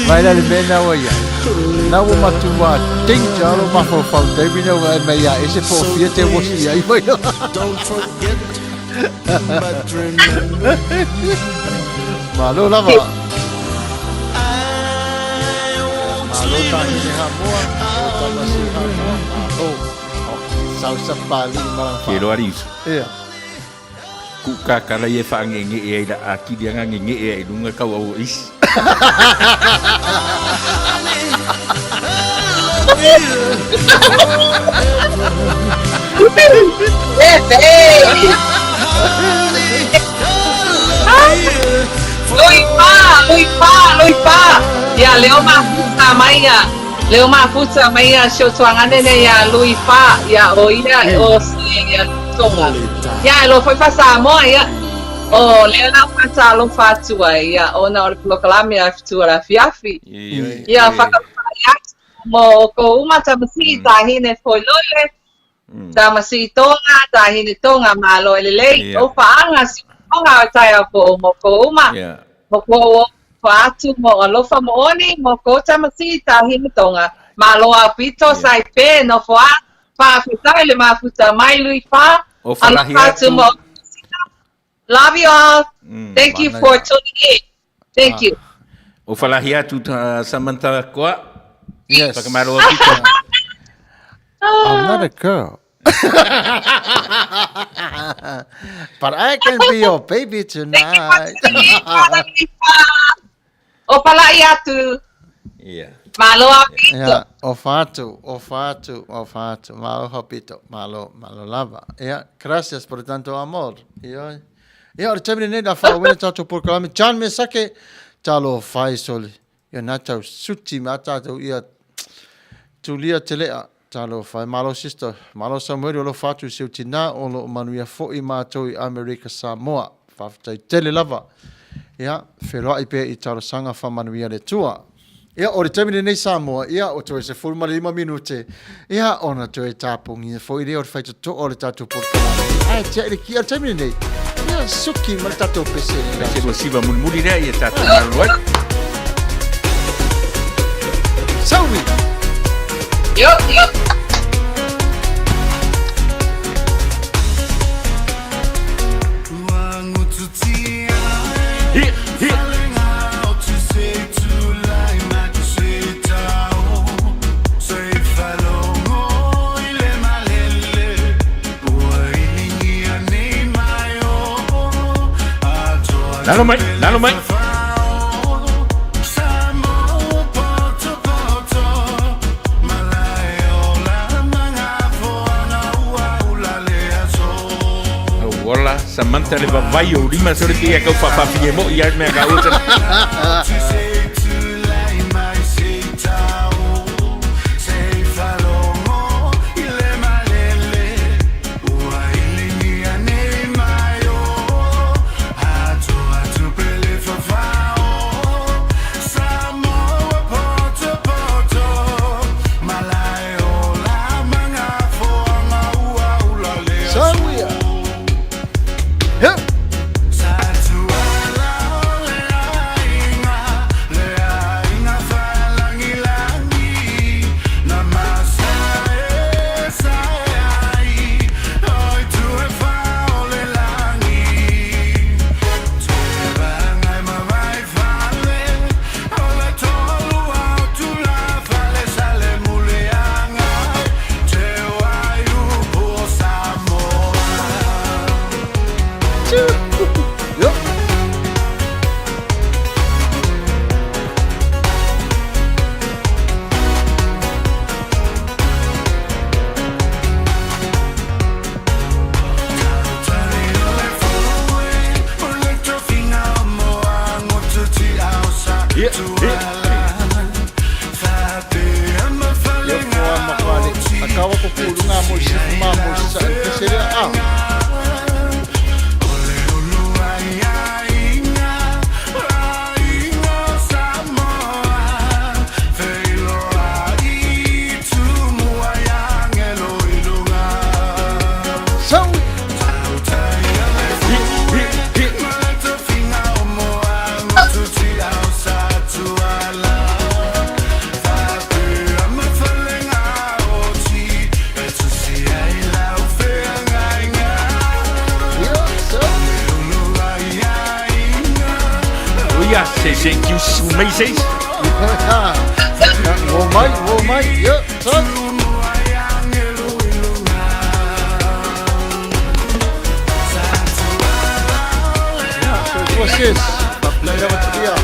Speaker 3: mai la le mea na ua iai. Na ua matua danger alo mafaufau taimi na ua mai ia ese po fia te wosi iai mai. Malo lava. Malo tāhine Hamoa, o Tamasi Hamoa, malo. Sau sa pali marang
Speaker 5: Ke loa riusa.
Speaker 3: Ia.
Speaker 5: Ku kakala ia whaange'ege'e ai la akili anga nge'ege'e ai lunga kau au isi.
Speaker 4: Lui pa, lui pa, lui pa. Ia leo mafuta mai ia. Leo mafuta mai ia si o tuagane nei ia Lui pa, ia o ia o se ia Tonga. Ia e loa foi faa-Samoa ia. O lea la faatalofa atu ai ia ona o le polokalame a Fetu o le Afiafi. Ia whakawhai atu mo ko uma tamasi tāhine foilole, tamasi tonga, tāhine tonga malo e lelei, o whaanga si tonga o tai au po mo ko uma, mo ko o atu mo alofa mo oni, mo ko tamasi tāhine tonga. Malo au pito sai pe no foa, whaafetai le mafuta mai lui wha,
Speaker 5: O whalahi
Speaker 4: alofa atu
Speaker 5: atu.
Speaker 4: mo Love you all. Thank you for tuning in. Thank you.
Speaker 5: O whalahi atu ta Samantha koa.
Speaker 3: Yes.
Speaker 5: Whakamaro a pito.
Speaker 3: I'm not a girl. But I can be your baby tonight.
Speaker 4: O palai atu.
Speaker 5: Yeah.
Speaker 4: Malo a pito.
Speaker 3: Yeah, o fatu, o fatu, o fatu. Malo hopito, malo, malo lava. Yeah, gracias por tanto amor. Ia, ia, o le taimi lenei la whaawena tātou polokalame. John Mesake, talo whai soli. Ia nā tau suti mā tātou ia tulia te lea. Talo whai, malo sister, malo Samuel o lo whatu se uti nā o lo manuia fo'i mātou i Amerika Samoa. Whawhetai tele lava. Ia, wheroai pea i talosaga whamanuia le tua. Ia, o le taimi lenei Samoa, ia, o toe 15 minute, ia, ona toe tāpongia fo'i lea o le whaitotoa o le tātou polokalame. Ae, tia i le kia o le taimi lenei, ia, suki ma le tātou pese nei.
Speaker 5: Te rua siva mulimuli lea ia tātou malolo ai.
Speaker 3: Saui!
Speaker 4: Yo, yo.
Speaker 5: Hi, hi. Lalo mai, lalo mai. Ola, Samantha le vavai o lima sore te ia kau whawhawhi e mo i ai mea ka uta.
Speaker 3: Sauia! Hep! Takawa ko kuʻu luga mo i sifu ma mo i sasaʻi le pese lea a. Sau! Ia, sau!
Speaker 5: Ia, se se kiusu mai se isi.
Speaker 3: Ia, uo mai, uo mai, ia, sau! Ia, soifua sis. Faafetai lava Talia.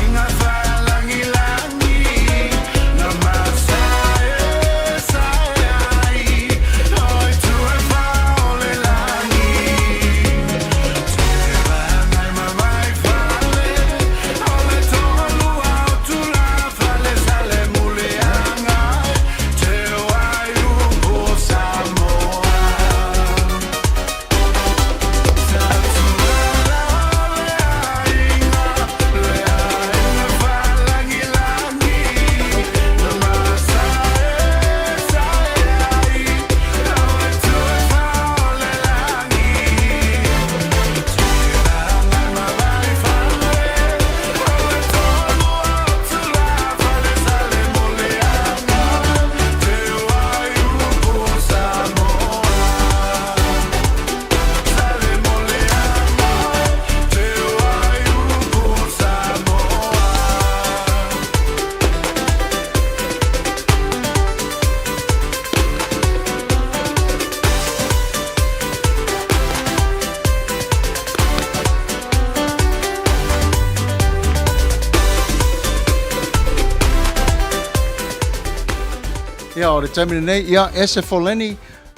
Speaker 3: Ia, o le taimi lenei, ia, ese Foleni,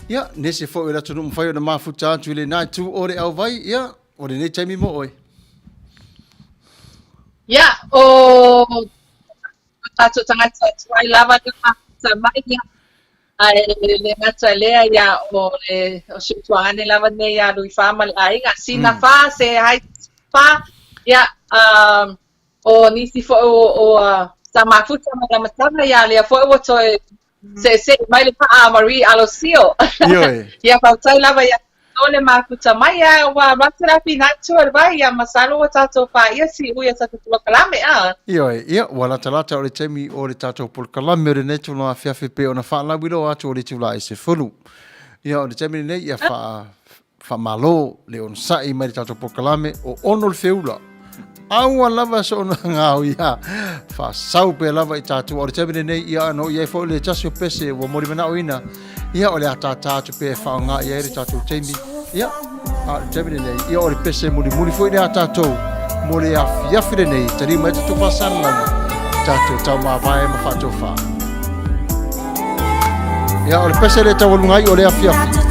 Speaker 3: ia, nisi foi o le atunuu mafai ona mafuta atu i lena itu o le auvai, ia, o lenei taimi mo oe.
Speaker 4: Ia, o tatou tagata tuai lava le mafuta mai, ia, ae le gata i lea, ia, o le o si ou tuagane lava nei ia Luifā ma le aiga, sina fa, se hai fa, ia, um, o nisi foi o, o sa mafuta mai le amataga, ia, lea foi ua toe seesee mai le paa a Marie Alosio.
Speaker 3: Ioe.
Speaker 4: Ia, faafetai lava ia outou le mafuta mai, a ua alu atu le afi i itu o le vai, ia masalo ua tatou paia siui a tatou polokalame, a.
Speaker 3: Ioe, ia, ua latalata o le taimi o le tatou polokalame o lenei tulaga afiafi pei ona faalauiloa atu o le itula e 10. Ia, o le taimi lenei, ia faa, Faamalo le onosai mai le tatou polokalame o Ono le Feula. Aua lava soona gao ia faasau pea lava i tatou. O le taimi lenei ia ano i ai foi le tasi o pese ua molimanaoina. Ia o le ataata atu pea e faaaoga i ai le tatou taimi. Ia, a o le taimi lenei, ia o le pese mulimuli foi lea a tatou mo le afiafi lenei. Tali mai tatou faasalalauga, tatou taumavae ma faatofa. Ia, o le pese le taualuga ai o le afiafi.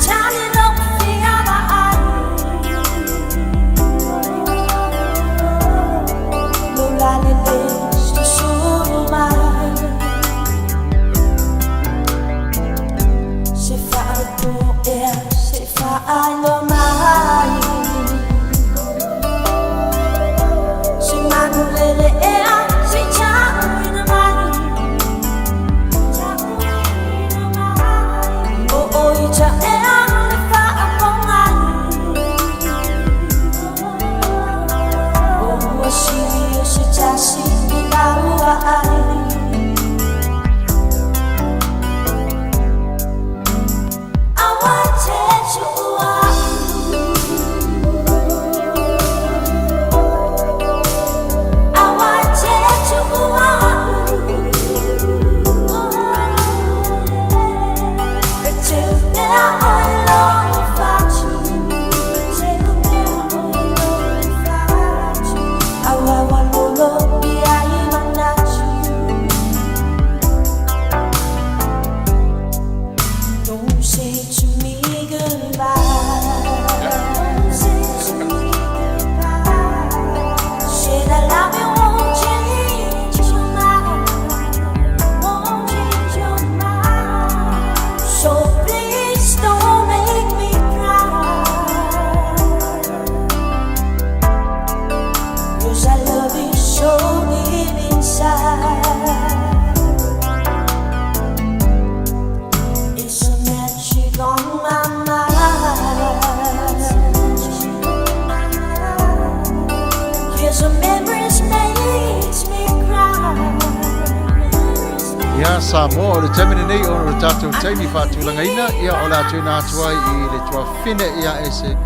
Speaker 3: Ia, Samoa, o le taimi lenei ona o le tatou taimi faatulagaina, ia o le a tuuina atu ai i le tuafafine ia ese,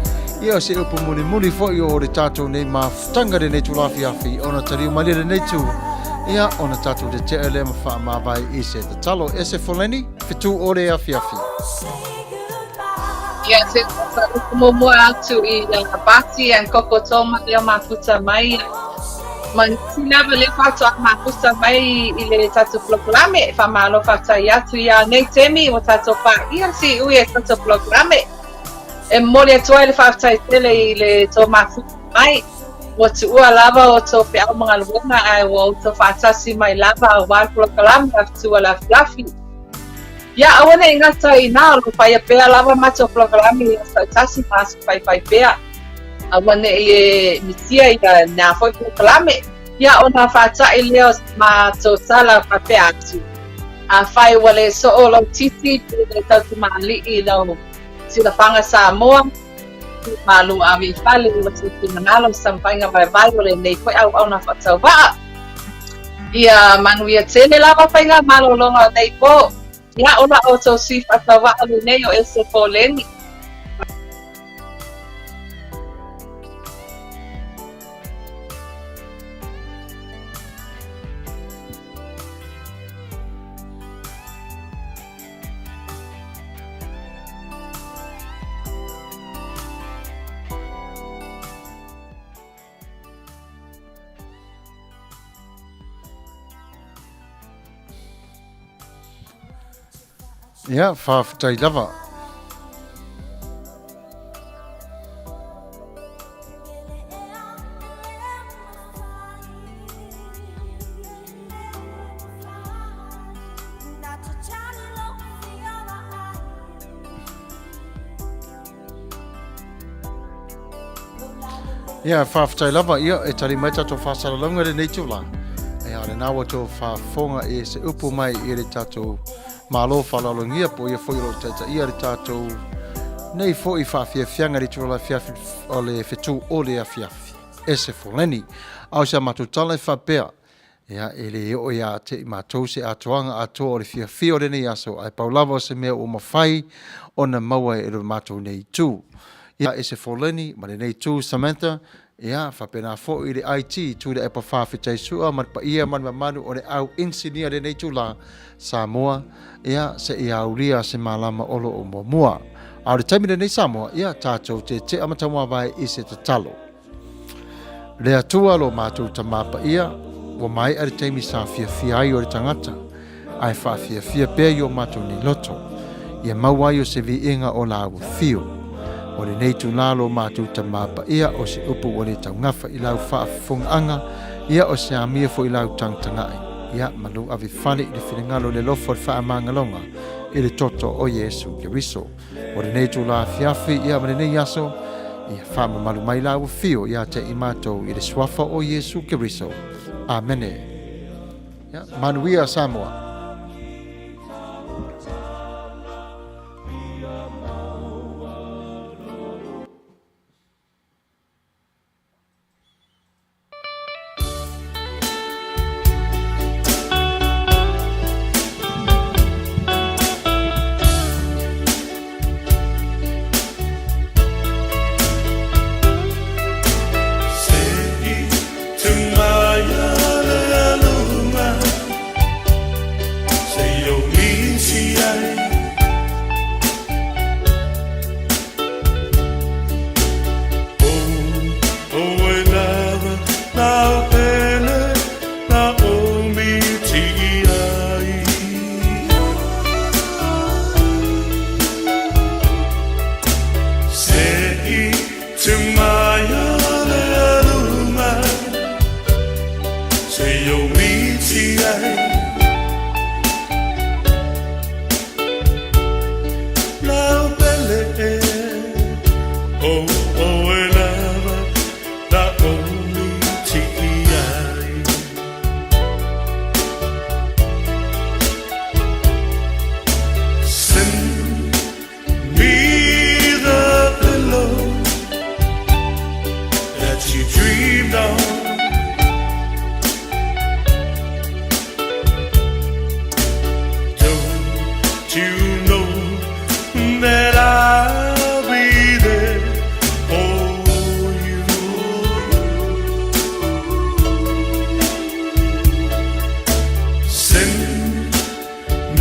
Speaker 3: ia o se upu mulimuli foi o le tatou nei mafutaga lenei itula afiafi, ona taliu mai lea lenei itu, ia ona tatou tete'e lea ma faamavae i se tatalo. Ese Foleni, fetu o le afiafi.
Speaker 4: Ia, se upu muamua atu i a Pati and Koko Toma lea mafuta mai. Ma nisi lava lea faatoa mafuta mai i le tatou polokalame. Faamalo faafetai atu ia nei taimi ua tatou paia siui e tatou polokalame. E momoli atu ai le faafetai tele i le tou mafuta mai. Ua tuua lava o tou feau ma galuega ae ua outou faatasi mai lava aua le polokalame a Fetu o le Afiafi. Ia, aua ne i gata i ina, o lo o faia pea lava matou polokalame i aso taitasi ma aso faifai pea. Aua ne i e misia ia nā foi polokalame. Ia, ona faataʻi lea o se matou tala faapea atu, Afai ua le soo lou titi pe le tautumaaliʻi i lau silafaga Samoa, tu malu ave i fale i ua finagalo i sa faiga vaivai o lenei foi auauna faatauvaa. Ia manuia tele lava faiga malologa o nei pō. Ia, o la outou sui faatauvaa lenei o Ese Poleni.
Speaker 3: Ia, faafetai lava. Ia, faafetai lava, ia, e tali mai tatou faasalalauga lenei itula. Ia, o lena ua tou faafofoga i se upu mai i le tatou Malo faaaloalogia po o ia foi o lo o taitaia le tatou nei foi faafiafiaga i le itula o le afiafi o le fetu o le afiafi. Ese Foleni. A o si a matou tala e faapea, ia, e le oo ia te i matou se atoaga atoa o le fiafia o lenei aso, ae pau lava o se mea ua mafai ona maua e lo matou nei itu. Ia, ese Foleni ma lenei itu Samantha, ia, faapena foi i le IT, Tuilaepa Faafetai Sua ma le paia ma le mamalu o le au inisinia i lenei itula, Samoa, ia, seia aulia se malama o lo o muamua. A o le taimi lenei Samoa, ia, tatou tetea ma tauavae i se tatalo. Le Atua lo matou Tamā Paia, ua maea le taimi sa fiafia ai o le tagata, ae faafiafia pea i o matou nei loto, ia maua ai o se viiga o lāua fiu. O lenei itulā lo matou Tamā Paia, o se upu ua le taugafa i lau faafofogaaga, ia o se amia foi i lau tagataga'i. Ia, malu ave fale i le finagalo le alofa o le faamagaloga i le toto o Iesu Keriso. O lenei itula afiafi, ia ma lenei aso, ia faamamalu mai lāua fio ia te i matou i le suafa o Iesu Keriso. Amene. Ia, manuia Samoa.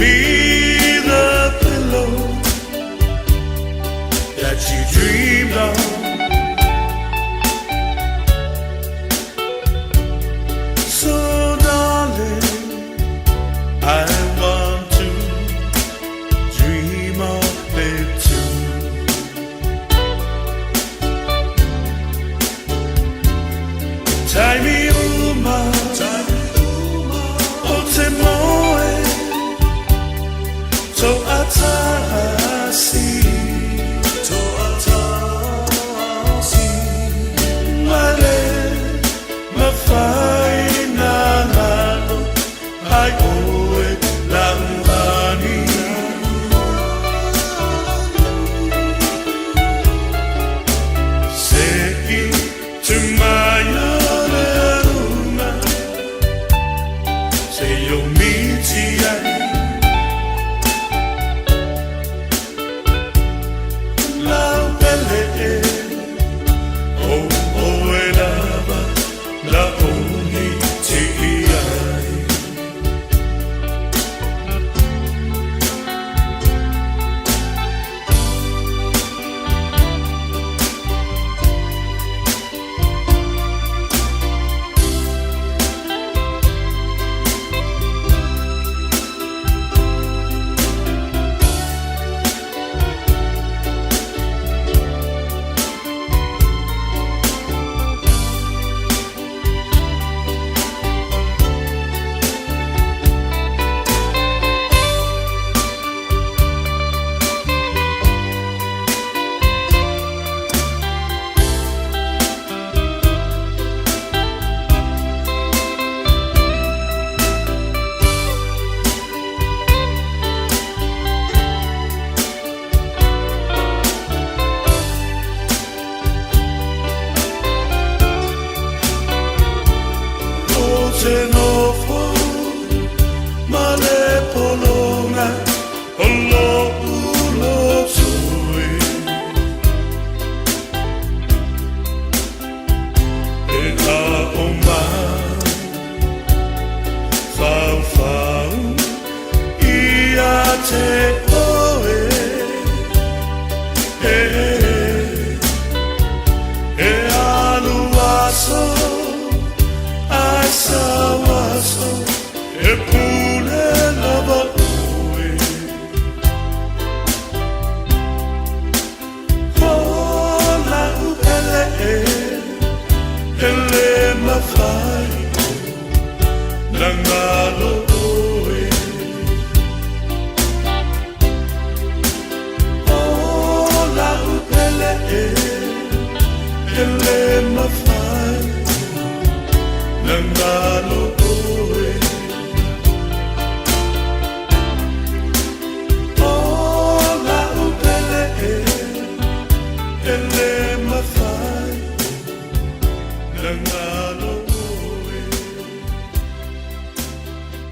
Speaker 2: be the pillow that you dreamed of. So, darling, I want to dream of it too. Taimi uma, o te moe, to atasi, to atasi, male, mawhai nā lalo, ai oe la uhani. Se i tu mai o le runga, se o miti ai, lau pele e, o oe lava, la ongi ti ai. O te nofo ma le polonga o lo ulo tui. E a o mai whau whau i a te oe. E, e alu aso ai sa waso e pule lava oe. O la upele e, ele mawhai na ngalo oe. O la upele e, ele mawhai na ngalo oe. O la upele e, ele mawhai na